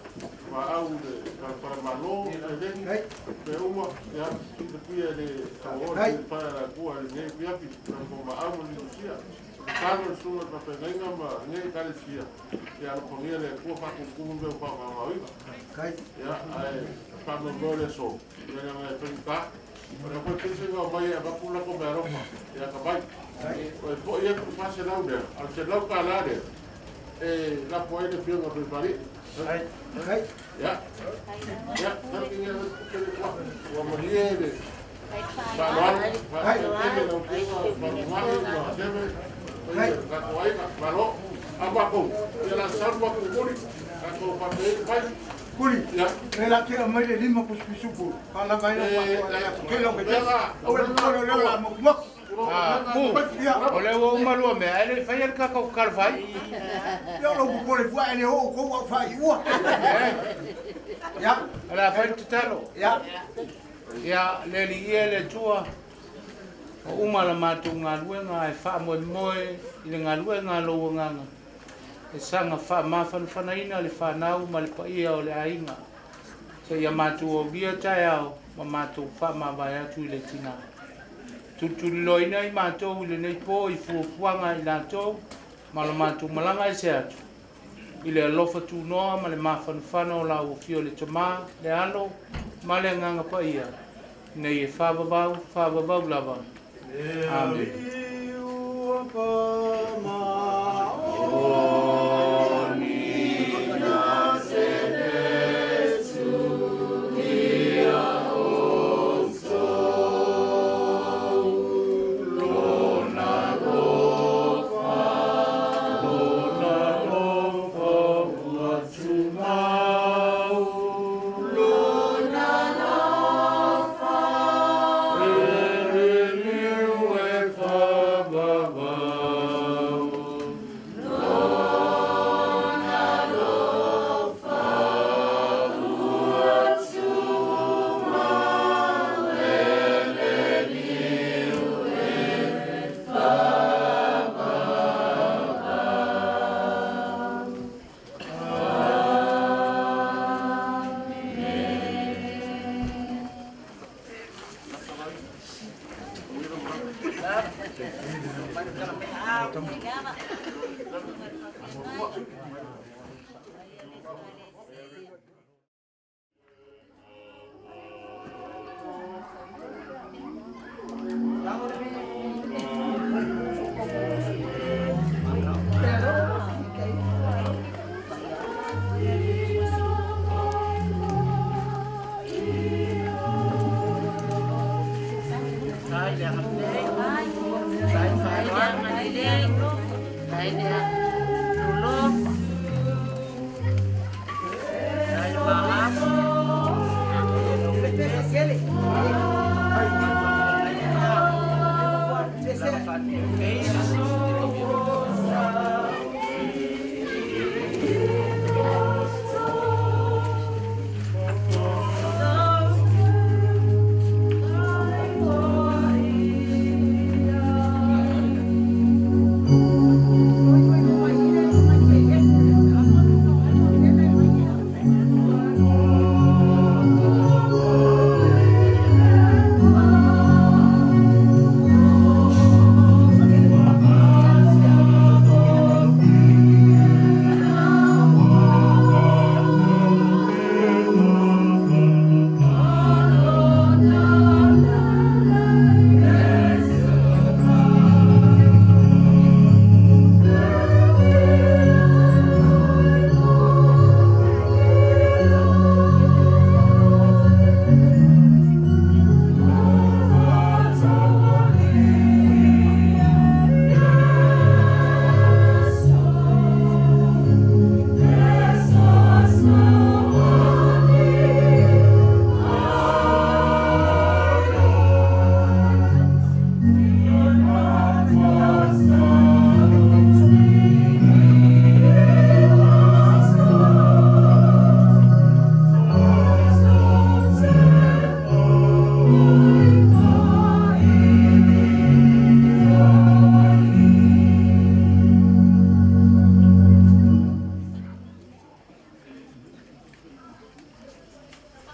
vaau i le palapala malo, seleni, mea uma, ia, silafia e le tauoa le pae a le Atua i lenei afiafi, lana pomaau ma le linosia. Tatalo le susuga i le faafeagaiga ma lenei Ekalesia, ia alofagia le Atua faatumutumu mea ua faagaogaoina. Ia, ae faamoemoe le aso, ia leaga e faigata. O le foi pese na omai e avatu le latou meaalofa ia Atamai. E foi atu le $400 lea, a o le $100 lea, e lafo ai le afioga a Tuipalii. Ia, ia, tali ia ua malie le faaaloalo, faafetai tele lau afioga Fatumani ma Seve, tatou aiga, malo. A matou, ia la sau le matou muli, tatou faapea ai fai. Puli, Ia. e la te aumai le lima pisupisupu, faalava ai lau faasoa i le aso tele o Petesa. Aua le popole o lea o le a motumotu. O lea ua uma lua mea, ae le i faia le tatou tatalo fai. Ia o lou popole fua ae le oo outou au faaiua. Ia. O le a fai le tatalo. Ia. Ia, le Alii e, le Atua, Ua uma la matou galuega ae faamoemoe i le galuega a lou Agaga e saga faamafanafanaina le fanau ma le paia o le aiga seia matou aulia taeao ma matou faamavae atu i le tina. Tulituliloaina i matou i lenei po i fuafuaga a i latou ma la matou malaga ese atu i le alofa tunoa ma le mafanafana o lau Afio le Tama, le Alo ma le Agaga Paia, nei e faavavau, faavavau lava. Amene.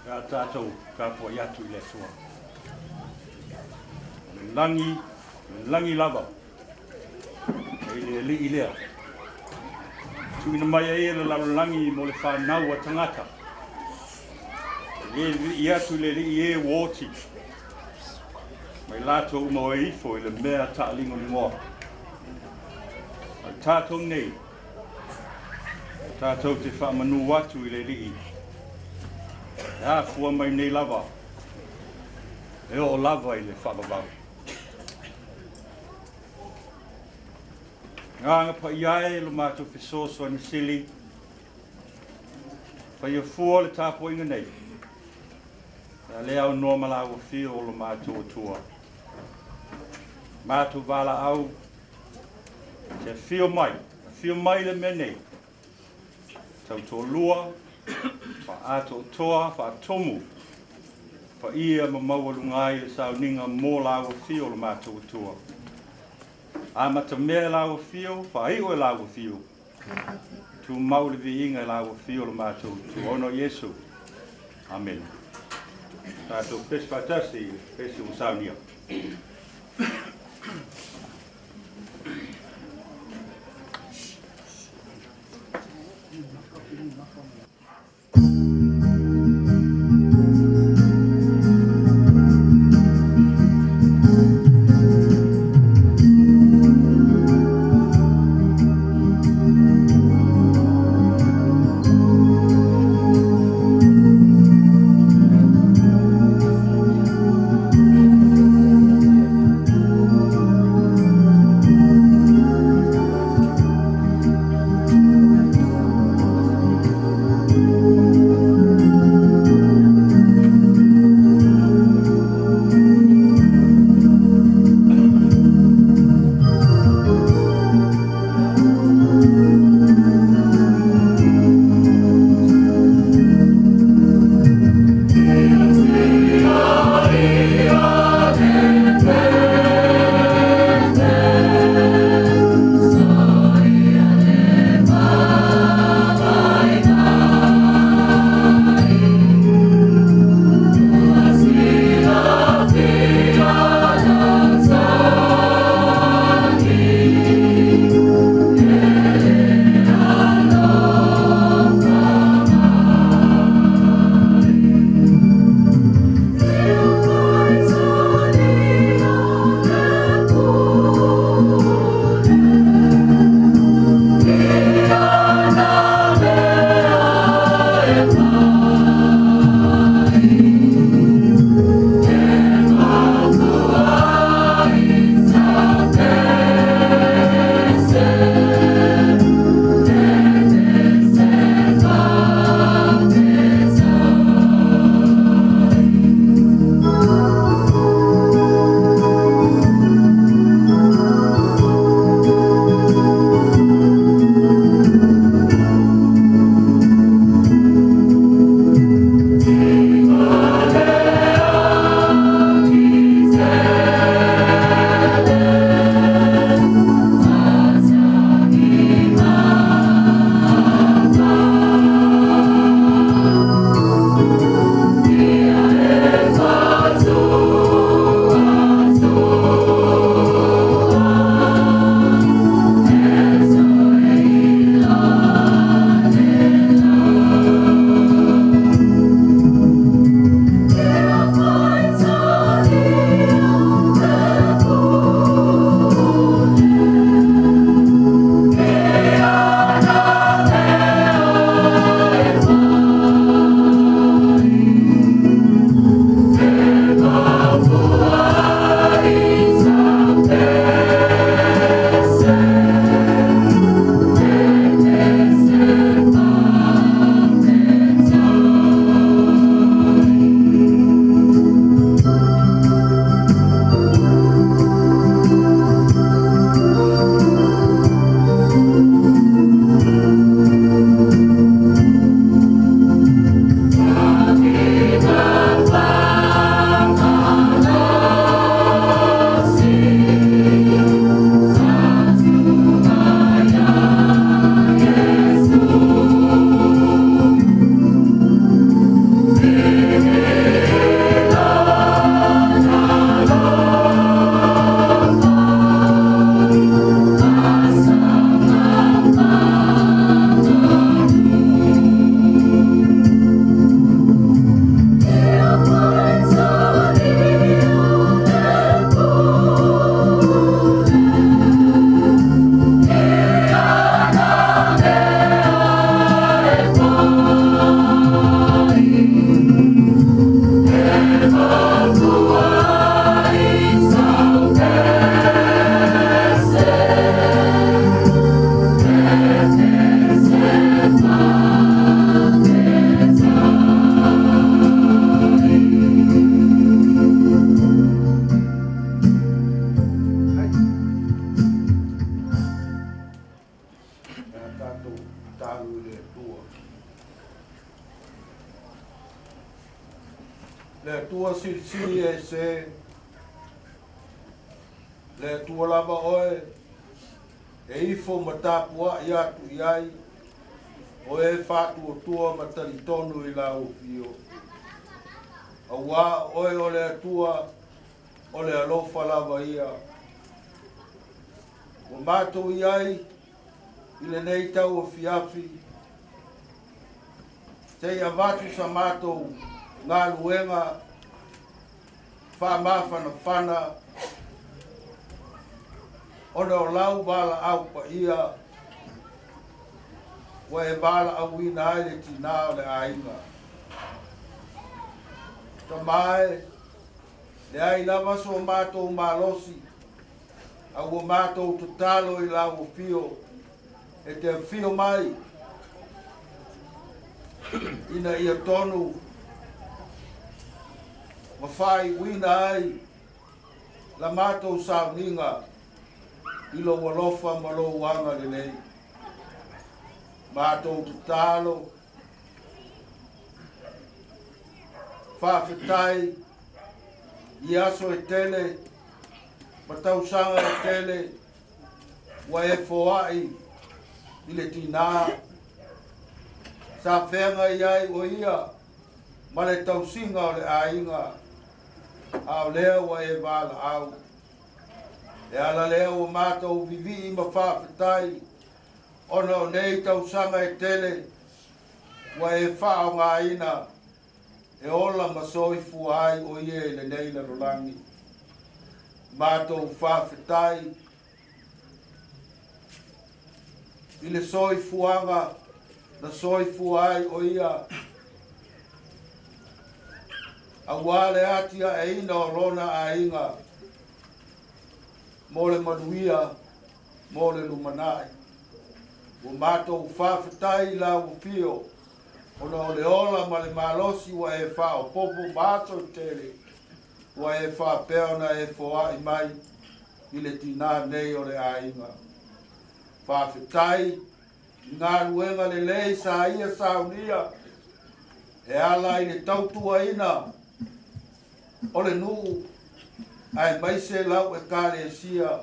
Pe a tatou tapuai atu i le Atua. O le lagi, o le lagi lava, e i le Alii lea. Tuuina mai ai e le lalolagi mo le fanau a tagata. E le lii atu i le Alii e ua oti. Mai latou uma o e ifo i le mea taaligoligoa. A o tatou nei, Tatou te faamanū atu i le Alii, e afua mai nei lava, e oo lava i le faavavau. Agaga paia e lo matou fesoasoani sili, faia fua le tapuaiga nei, pe a le aunoa ma la ua fio o lo matou Atua. Matou valaau, te afio mai, afio mai le mea nei, tautoalua, faaatoatoa, faatomu. Paia ma maualuga ai le sauniga mo Lāua Afio o lo matou Atua. Amatamea e Lāua Afio, faai'u e Lāua Afio, tumau le viiga i Lāua Afio o lo matou Atua, ona o Iesu. Amene. Tatou pesi faatasi i le pesi ua saunia. Le Atua silisili ese, le Atua lava oe e ifo ma tapuaʻi atu i ai, o e faatuatua ma talitonu i lau afio. Auā o oe o le Atua o le alofa lava ia. Ua matou i ai i lenei tauafiafi, se i avatu sa matou galuega faamafanafana ona o lau valaau paia ua e valaauina ai le tinā o le aiga. Tama e, leai lava so matou malosi, a ua matou tatalo i lau afio e te afio mai ina ia tonu ma faaiuina ai la matou sauniga i lou alofa ma lou agalelei. Matou tatalo, faafetai i aso e tele ma tausaga e tele ua e foai i le tinā sa feagai ai o ia ma le tausiga o le aiga, a o lea ua e valaau. E ala lea ua matou vivii ma faafetai ona o nei tausaga e tele ua e faaaogaina e ola ma soifua ai o ia i lenei lalolagi. Matou faafetai i le soifuaga na soifua ai o ia auā le atiaeina o lona aiga mo le manuia mo le lumanai. Ua matou faafetai i lau afio ona o le ola ma le malosi ua e faaopoopo ma aso e tele ua e faapea ona e foai mai i le tinā nei o le aiga. Faafetai i galuega lelei sa ia saunia e ala i le tautuaina o le nuu aemaise lau Ekalesia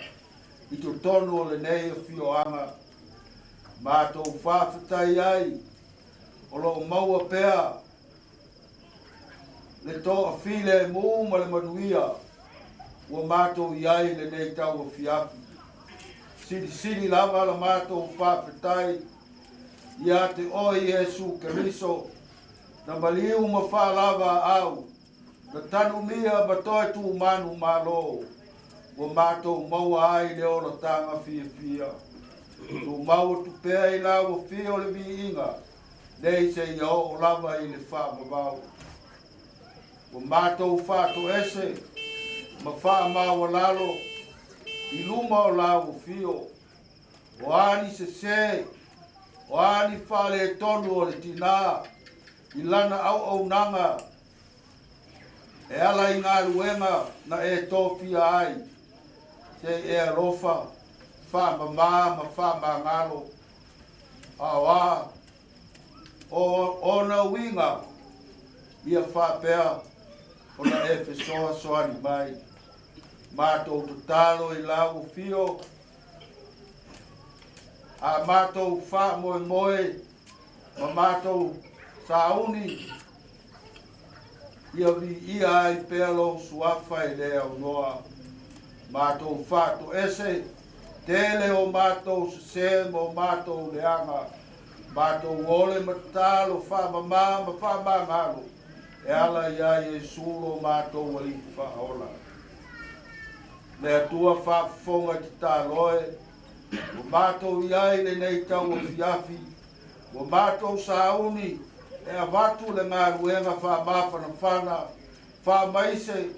i totonu o lenei afioaga. Matou faafetai ai o lo o maua pea le toafilemu ma le manuia ua matou i ai i lenei tauafiafi. Silisili lava la matou faafetai ia te oe Iesu Keriso, na maliu ma faalava au, na tanumia ma toe tumanu malo, ua matou maua ai le olataga fiafia. Tumau atu pea i lau afio o le viiga, nei seia oo lava i le faavavau. Ua matou faatoese ma faamaualalo i luma o lau afio, o a ni sesē, o a ni faaletonu o le tinā i lana auaunaga e ala i galuega na e tofia ai, se i e alofa, faamamā ma faamagalo, a o a o ona uiga ia faapea ona e fesoasoani mai. Matou tatalo i lau afio, a matou faamoemoe ma matou sauni, ia viia ai pea lou suafa e le aunoa. Matou faatoese, tele o matou sesē ma o matou leaga, matou ole ma tatalo faamamā ma faamagalo e ala iā Iesu lo matou Alii Faaola. Le Atua faafofoga i tatalo e, ua matou i ai lenei tauafiafi, ua matou sauni e avatu le galuega faamafanafana faamaise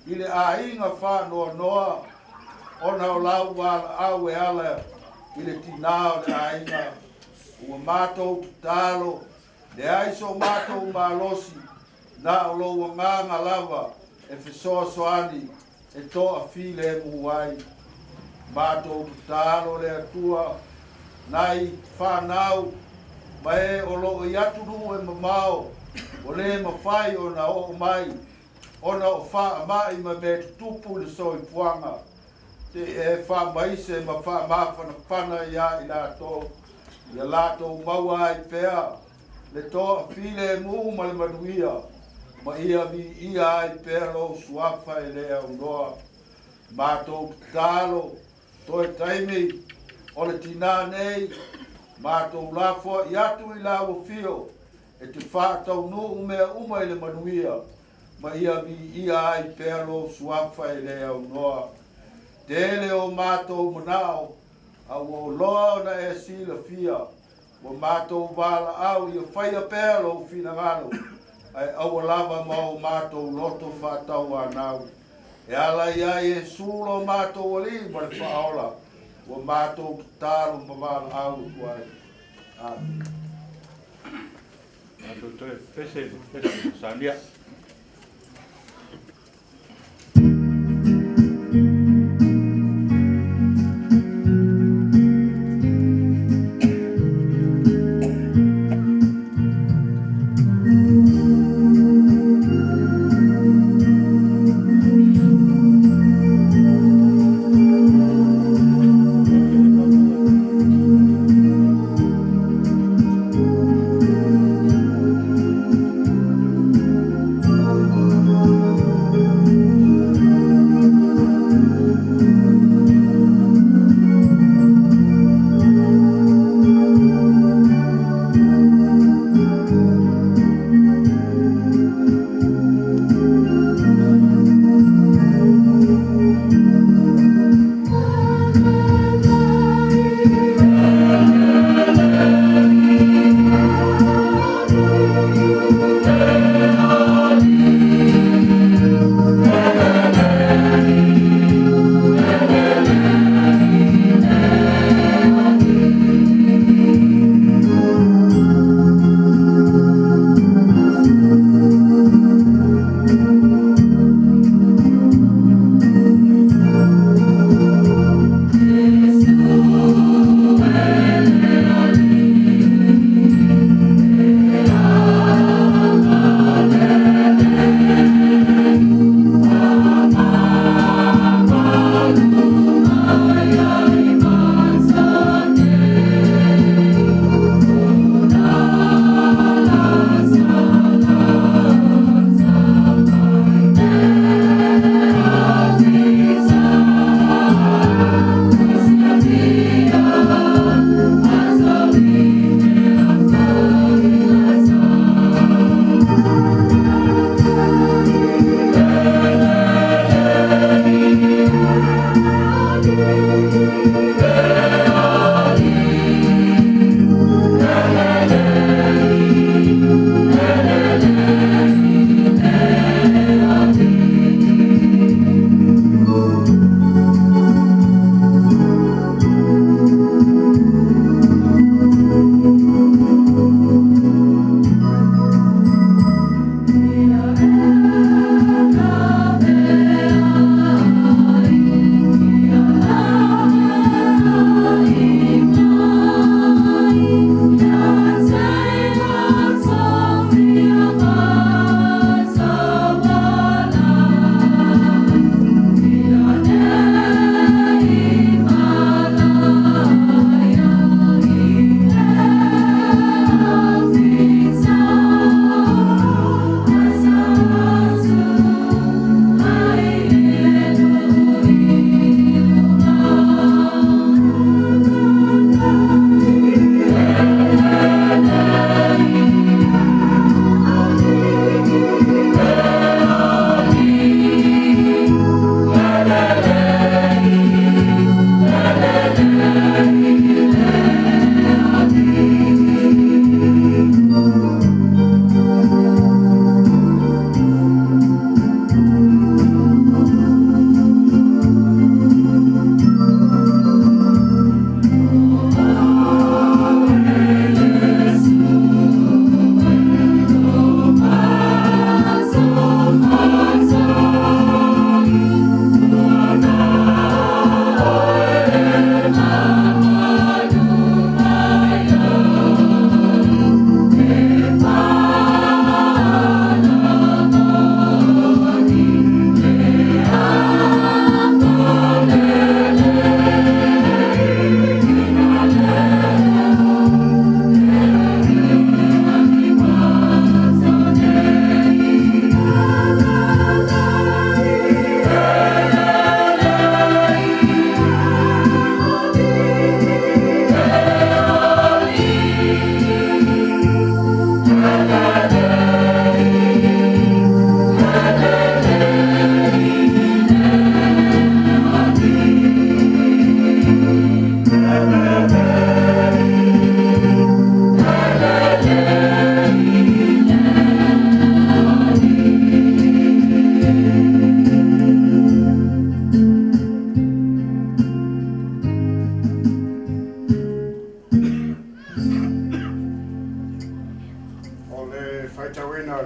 i le aiga faanoanoa ona o lau valaau e ala i le tinā o le aiga. Ua matou tatalo, leai so matou malosi, na o lou agaga lava e fesoasoani e toafilemu ai. Matou tatalo le Atua nai fanau ma e o lo o i atunuu e mamao ua le mafai ona oo mai. ona o faama'i ma mea tutupu i le soifuaga, se i e faamaise ma faamafanafana iā i latou, ia latou maua ai pea le toafilemu ma le manuia, ma ia viia ai pea lou suafa e le aunoa. Matou tatalo, toe taimi o le tinā nei, matou lafoa'i atu i lau afio e te faataunuu mea uma i le manuia, ma ia viia ai pea lou suafa e le aunoa. Tele o matou manao, a ua oloa ona e silafia, ua matou valaau ia faia pea lou finagalo, ae aua lava ma o matou loto faatauanau. E ala ia Iesu lo matou Alii ma le Faaola, ua matou tatalo ma valaau atu ai. Amene. Matou toe pese pese saunia.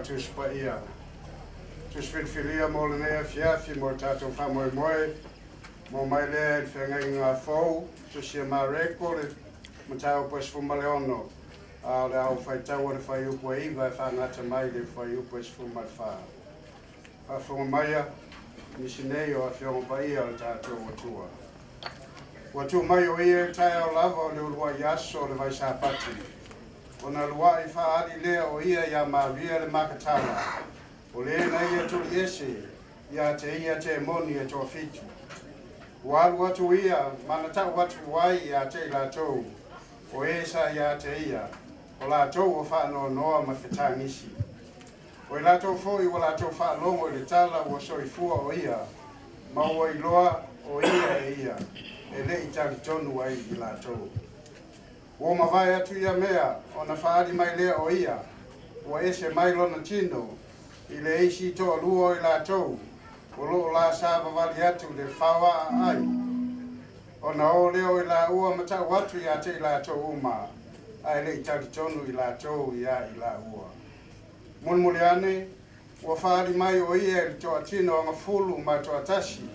Tusi Paia. Tusi Filifilia mo lenei afiafi mo le tatou faamoemoe, maua mai lea i le Feagaiga Fou, Tusi a Mareko le mataupu e 16, a o le a ou faitaua le fuaiupu e 9 e faagata mai le fuaiupu e 14. Faafofoga maia nisi nei o Afioga Paia o le tatou Atua. Ua tuu mai o ia i le taeao lava o le uluai aso o le Vaisapati, ona lua'i faaali lea o ia iā Maria le Makatala, o le na ia tuliese iā te ia temoni e toafitu. Ua alu atu ia ma na ta'u atu ai iā te i latou, o e sa iā te ia, o latou ua faanoanoa ma fetagisi. O i latou foi ua latou faalogo i le tala ua soifua o ia, ma ua iloa o ia e ia, e le i talitonu ai i latou. Ua mavae atu ia mea, ona faaali mai lea o ia, ua ese mai lona tino, i le isi toalua o i latou, o loo la savavali atu i le faoaa ai. Ona o lea o i laua ma ta'u atu iā te i latou uma, ae le i talitonu i latou iā i laua. Mulimuli ane, ua faaali mai o ia i le toatino agafulu ma toatasi,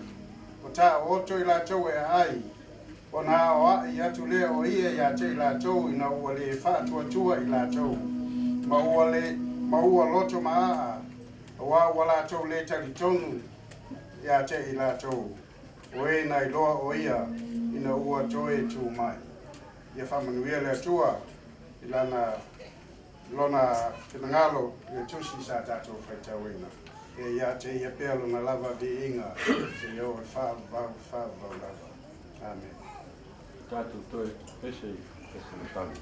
o taooto i latou e aai, ona aoa'i atu lea o ia iā te i latou ina ua lē faatuatua i latou, ma ua le ma ua loto maaa, auā ua latou lē talitonu iā te i latou, o e na iloa o ia ina ua toe tū mai. Ia faamanuia le Atua i lana Lona finagalo i le Tusi sa tatou faitauina. E ia te ia pea lona lava viiga seia oo i le faavavau faavavau lava. Amene. Tatou toe pese i pese matagi.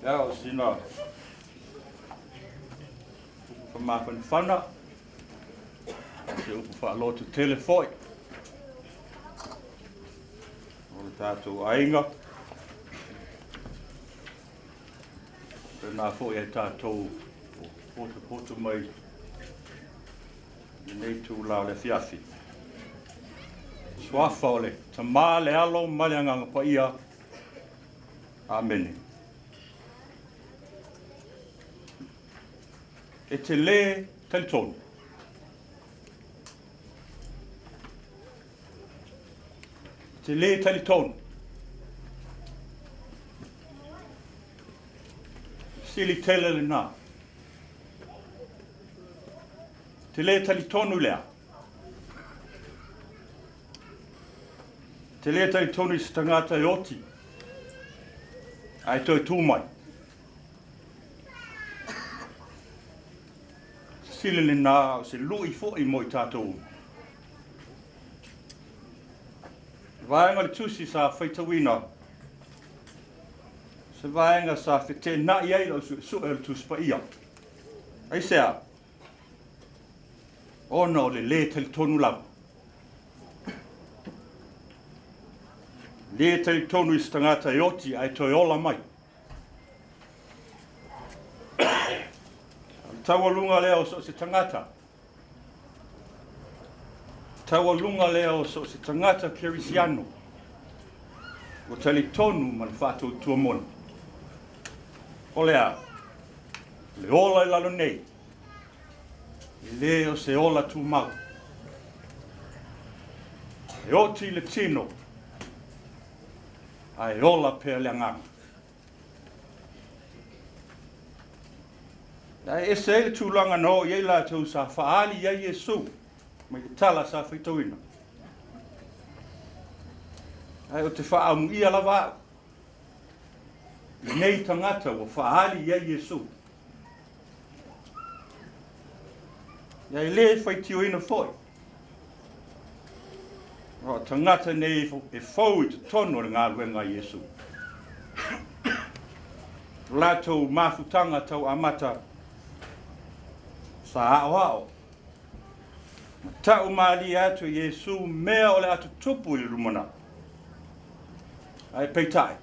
Ia, o sina upu faamafanafana, se upu faaloto tele foi o le tatou aiga. Pena foi ai tatou o potopoto mai lenei itulā o le afiafi. Suafa o le Tama, le Alo ma le Agaga Paia. Amene. E te lē talitonu. E te lē talitonu. Sili tele lenā. Te lē talitonu lea. Te lē talitonu i se tagata e oti, ae toe tū mai. Sili lenā o se lui foi mo i tātou uma. Vaega o le tusi sa faitauina, se vaega sa feteenai ai lau suesue o le Tusi Paia. Aisea? Ona o le lē talitonu lava. Lē talitonu i se tagata e oti ae toe ola mai. O le taualuga lea o so o se tagata. Taualuga lea o so o se tagata kerisiano ua talitonu ma le faatuatua moni. O le a? O le ola i lalo nei, e lē o se ola tumau. E oti i le tino, ae ola pea le agaga. Ae ese ai le tulaga na oo i ai latou sa faaali i ai Iesu mai le tala sa faitauina. Ae o te faaamuia lava au i nei tagata ua faaali i ai Iesu. Ia e lē faitioina foi. O tagata nei e fou i totonu o le galuega a Iesu. O latou mafutaga tau amata sa aoao ma tau malie atu e Iesu mea o le a tutupu i le lumanai. Ae peitai,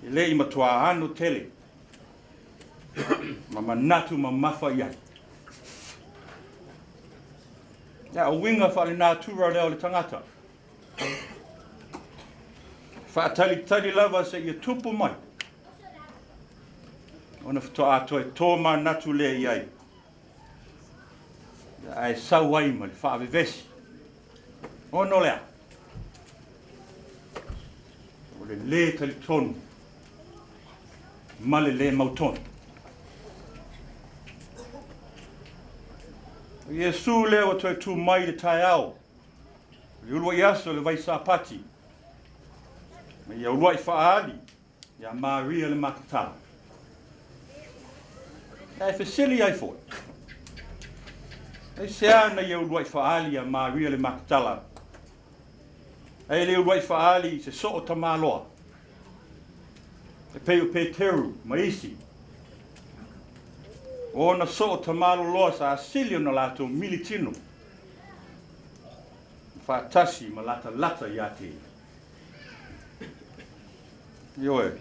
e le i matuā ano tele ma manatu mamafa i ai. Ia, o uiga faalenatura lea o le tagata. Faatalitali lava seia tupu mai. Ona faatoa toe tō manatu lea i ai. Ia, ae sau ai ma le faavevesi. Ona o le a? O le lē talitonu ma le lē mautonu. O Iesu lea ua toe tū mai i le taeao, o le uluai aso o le vai Sapati, ma ia uluai faaali iā Maria le Makatala. Ae fesili ai foi, aisea na ia uluai faaali iā Maria le Makatala, ae le uluai faaali i se soo tamaloa, e pei o Peteru ma isi? O ona soo tamaloloa sa sili ona latou militino ma faatasi ma latalata iā te ia. Ioe,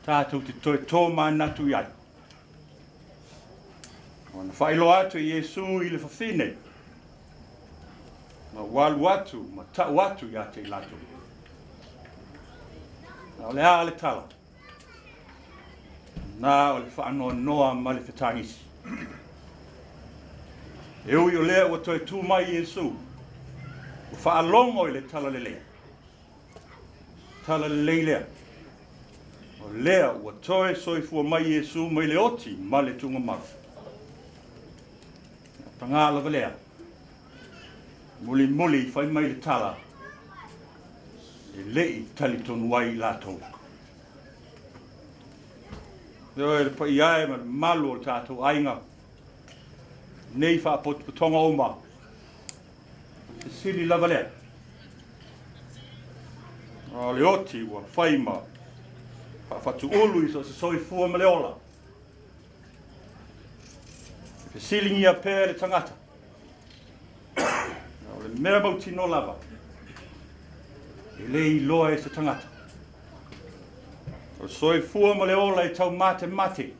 tatou te toe tōmanatu i ai. Ona faailoa atu e Iesu i le fafine, ma ua alu atu ma tau atu iā te i latou. A o le a le tala? Na o le faanoanoa ma le fetagisi. E ui o lea ua toe tū mai Iesu, ua faalogo i le tala lelei. Tala lelei lea. O lea ua toe soifua mai Iesu mai le oti ma le tuugamau. Pagā lava lea. Mulimuli fai mai le tala, e le i talitonu ai i latou. Ioe, le paia e ma le mamalu o le tatou aiga, nei faapotopotoga uma, o le fesili lava lea. O le oti ua fai ma Faafatuulu i so o se soifua ma le ola. E fesiligia pea le tagata. O le mea mautinoa lava, e le iloa e se tagata. O le soifua ma le ola e taumatemate.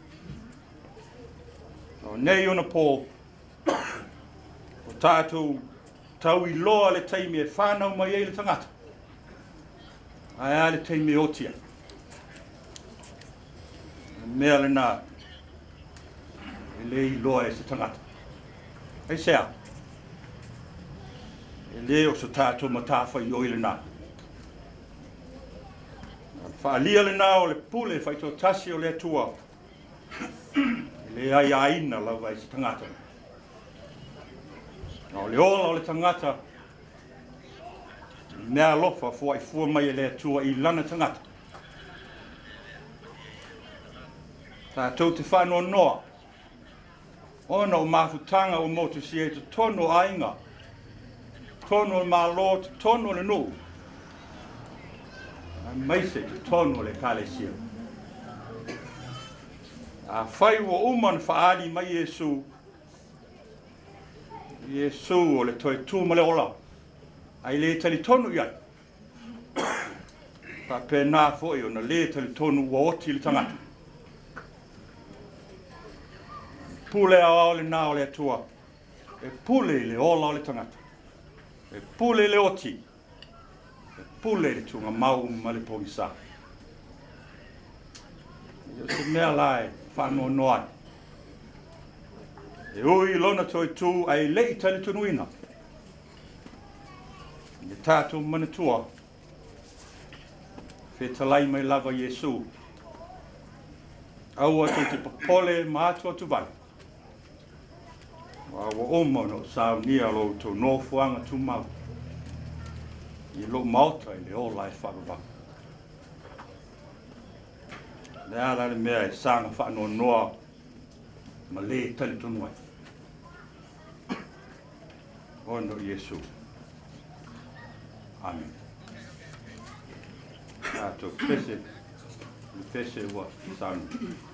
O nei ona pō, o tatou tau iloa le taimi e whānau mai ai le tagata. Ae a le taimi e oti ai. O le mea lena e le iloa e se tagata. Aisea? E le o so tatou matafaioi lena. O le faaalia lena o le pule faitoatasi o le Atua e le aiaina lava e se tagata. A o le ola o le tagata, le mea alofa foaifua mai e le Atua i lana tagata. Tatou te faanoanoa ona o mafutaga ua motusia i totonu o aiga, totonu o le Malo, totonu o le nuu, aemaise totonu o le Ekalesia. Afai ua uma ona faaali mai Iesu, Iesu o le toe tu ma le ola, ae le talitonu i ai, faapena foi ona le talitonu ua oti le tagata. Pule aoao lena o le Atua, e pule i le ola o le tagata, e pule i le oti, e pule i le tugamau ma le pogisa. E o se mea la e faanoanoa ai. E ui i lona toe tu ae le i talitonuina. I le tatou manatua, fetalai mai lava Iesu. Aua tou te popole ma atuatu vale. Aua ua uma ona ou saunia lo outou nofoaga tumau i lou maota i le ola e faavavau. O le a la le mea e saga faanoanoa ma le talitonu ai? Ona o Iesu. Amen. Tatou pese, le pese ua saunia.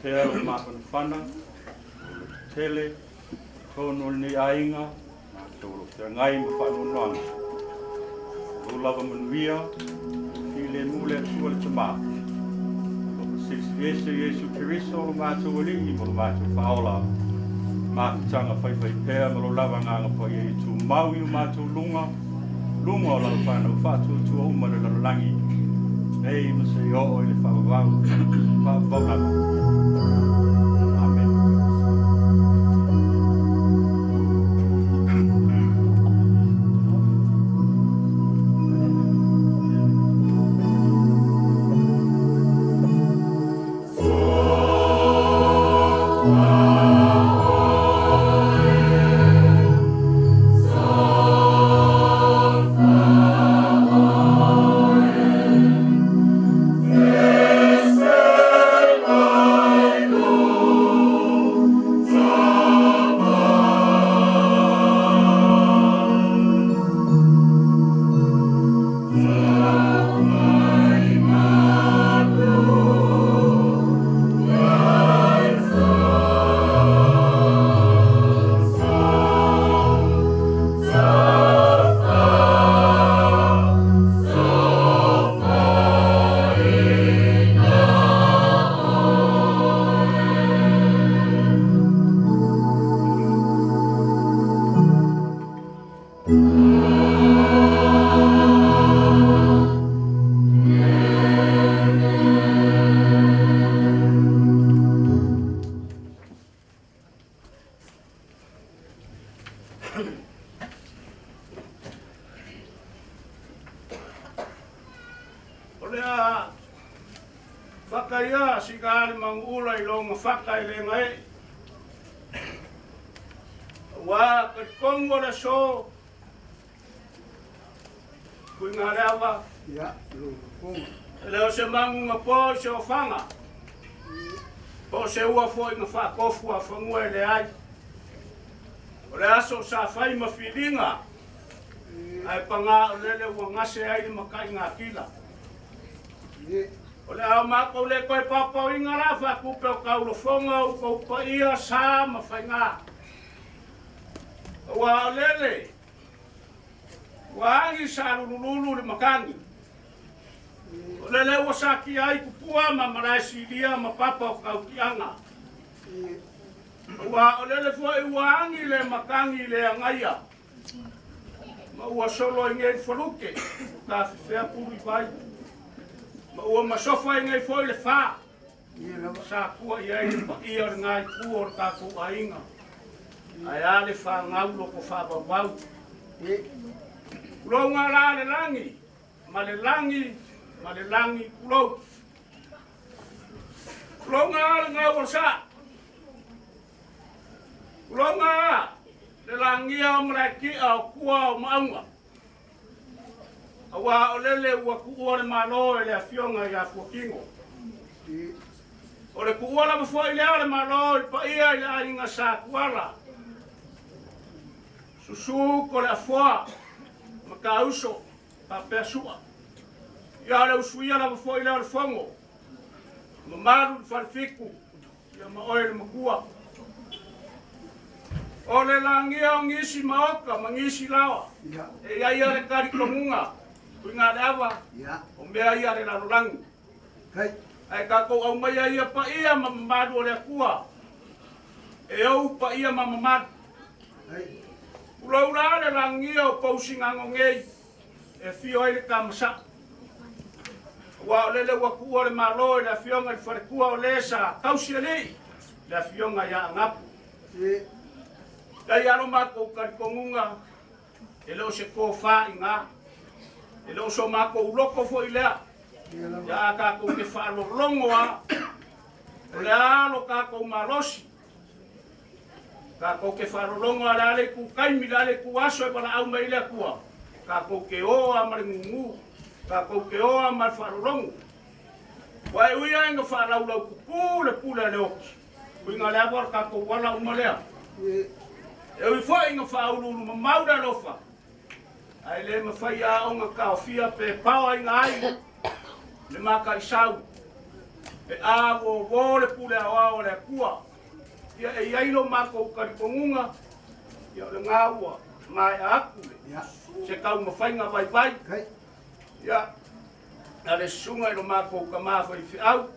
pea lou mafanafana, lou lototele, i totonu o lenei aiga, matou o lo o feagai ma faanoanoaga. O lou lava manuia, le filemu le Atua le Tamā. Alofa silisili ese o Iesu Keriso lo matou Alii ma lo matou Faaola, mafutaga faifaipea ma lo lava Agaga Paia ia tumau i o matou luga, luga o lalo fanau faatuatua uma i le lalolagi, nei ma seia oo i le faavavau, faavavau lava. Amene. O le a faka ia siga le maguula i loga faka e le gae'e. Auā talitonu o le aso Tuigaleava. Ia, lou lafoga. E le o se magu na po i se ofaga, po o se ua foi na faatofu a fanua e leai. O le aso sa fai ma filiga, ae pagā o lele ua gase ai le mataigatila. O le a o matou le toe paopaoina la faatupe o taulofoga o outou paia, sa ma faigā. Aua o lele ua agi salulululu le matagi. O lele ua satia ai tupua ma Malaesilia ma papa o tautiaga. Aua o lele foi ua agi le matagi le agaia ma ua solo ai nei faluke o tafefea pulu i vai ma ua masofa ai nei foi le fa sa tua i ai le paia o le gaipu o le tatou aiga. Ae a le fanau loko faavauvau. Tulouna la le lagi ma le lagi ma le lagi tulou. Tulouna le gau o le sa. Tulouna le lagia o Malaetia o tua o Maauga. Aua o lele ua tuua le Malo e le Afioga ia Fuatino. O le tuua lava foi lea o le Malo i le paia i le aiga Sa Tuala, Susu Toleafoa, Matauso, faapea Sua. Ia o le usuia lava foi lea o le Fono, mamalu i le Falefitu, Ia ma oe le Matua. O le lagia o nisi maota ma nisi laoa, e i ai a le talitonuga, Tuigaleava, o mea ia a le lalolagi. Ae tatou aumaia ia paia ma mamalu o le Atua, e ou paia ma mamalu. Tulou la le lagia o Pousigago nei, e afio ai le tama sa'o. Aua o lele ua tuua le Malo i le Afioga i le Faletua o le sa tausi alii, le Afioga ia Agapu. Leai alo matou talitonuga, e le o se tofa i ina, e le o so matou loto foi lea, ia a tatou te faalologo lava, o le a lo tatou malosi, Tatou te faalologo a le a le itu taimi, le a le itu aso e valaau mai ai le Atua, tatou te o lava ma le gugu, tatou te o lava ma le faalologo. Ua e ui lava ina faalaulau tutu le pule a le oti, uiga le ava o le tatou ala uma lea. E ui foi ina faauluulu mamau le alofa, ae le mafai lava ona taofia pe paoaina ai le mataisau. E āvōvō le pule aoao a le Atua. Ia e i ai lo matou talitonuga, ia o lena ua maea atu le se taumafaiga vaivai. Ia a le susuga i lo matou tama faifeau,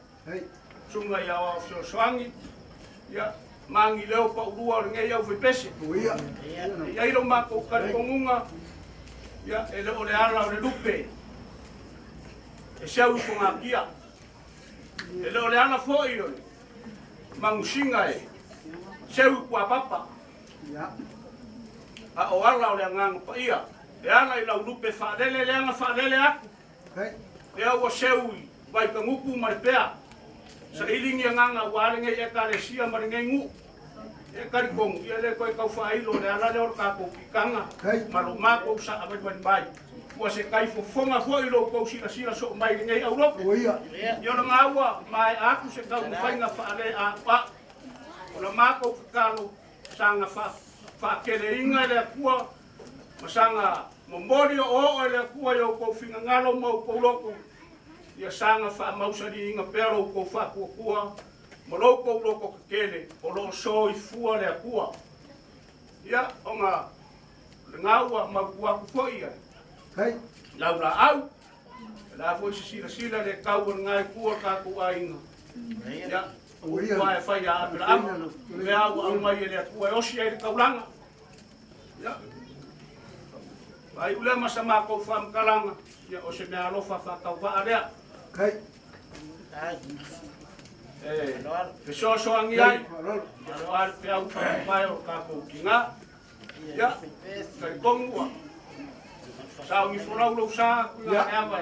susuga i Aoao Fesoasoani, ia magileo paulua o lenei aufaipese. E i ai lo matou talitonuga, ia e le o le ala o le lupe e seu i fogatia. E le o le ala foi o le magusiga e seu i kuapapa. A o ala o le agaga paia, e ala i lau lupe faalele lea na faalele atu, lea ua seu i Vaitagutu ma Lepea, saili ni agaga aua lenei Ekalesia ma lenei nuu. E talitonu, ia le toe tau faailo le ala lea o le tatou piitaga ma lo matou saavalivali mai. Ua se tai fofoga foi lo outou silasila soo mai i lenei aulotu. Ia o lena ua maea atu se taumafaiga faale-a'ua'u. O la matou tatalo, saga faateleina e le Atua ma saga momoli oooo e le Atua i outou finagalo ma outou loto, ia saga faamausaliina pea lo outou faatuatua ma lo outou loto tetele o lo o soifua le Atua. Ia, ona lena ua mautu atu foi ia laulaau, e la foi se silasila le tau o lena itu o le tatou aiga. Ia, ua e fai a Aperaama, mea ua aumai e le Atua e osi ai le taulaga. Ia, faaiu lea ma sa matou faamatalaga, ia o se mea alofa faatauvaa lea. E fesoasoani ai, aua le peau faamamae o tatou tina. Ia, talitonu ua sauni folau lou sa, kuiga le ava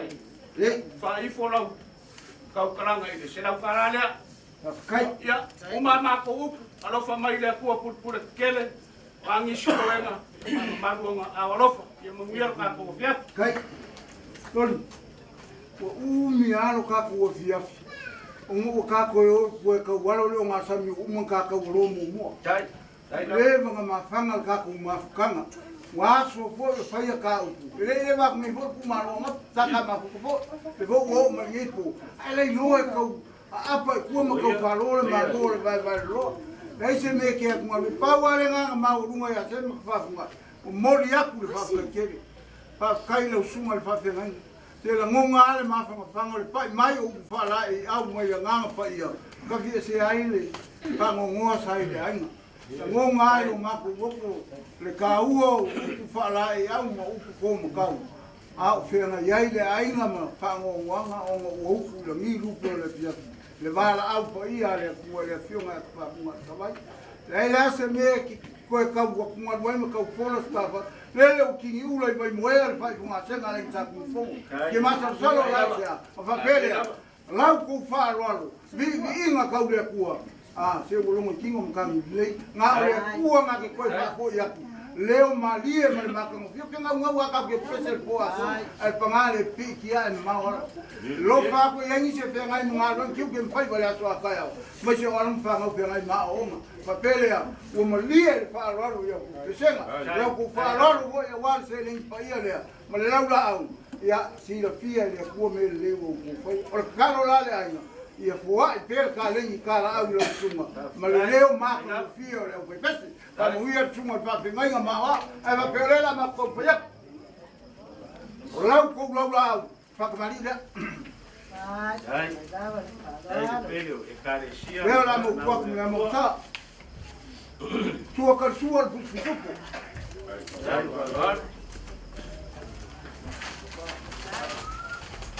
e faaifo lau tautalaga i le $100 lea. Ia, uma a matou upu, alofa mai le Atua pulupule tetele, o a nisi toega, faamamalu ona aao alofa, ia manuia lo tatou afiafi. Kai, toli, ua umi lava lo tatou afiafi, ona ua tatou e o i tua e taualo le ogasami ua uma ona tatou aloa muamua. Leva na mafaga le tatou mafutaga, ua aso foi o faia ta upu, e le i leva atu nei foi le pumaloa gapu, sa ta mafuta foi, le foi ua oo mai lenei po, ae lailoa e tau aapa i tua ma tau falo le malo o le vaevae loloa. Leai se mea e ke atu galu, pau lava le agaga maualuga ia se ma faafegai, momoli atu le faafetai tele. Faafetai i lau susuga i le faafeagaiga. Te lagona lava le mafanafana o le pai mai o upu faalaeiau mai agaga paia, tafiese ai le faanoanoa sa i le aiga. Lagona ai lo matou loto le taua o upu faalaeiau ma upu tomatau, a o feagai ai le aiga ma faanoanoaga ona ua upu i lagi lupe o le afiafi, le valaau paia a le Atua i le Afioga ia Tafaafugaatavai. Leai la se mea e toe tau atugalu ai ma tau fola se tafa, lele ua tiniula i Vaimoea le faaifogasega a le Aiga Sa Tuifogo. Ke masalosalo la i se a, ma faapea lea, lau kou faaaloalo, viiviiga kau le Atua, a, se ua logo i tino ma tagi lelei, na o le Atua na ke toe faafoi atu, leo malie ma le matagofie, ou te naunau lava tatou te pese le po aso, ae paga le pipii ae mamao ala. Lofa atu e i ai nisi e feagai ma galuega, tiute ma faiva i le aso a taeao, aemaise o alo ma fanau feagai ma aoaoga. Faapea lea, ua malie le faaaloalo i au pesega, i au kou faaaloalo foi aua le seleni paia lea ma le laulaau, ia silafia e le Atua mea lelei ua outou faia. O le tatalo la a le aiga, ia foai pea le kaleni talaau i lau susuga ma le leo matagofie o le aufaipese. Faamanuia le susuga i le faafeagaiga ma aoao, ae faapea o lea o le a matou taumafai atu. O lau kou laulaau faatamalii lea. Lea o le a mautu atu ma le amaosa. Sua ka sua le pusupusupu.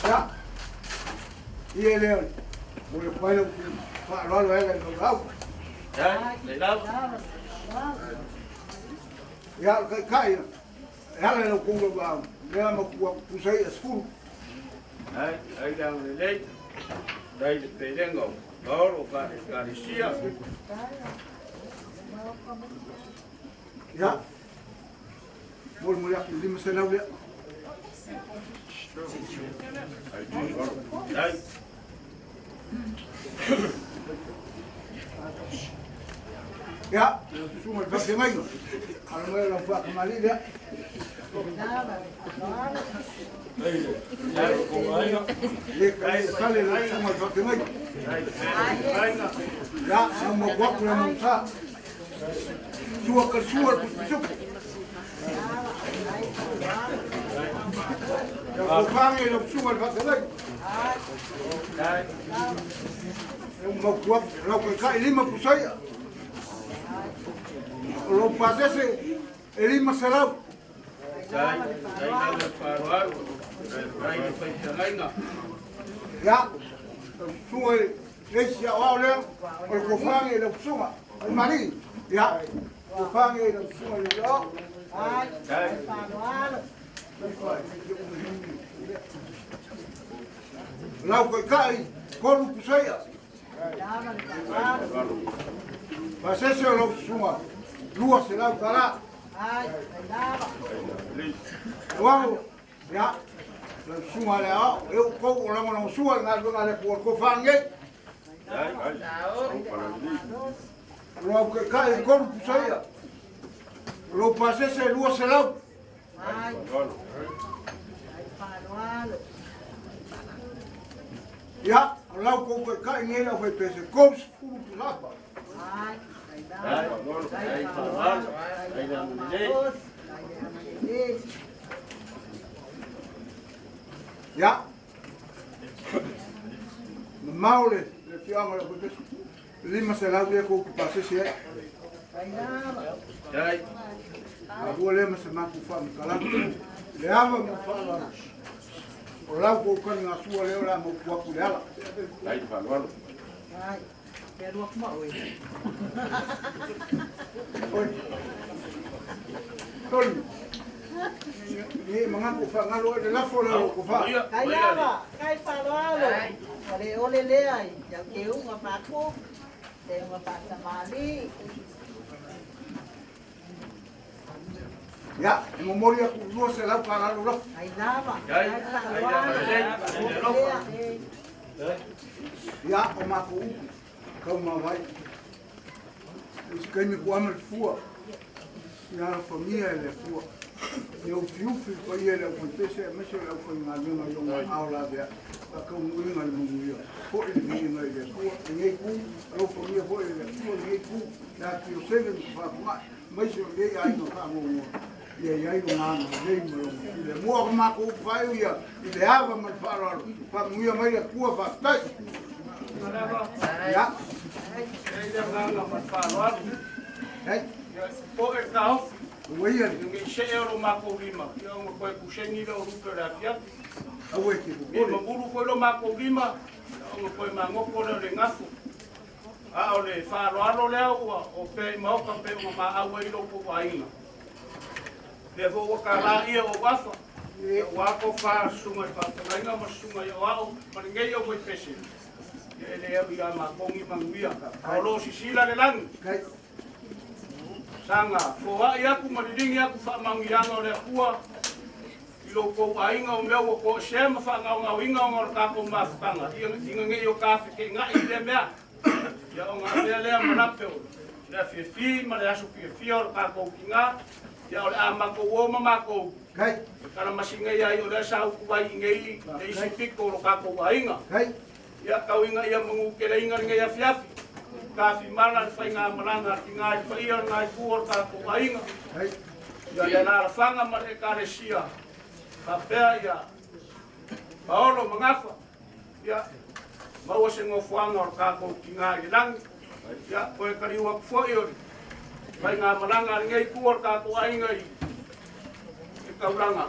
Ia, ia lea, o le pai lau faaaloalo ai le lau. Ia, o le taitai, e ala i lau kou lau lau, lea mautu atu pusa ia 10. Ai, ai le agalelei, dai le pelega o Paolo ka Ekalesia. Ia, molimoli atu i le 500 lea. Dai. Ia, susuga i le faafeagaiga, alo mai o lau faakamali'i lea. Le sale le sunga le faafegai. Ia, sa mau atu le maugata. Sua ka sua le pusupisupu. Ia fofage i lau susuga i le faafegai. E mautu atu, lau taitai lima pusaia. O lou pasese e 500. Ia, lau susuga i le isi aoao lea, o le tofaga i lau susuga, o le Malii. Ia, tofaga i lau susuga i le aoao. Lau taitai, tolu pusaia. Pasese o lau susuga, 200 tala. Uau, ia, lau susuga le ao, e outou o lagolagosua i le galuega a le Atua o le tofa lenei. O lau taitai e tolu pusa ia, o lou pasese e 200. Ia, o lau tou taitai nei le aufaipese, 30 pusapa. Ia, mamao le afioaga o le aufaipese, 500 lea tou te pasese ai. Malua lea ma se matou faamatalaga. Le ava ma le faaaloalo. O lau tou taligasua lea o le a mautu atu i le ala. Pe alu atu ma oe. Oi. Toli. Ni manatu whaangalo e le lafo le o ko wha. Kai lava, kai faaaloalo. Ua le ole lea i au teuga faaku, teuga faatamali. Ia, e momoli atu 200 tala lou lafo. Kai lava, kai faaaloalo. Ia, o matou upu, tau mavae. I se taimi kuama le fua, ia alofagia e le Atua. Ia ufiufi le paia i le aufaipese aemaise o le aufaigaluega i ona aao laveai, faataunuuina le manuia foi le viiga i le Atua. Lenei itu, alofagia foi e le Atua lenei itu, le Atioseve ma Tafafunai, aemaise o lenei aiga faanoanoa, ia i ai lona agalelei ma lona filemu. O matou upu faaiu ia i le ava ma le faaaloalo, faamanuia mai le Atua, faafetai. Ia. Ua ia le. I see o lo makou lima, ia ona toe kuseni lea o lupe o le afiafi. Aua e te popole. Ia mamulu foi lo makou lima, ia ona toe magoto lea o le gafu. A o le faaaloalo lea ua opea i maota pei ona maau ai lo outou aiga. Lea foi ua tala ia ou afa, ia ua tofa susuga i faafeagaiga ma susuga i aoao ma lenei aufaipese. Ia e le au ia matou ni manuia. A o lo o sisila le lagi. Saga foai atu ma liligi atu faamanuiaga o le Atua i lo outou aiga o mea ua toesea ma faagaogaoina ona o le tatou mafutaga ina ne i o ta feteenai i lea mea. Ia ona avea lea ma lape o le afiafi ma le aso fiafia o le tatou tina, ia o le a matou o ma matou e kalamasi nei ai o lea sa utu ai i nei le isi pito o lo tatou aiga. Ia tau ina ia manuteleina lenei afiafi, tafimala le faigamalaga a tina i le paia o lena itu o le tatou aiga, ia le alaalafaga ma le Ekalesia faapea ia Paolo ma Gafa, ia maua se nofoaga o le tatou tina i le lagi. Ia toe taliu atu foi o le faigamalaga a lenei itu o le tatou aiga i le taulaga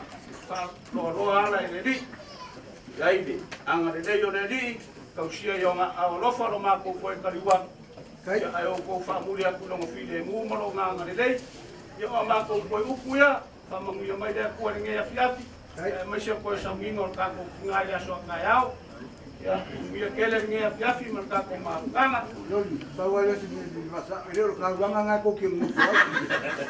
faaloaloa ala e le Alii. Ia i le agalelei o le Alii, tausia i ona aao alofa lo matou toe taliu atu. Ia ae outou faamuli atu i lona filemu ma lona agalelei. Ia o a matou toe upu ia, faamanuia mai le Atua i lenei afiafi, ia aemaise o toe sauniga o le tatou tina i le aso a taeao. Ia, manuia tele lenei afiafi ma le tatou mafutaga. Loli, pau lava lea o se mea e fia faasao, e le o le taulaga lena tou te nonofo ai.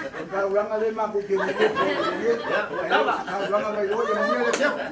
O le taulaga lea matou te nonofo ai nei, ae le o se taulaga mai o, ia manuia le afiafi.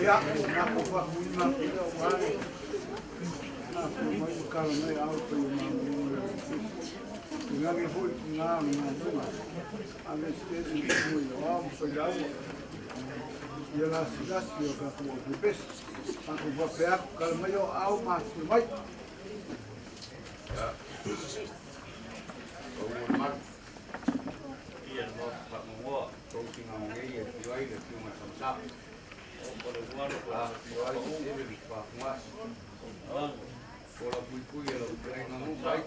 Ia, matou faamuina atu lea aua le afio mai ma tala mai ao le paia maualuga o le Ofisa. Tainane foi i tina o le galuega a le Esetete i tua i Aoao ma Failaua ia lasilasi o tatou aufaipesu. Matou faapea atu, tala mai o aao ma afifio mai. Ia, pau o le malu. Ia le Maota faamuamua, tou finagalo nei e afio ai le Afioga i le Tamasa. Afifio ai Seve ma Faafugasi. Ola puipui e lau fetalaiga Nuka ai,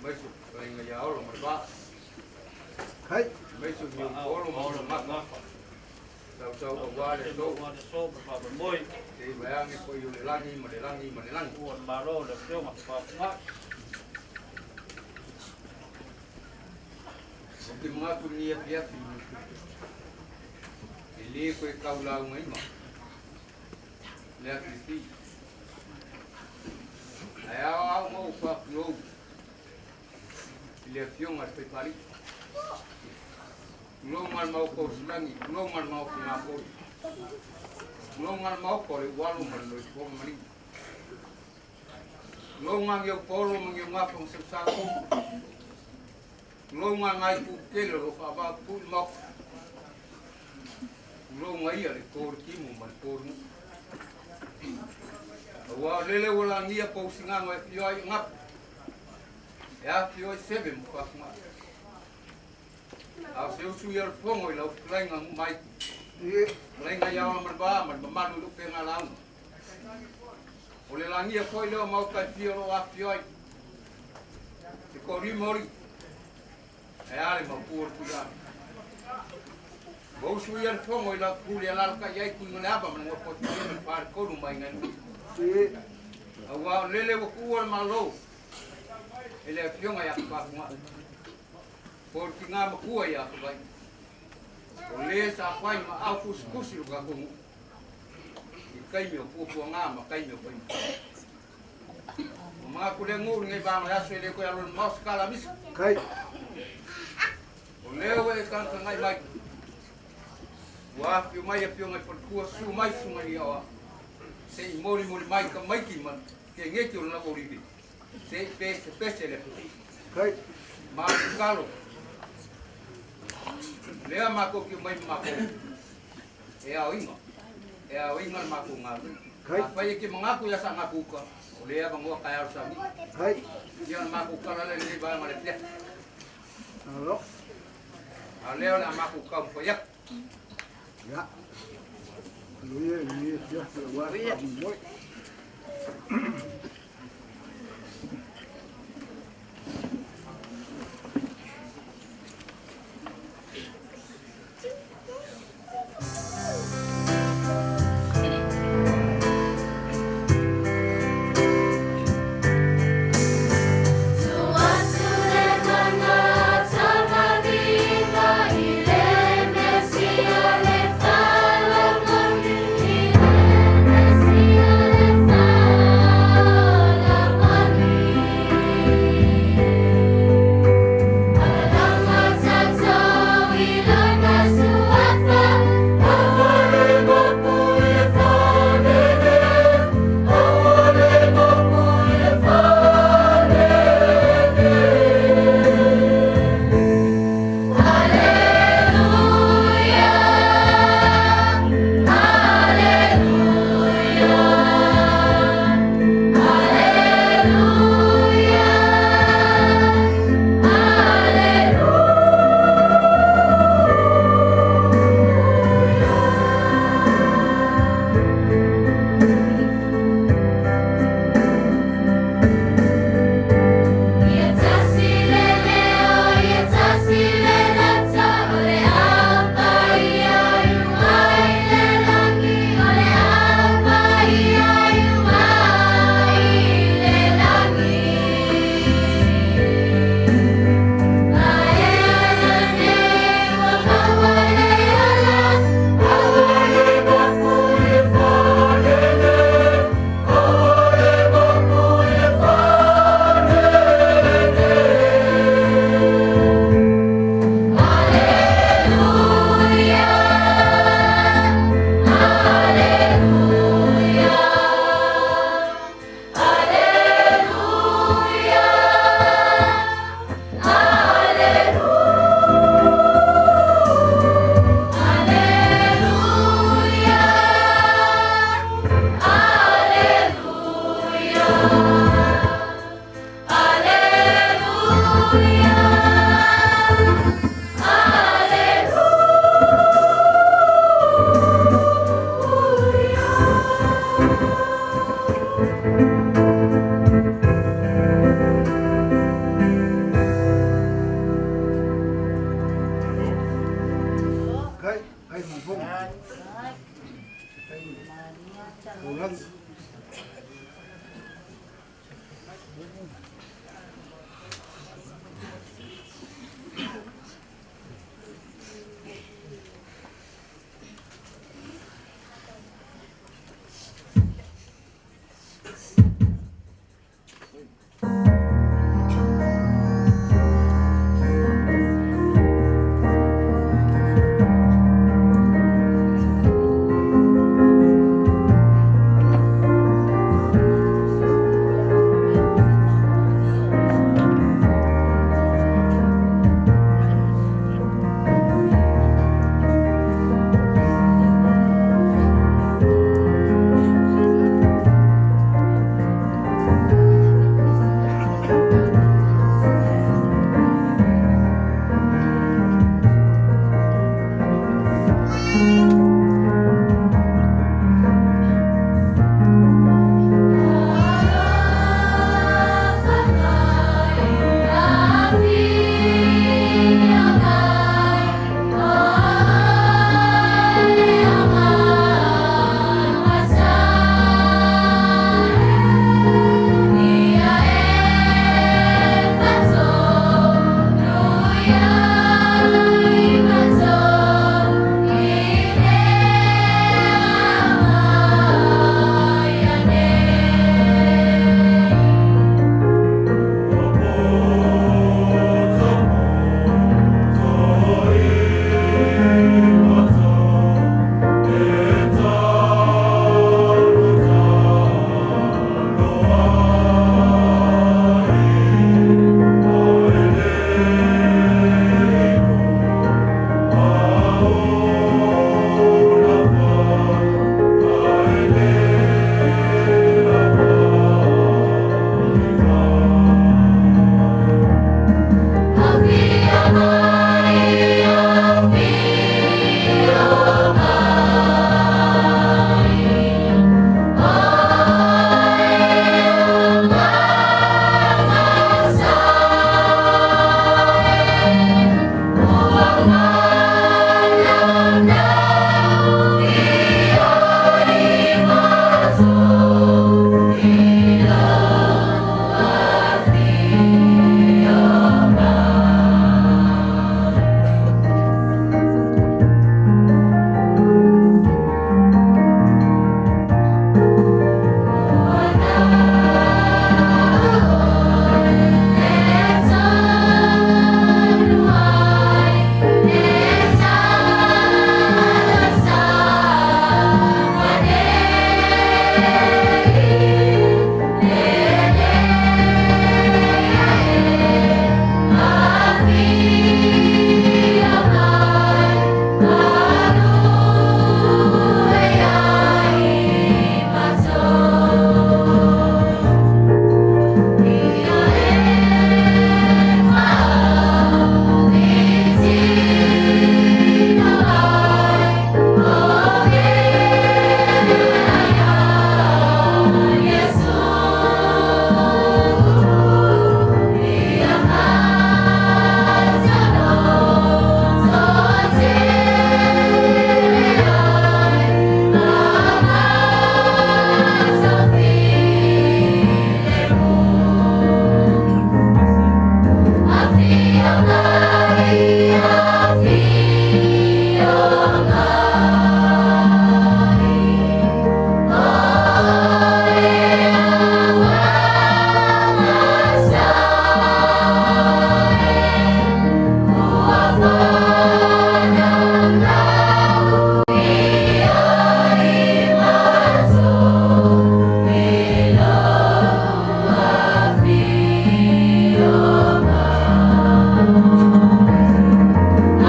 aemaise o fetalaiga ia Olo ma le Vaa. Aemaise o Niupu Olo ma Samaga. Sausau aua le aso. Se i vaeane foi o le lagi ma le lagi ma le lagi. Ou te manatu i lenei afiafi, e le toe tau laugaina le afiafi. Ae ao ao ma ou faatulou i le afioga i le Faifalii. Tulou ma le Maota o Silagi, tulou ma le Maota o Napoli, tulou ma le Maota o le Ualo ma le Loifoga Maliu. Tulou ma Niau Paolo ma Niau Gafa ma Sausau. Tulou ngā ngāi pūkele o lo whaavā pū i maoka. Tulou ngā ia le tō le timu ma le tō le nuu. Aua o lele ua lagia pou singano e afio ai i Gapu, e afio ai Seve ma Faafugao. A o se usu ia o le fono i lau fetalaiga Gumaiku, fetalaiga ia Ola ma le Va ma le mamalu i lou pega lauga. O le lagia foi lea o maota e fia o lo o afifio ai se toalima o alii, ae a le mautu o le Tuiaana. Ua usu ia le fono i lau pule e alalatai ai Tuigaleava ma le Nofoatele ma le Faletolu ma Aiga e Lua. Aua o lele ua tuua le Malo e le Afioga ia Faafugao, po o le tina matua ia Savaii, o le sa fai ma ao tusitusi lo tatou nuu i taimi o puapuaga ma taimi o faigata. Ua manatu le nuu lenei vaega o le aso e le toe alu i le mamao se tala a misa. O lea ua e tagatagai mai, ua afifio mai afioga i faletua, susu mai susuga i Aoao, se i molimoli mai tamaiti ma keneti o le lau olive, se i pesepese le afiafi. Ma le tatalo, lea matou te omai ma matou e aoina, e aoina le matou galuega. Afai e te manatu ia Saanapu uka, o lea e avanoa taeao le sauniga. Ia o le matou tala lea i lenei vaega o le afiafi. A o lea o le a matou taumafai atu. Ia. Manuia i lenei afiafi aua le faamoemoe. Faafetai faafofoga. Faafetai mo le taulagi.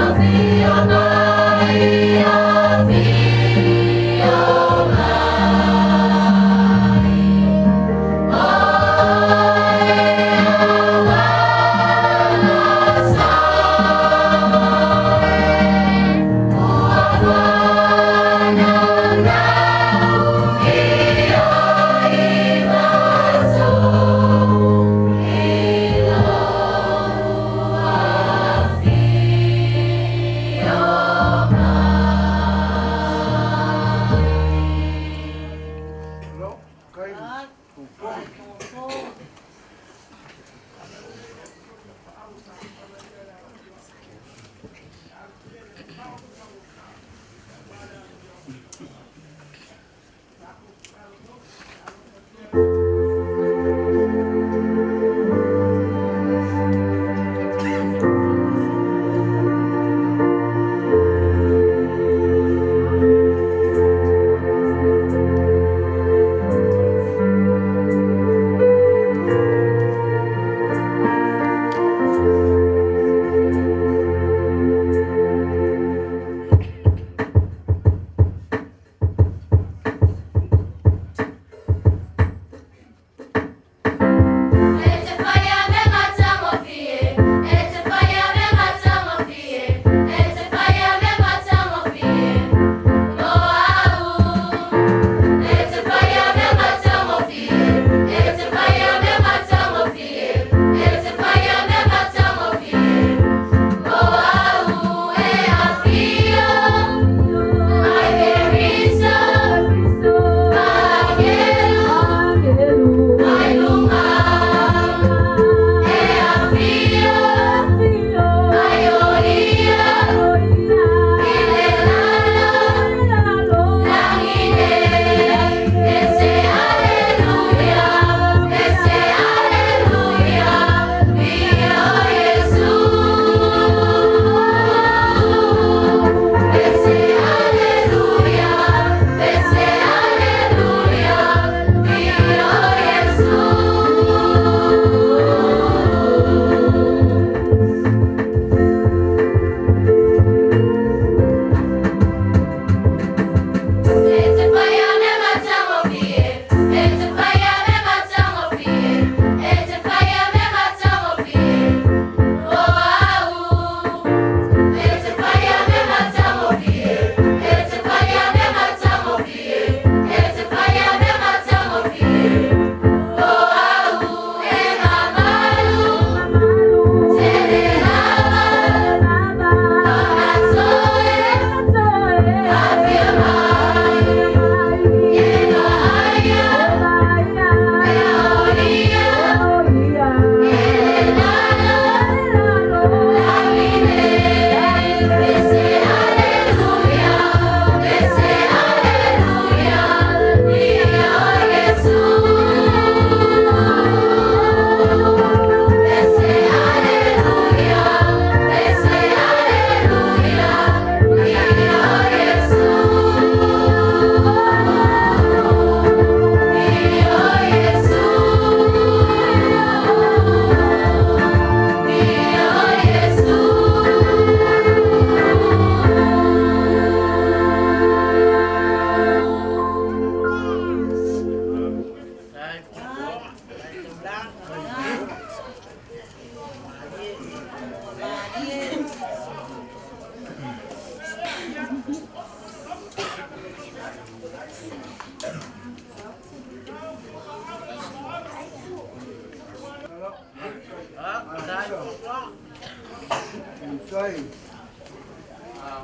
Afia mai.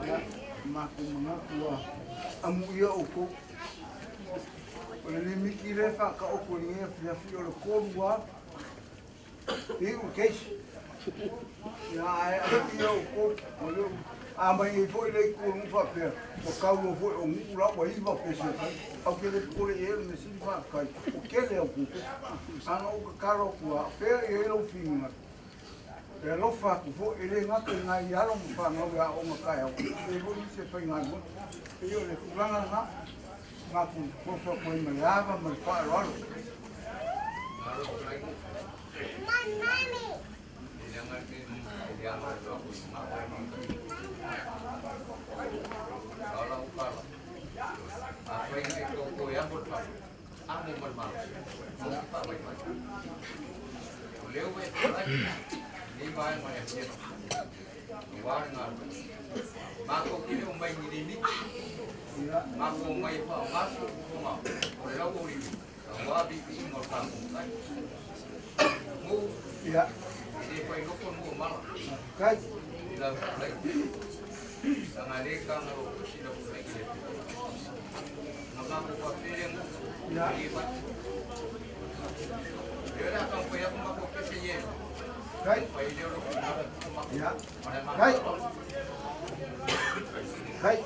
Ia, matou manatu ua amuia outou. O le limiti lea e faataoto i lenei afiafi o le 3 lava e iu le kesi. Ia, ae amuia outou, o lea ua a mai nei foi le itu o nuu faapea, ua tau loa foi o nuu la ua 9 pese e fai. Ae ou te le popole i ai o le mea sili faafetai, ua tele a outou pese. Ae na ou tatalo atu lava, o fea e i ai lou finagalo, E alofa atu foi, e le gata i nai alo ma fanau e aooga taeao, e i ai foi nisi e faigaluega. E pei o le tulaga lena, matou nofo atu ai ma le ava ma le faaaloalo. Ia. Kai. Kai. Ia. Kai. Kai.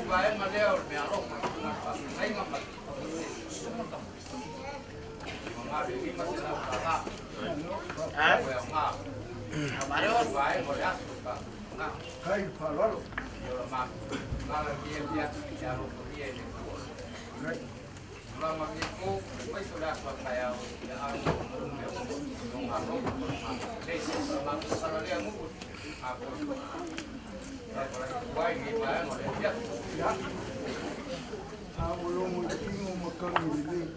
vaega lea o le meaalofa i luga o le faafeagaiga ma le $500 ua e aoga. O le vaega o le aso i faafeagaiga. Kai faaaloalo. Ia o la matou galulue ia alofagia e le Atua. Tulaga o lenei po, aemaise o le aso a taeao, ia alo mea uma i lona alofa ma lona agalelei. O la matou tala lea nuu atoa e ai lenei vaega o le afiafi. Ia, a ua logo i tino ma kagi lelei.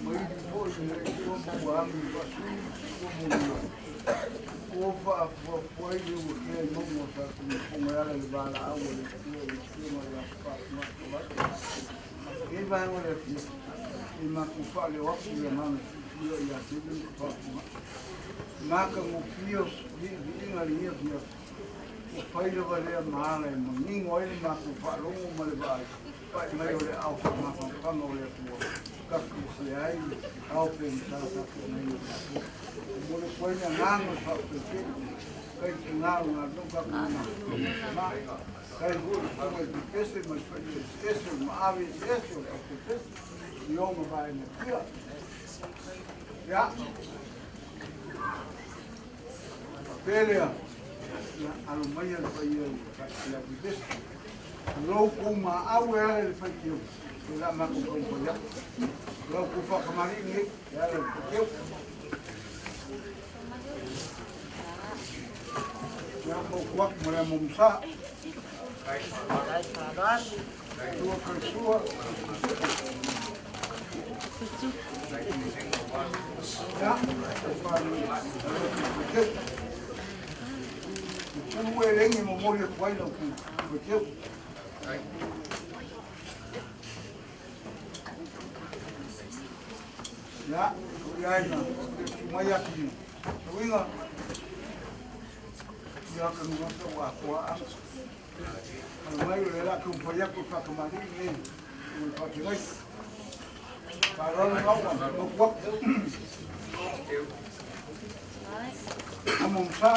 Maili foi le ua ma ua agi faasui ua molia. Ua faafuafua ai le ua kea i mauga o sa tumafoga e ala i le valaau a le Atua i le afioga ia Faafugatawai. Lenei vaega o le afiafi, e matou faaleo atu le agaga fiafia ia te le ma Faafuga. Matagofie o viiviiga i lenei afiafi, ua fai lava lea ma ala e manino ai le matou faalogo ma le vaai, pai mai o le aao faamafanafana o le Atua, tafiese ai ao pogisa sa feagai ma tatou. E momoli atu ai le agaga o le faaopeopea, kai tina o galuega tatou ma kai foi le susuga i pepese ma le faia eseese o le maave eseese o le au pepese i ona vaega e fia. Ia, faapea lea, ia alo maia le paia i le au pepese. Lou kou maau e ala i le faitio, e la matou taumafai atu. Lau kou faakamali'i nei e ala i le faitio. Ia mau atu ma le amo masa. Sua kai sua. Ia, o whānui. Pulu e lengi mo moli atu ai lau ku faitio. Ia, o ia ai na, mai atu ni. Uiga, ia ka nungasa ua atoa a. Alo mai o le la taumafai atu i faatamalii nei o le faafeagai. Faaaloalo lau mapu atu. Amo masa,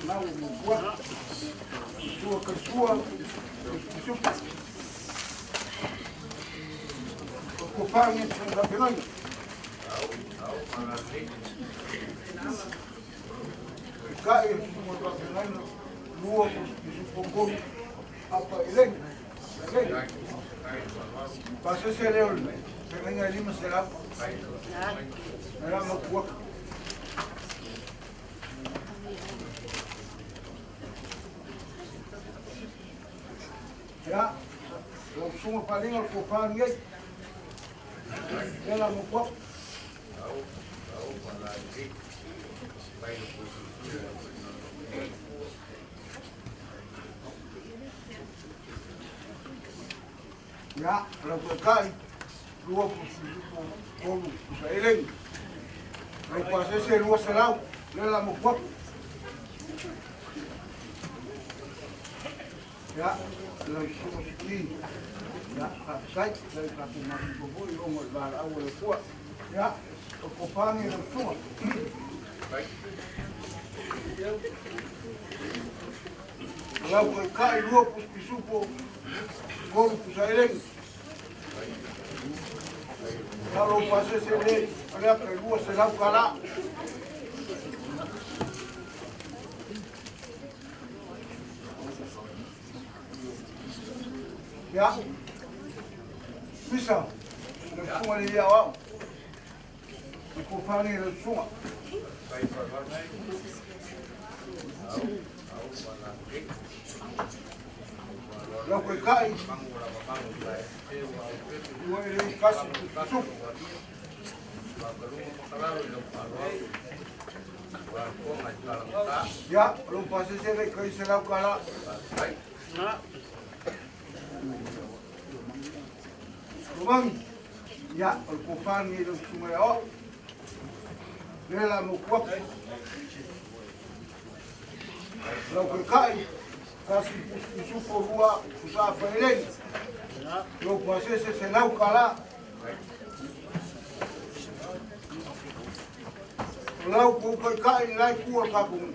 na ua mapu atu. Sua kai sua, pisupu. O ko whangi te faafeagai. Kai e susunga o le faafeagaiga, lua pisupu tolu, apa i lengi. Lelei. Pasese lea o le feagaiga e 500. E la mapu atu. Ia, lau susuga Faalega o le tofa lenei. Ia la mapu atu. Ia, lau taitai, lua pisupu tolu pusa eleni. Lau pasese 200, lea la mapu atu. Ia, lau susuga Siki, ia, faafetai, lau tatou mafuta foi ona o le valaau a le Atua. Ia, o tofa lenei lau susuga. Lau taitai, lua pisupu tolu pusa eleni. Ia lou pasese le, alea kai 200 kala. Ia, Misa, le susuga le ia o au. Le tofa lenei lau susuga. Lau taitai, ua e le kasi pisupu. Ia, lou pasese le kai 100 kala. Lomagi, ia, o le tofa lenei lau susuga ia o au. Lea la mapu atu. Lau taitai, kasi pisupu lua pusa apa eleni. Lou pasese 100 kala. O lau kou taitai lai tua tatou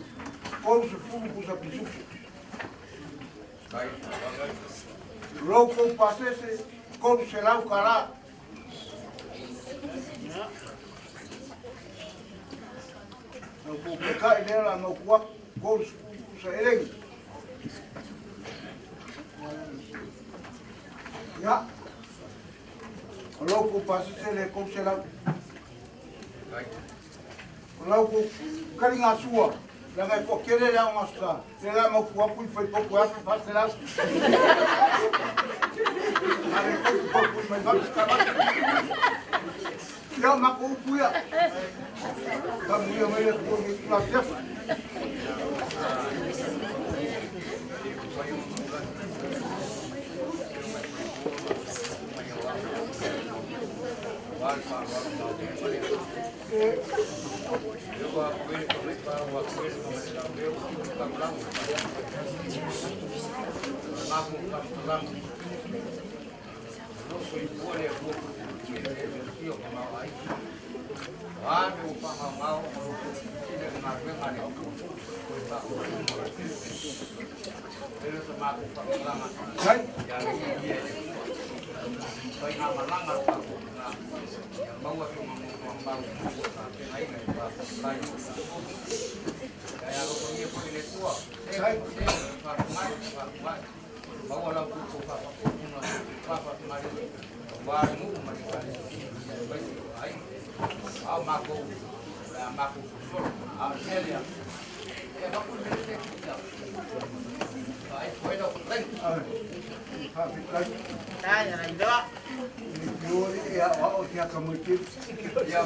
30 pusa pisupu. Lou kou pasese, 300 tala. Lau kou pekai lea la mau kuaku, 30 sa elegi. Ia, o lau kou pasese le 300. O lau kou kaliga sua, leaga e toatele le aoga aso Sa, lea la mau kuaku i faipaupu e 1400. A le paupu i mai vave savatu. Ia, o matou upu ia. Faamanuia mai le Atua i lenei itula afiafi. Faafetai. Ia o te aka mai te. Ia.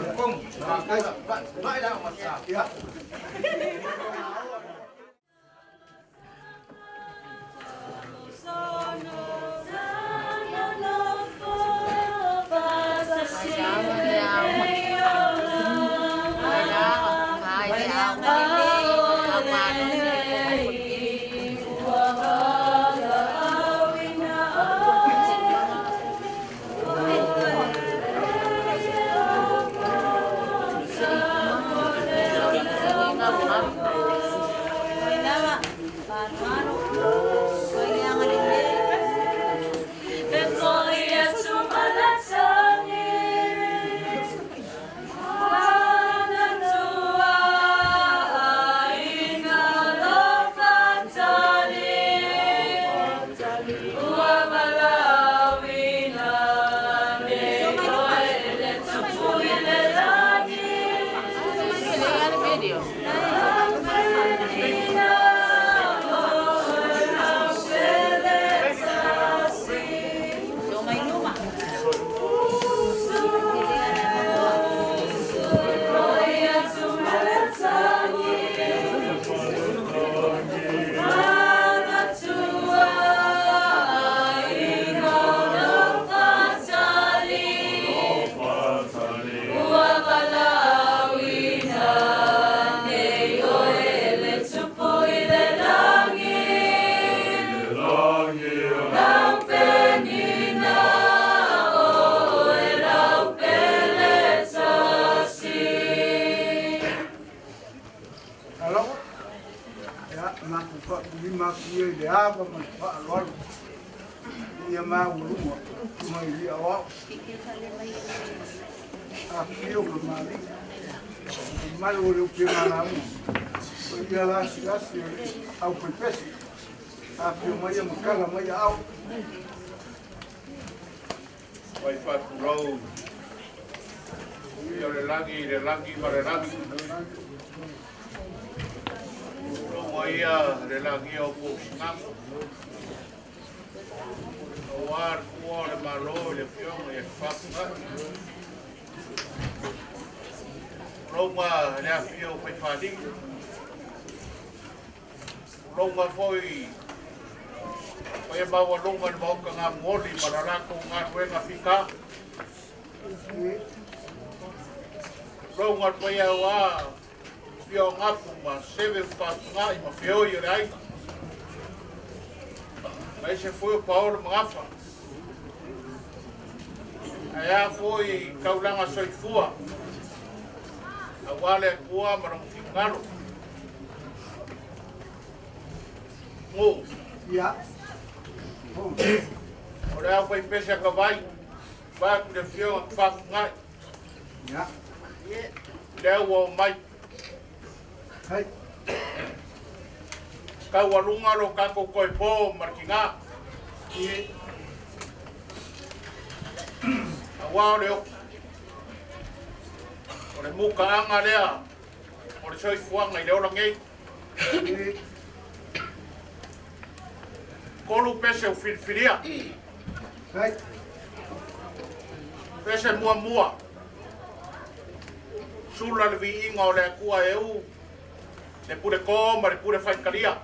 Alofa, ia, matou faatulima atu ia i le ava ma le faaaloalo ia maualuga mai i aoao. Afifio kamali'i, mamalu o le upega lauga, paia lasilasi o le aufaipese, afifio maia ma tala mai aao. Mai faatulou ia o le lagi i le lagi ma le lagi. Tulou ia le lagi o Puusinamu. Aua le fua o le Malo i le Afioga ia Faafetai. Tulou le afio o Faifalii. Tulou foi paia maualuga i le Maota Gamuoli ma le latou galuega fita. Tulou le paia aua fia o Gapu ma Seve Faafegai ma Feoi o le aiga. Aemaise foi o Paolo ma Gafa. Ae a foi taulaga soifua aua le Atua ma lona finagalo. Mo. Ia. le au fai pese a kavai, vaeatu le Afioga Tafafugai. Lea ua omai. Taualuga lo tatou toe po ma le tigā. Auā o le oti, o le mukaaga lea o le soifuaga i le ola nei. Tolu pese o filifilia. Pese muamua, sula le viiga o le Atua e u le pule to ma le pule faitalia.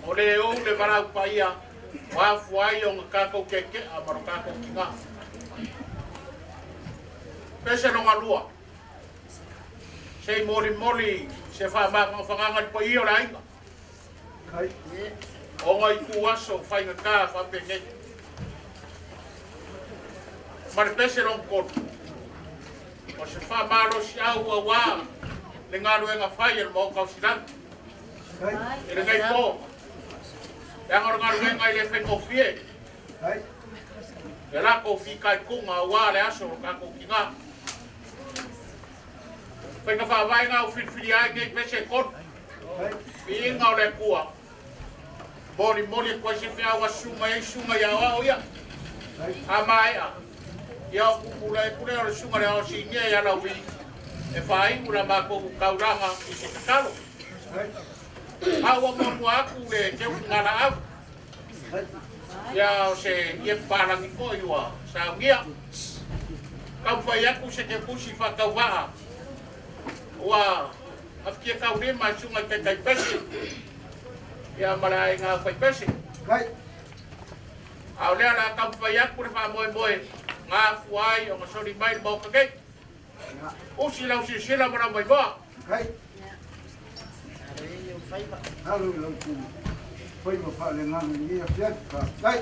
O le ou le valaau paia ua afua ai ona tatou tietea ma lo tatou tigā. Pese lona lua, se i molimoli se faamafanafanaga i le paia o le aiga, ona i ituaso faigata faapenei. Ma le pese lona tolu, o se faamalosiau auā le galuega fai a le Maota o Silagi i lenei po. Leaga o le galuega e le faigofie, le latou fitaituga auā le aso o lo tatou tigā. Faiga faavae na ua filifilia ai nei pese e tolu. Viiga o le Atua, molimoli atu ai se feau a susuga i ai susuga i aoao ia. A maea, ia o tulai atu lea o le susuga i le Aoao Sinia ia Lauvi e faaiu la matou taulaga i se tatalo. A ua muamua atu le teufuga laau, ia o se ie papalagi foi ua saunia. Taumafai atu se teutusi faatauvaa ua afatia taulima e susuga i taitai pese ia ma le aiga aufaipese. A o lea o le a taumafai atu le faamoemoe na afua ai ona soli mai le Maota nei. Usi lau silasila ma lau maimoa. Alo i lau faiva faaleagaga i lenei afiafi. Faafetai.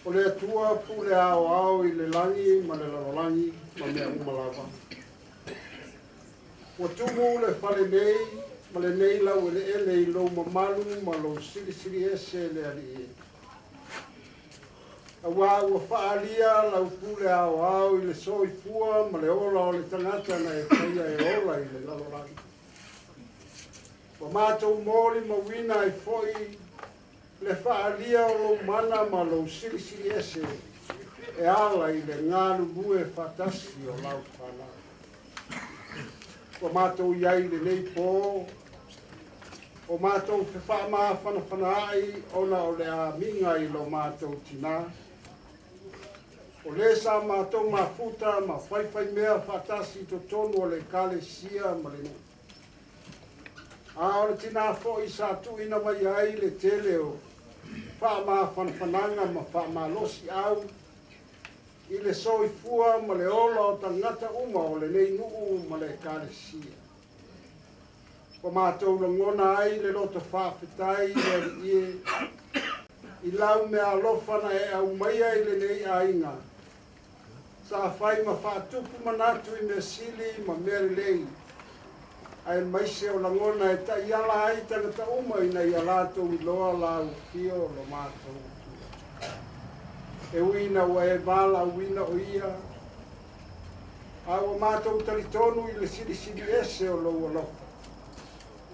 O le Atua pule aoao i le lagi ma le lalolagi ma mea uma lava. Ua tumu le fale nei ma lenei laueleele i lou mamalu ma lou silisili ese le Alii e. Auā ua faaalia lau pule aoao i le soifua ma le ola o le tagata na e faia e ola i le lalolagi. Ua matou molimauina ai foi le faaalia o lou mana ma lou silisili ese e ala i le galulue faatasi o lau fanau. Ua matou i ai i lenei pō, o matou fefaamafanafanaai ona o le amiga i lo matou tinā. O lē sa matou mafuta ma faifaimea faatasi i totonu o le Ekalesia ma le nuu. A o le tinā foi sa tuuina mai ai le tele o faamafanafanaga ma faamalosiau i le soifua ma le ola o tagata uma o lenei nuu ma le Ekalesia. Ua matou lagona ai le loto faafetai i le Alii e, i lau meaalofa na e aumaia i lenei aiga, sa fai ma faatupu manatu i mea sili ma mea lelei, aemaise o lagona e taiala ai tagata uma ina ia latou iloa lau afio lo matou Atua. E ui ina ua e valaauina o ia, a ua matou talitonu i le silisili ese o lou alofa,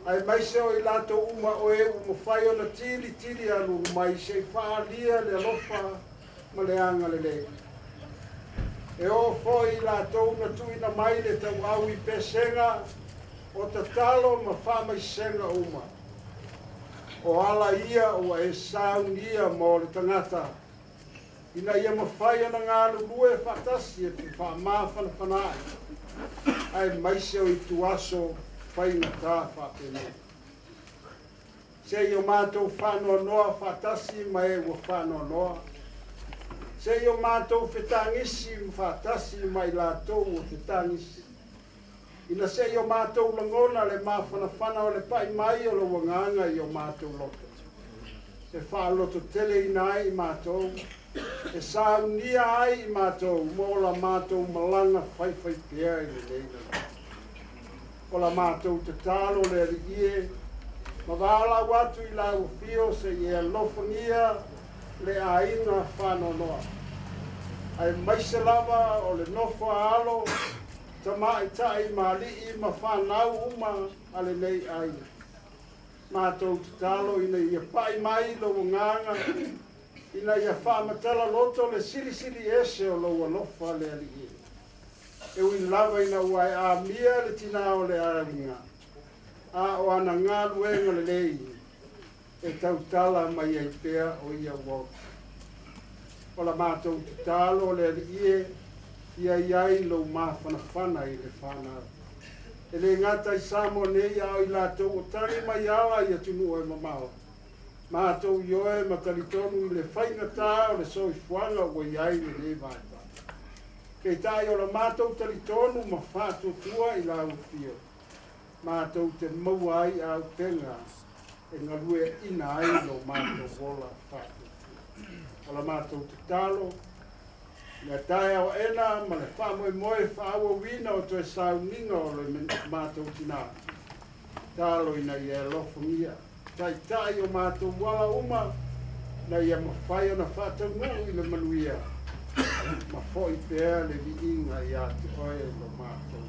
aemaise o i latou uma o e ua mafai ona tilitili alualu mai se i faaalia le alofa ma le agalelei. E oo foi i latou na tuuina mai le tauau i pesega o tatalo ma faamaisega uma. O ala ia ua e saunia mo le tagata, ina ia mafai ona galulue faatasi e fefaamafanafanaai, aemaise o ituaso faigata faapenei. Se i o matou faanoanoa faatasi ma e ua faanoanoa. Se i o matou fetagisi faatasi ma i latou ua fetagisi. Ina se i o matou lagona le mafanafana o le pai mai o lou agaga i o matou loto, e faalototeleina ai i matou, e saunia ai i matou mo la matou malaga faifaipea i lenei lalolagi. O la matou tatalo le Alii e, ma valaau atu i lau afio se i e alofagia le aiga faanoanoa, aemaise lava o le nofo a alo, tamaitai ma alii ma fanau uma a lenei aiga. Matou tatalo ina ia pai mai lou agaga ina ia faamatala loto le silisili ese o lou alofa le Alii e. E ui lava ina ua e amia le tinā o le aiga, a o ana galuega lelei e tautala mai ai pea o ia ua oti. O la matou tatalo le Alii e, ia i ai lou mafanafana i le fanau. E le gata i Samoa nei a o i latou o tagi mai ala i atunuu e mamao. Matou ioe ma talitonu i le faigata o le soifuaga ua i ai lenei vaitau. Peitai o la matou talitonu ma faatuatua i lau afio, matou te maua ai auupega e galueaina ai lo matou ola faatuatua. O la matou tatalo, le taeao aena ma le faamoemoe faaauauina o toe sauniga o le matou tinā, talo ina ia alofagia, taitai o matou ala uma ina ia mafai ona faataunuu i le manuia ma foi pea le viiga ia te oe lo matou.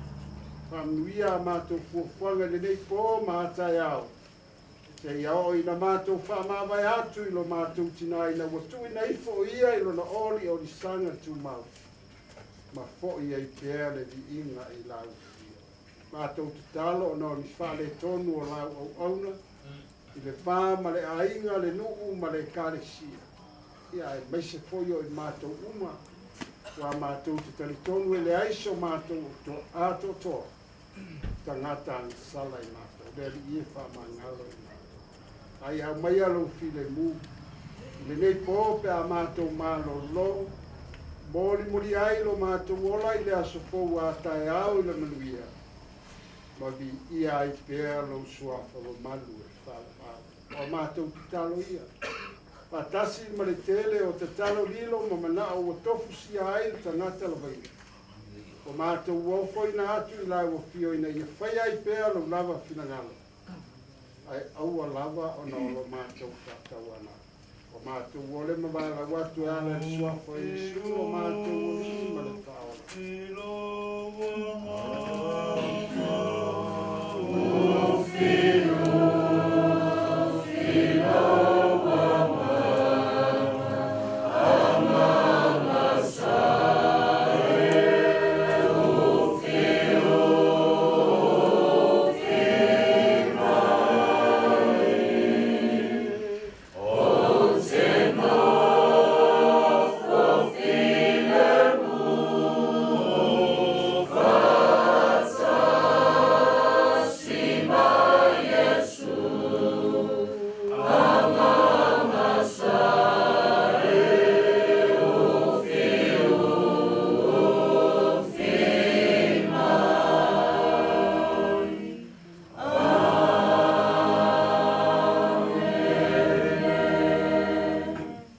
Faamanuia a matou fuafuaga i lenei pō ma a taeao, seia oo ina matou faamavae atu i lo matou tinā ina ua tuuina ifo o ia i lona oliolisaga tumau, ma foi ai pea le viiga i lau afio. Matou tatalo ona o ni faaletonu o lau auauna i le va ma le aiga, le nuu ma le Ekalesia, ia aemaise foi o i matou uma, ua matou te talitonu e leai so matou atoatoa tagata agasala i matou. Le Alii e faamagalo i matou. Ai aumaia lou filemu i lenei pō pe a matou malolo, molimoli ai lo matou ola i le aso fou a taeao i le manuia, ma viia ai pea lou suafa mamalu e faavavau. O a matou tatalo ia, Faatasi ma le tele o tatalo lilo ma manao ua tofusia ai le tagata lavaia. Ua matou ofoina atu i lau Afio ina ia faia ai pea lou lava finagalo, ae aua lava ona o lo matou faatauanau. Ua matou ole ma valaau atu e ala i le Suafa o Iesu lo matou Alii ma le Faaola.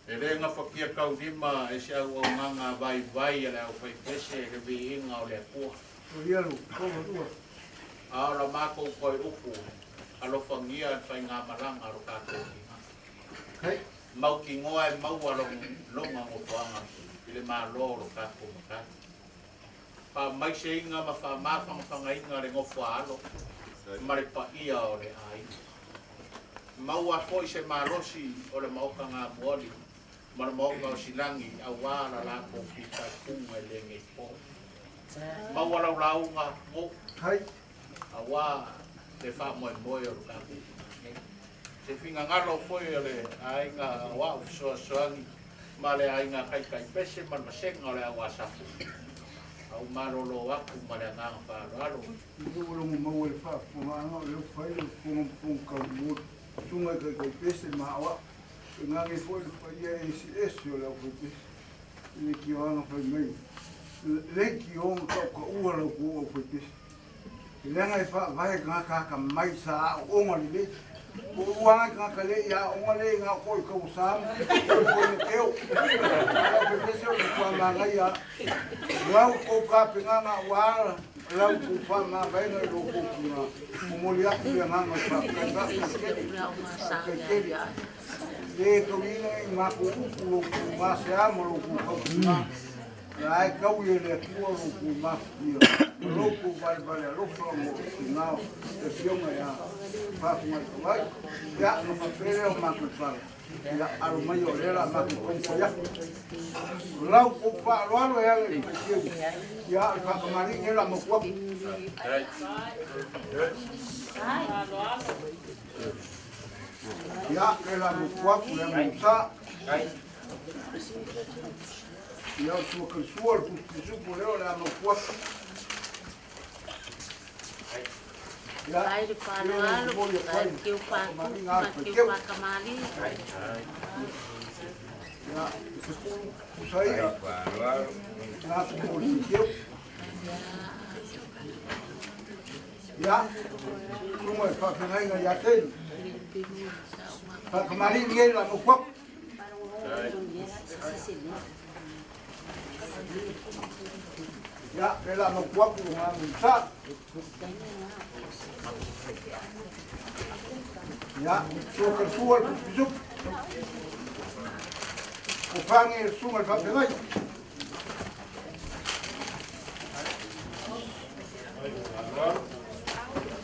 E le gafatia taulima e se auaunaga vaivai a le aufaipese le viiga o le Atua. A o la matou toe upu, alofagia le faigamalaga a lo tatou tiga. Mautinoa e maua lona nofoaga i le Malo o lo tatou Matai. Faamaiseiga ma faamafagafagaina le nofo a alo ma le paia o le aiga. Maua foi se malosi o le Maota Gamuoli ma le Maota o Silagi auā la latou fitaituga i lenei po. Maua lau lauga mo auā le faamoemoe o lo tatou nei. Se finagalo foi o le aiga o a'u fesoasoani ma le aiga taitaipese ma le vasega o le au Asafu. Au malolo atu ma le agaga faaaloalo. Ua ou logo maua i le faafofogaaga o lea ua fai le fofoga ma fofoga taumoli, susuga i taitaipese ma aoao. E gage foi le paia eseese o le aufaipese i le tioaga fai mai, leitioga tautaua la outou aufaipese. Leaga e faavae tagata atamai sa aooga lelei. Po o ua agai tagata le i aooga le i gao toi tau sa ma toi foi na teo. A o aufaipese o le matua manaia lava. Ua outou tapenaga aua lau outou faamavaega i lo outou tina. Momoli atu le agaga o le faafetai, faafetai tele, faafetai tele. Le tauliina i matou upu lo outou gasea ma lo outou tautuga. La e tau e le Atua lo outou mafutia ma lo outou valevale alofa mo tina o le Afioga ia Faafugaitawai. Ia, ona faapea lea o matou tala, ia alo mai o lea o le a matou taumafai atu. O lau outou faaaloalo e ala i le faiteu, ia o le faatamalii lenei o le a mapu atu. Ia, lea o le a mapu atu le Amosa. Ia, o sua kalisua, le pusi pisupo lea o le a mapu atu. Ia, Ai le faaaloalo, ai le keu paakupu ma le keu paakamali. Ia, se pusa ia, na ku mo le keu. Ia, sunga i faafeagaiga ia te Faatamalii lenei la mapu atu. Ia, le la mapu atu o ngā sa. Ia, sua ka sua le pisup. O whange le sunga le faafeagai.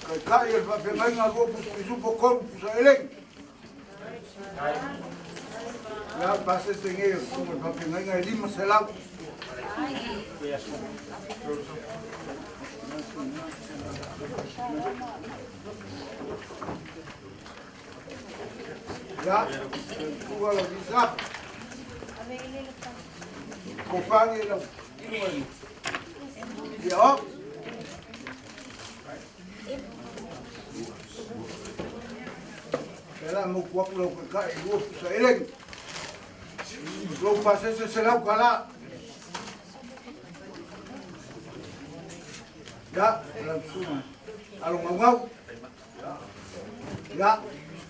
Kai kai le faafeagaiga lua pusi pisupo kolu pusa elegi. Ia, pasese nei o le susuga i le faafeagaiga e 500. Ia, susuga lau visa. Kofagi lau susuga i Ia o. Pela mo ku aku lau kai lua pusa elegi. Lou pasese selau kala. Ia, lau susuga alo ngaungau. Ia,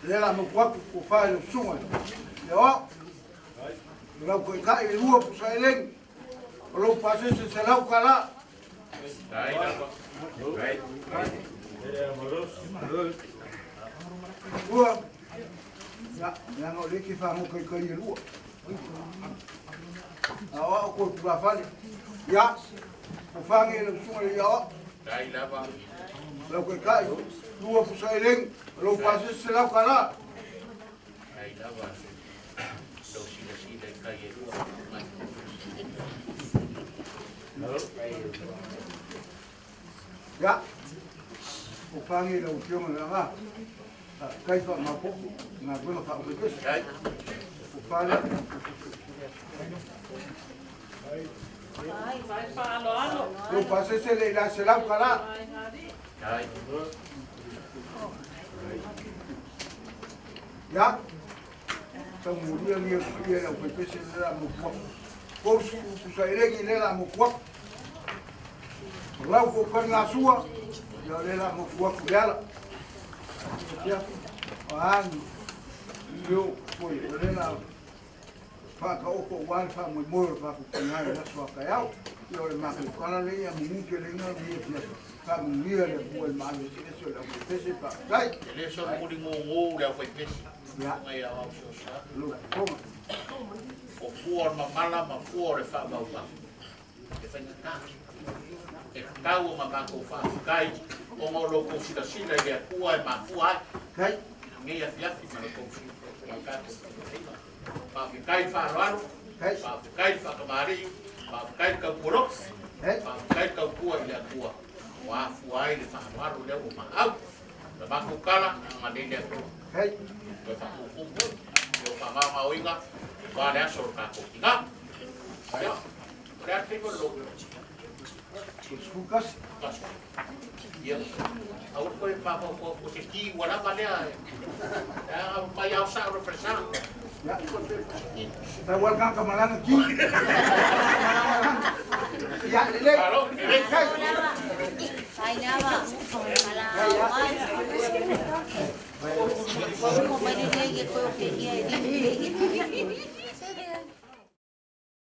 lea la mo ku aku ko whae lau susuga. Le o. Lau ko kai le lua pusa eleng. O lou pasese se lau kala. Lua. Ya, ya ngo le ki fa mo kai kai lua. A o ko tu la fale. Ya. O fange le sunga le ya o. Tai lava. Lau kai kai. Lua pusa eleng. Lou pasese se lau kala. Tai lava. Lau sila sila i kai e lua. Ya. O fange le ufionga le nga. Kai fa ma po. Nga gwena fa o pese. O fale. Vai fa'aloalo. Lou pasese le ila se lau kala. Tai. Ya. Sa muria lia ia lau kai pese le la mo kuak. Ko su pusa elegi le la mo kuak. Lau ko kan nga sua. Ya le la mo kuak le ala. Ya. An. Yo foi le la fa ka o ko wan fa mo mo fa ko nga la sua ka yau. Yo le ma ko kala le ya mu ke le nga mi ya. Fa mu ia le bu el ma le se la ko pese pa. Dai. E le so muli ngongo le au fai pesi. Ya. Ngai au au so sa. Lo ko. O fua o mamala ma fua o le whaamauma. E whainga E tau o mamako whaafkai o ngā loko sila sila i le atua e mafua ai. Kai. Ngai afi afi ma loko sila. Whaafkai whaaloalo. Whaafkai whakamari. Whaafkai kaupuro. Whaafkai kaupua i le atua. O afua ai le whaaloalo leo o maau. Le mako kala, nga le atua. Kai. Koe whakukumu. Leo whangaunga oinga. Wa le aso o kako ki ngā. Ia. O le ate ko lo. Sukas. Ia. Au koe papa ko se ki wala pa lea. Ya mai au sa ro presa. Ya. Ta wal kan kamalanga ki. Ya le. Kai. Sai lava. Ala mai. Ko mai le ke ko ke ia e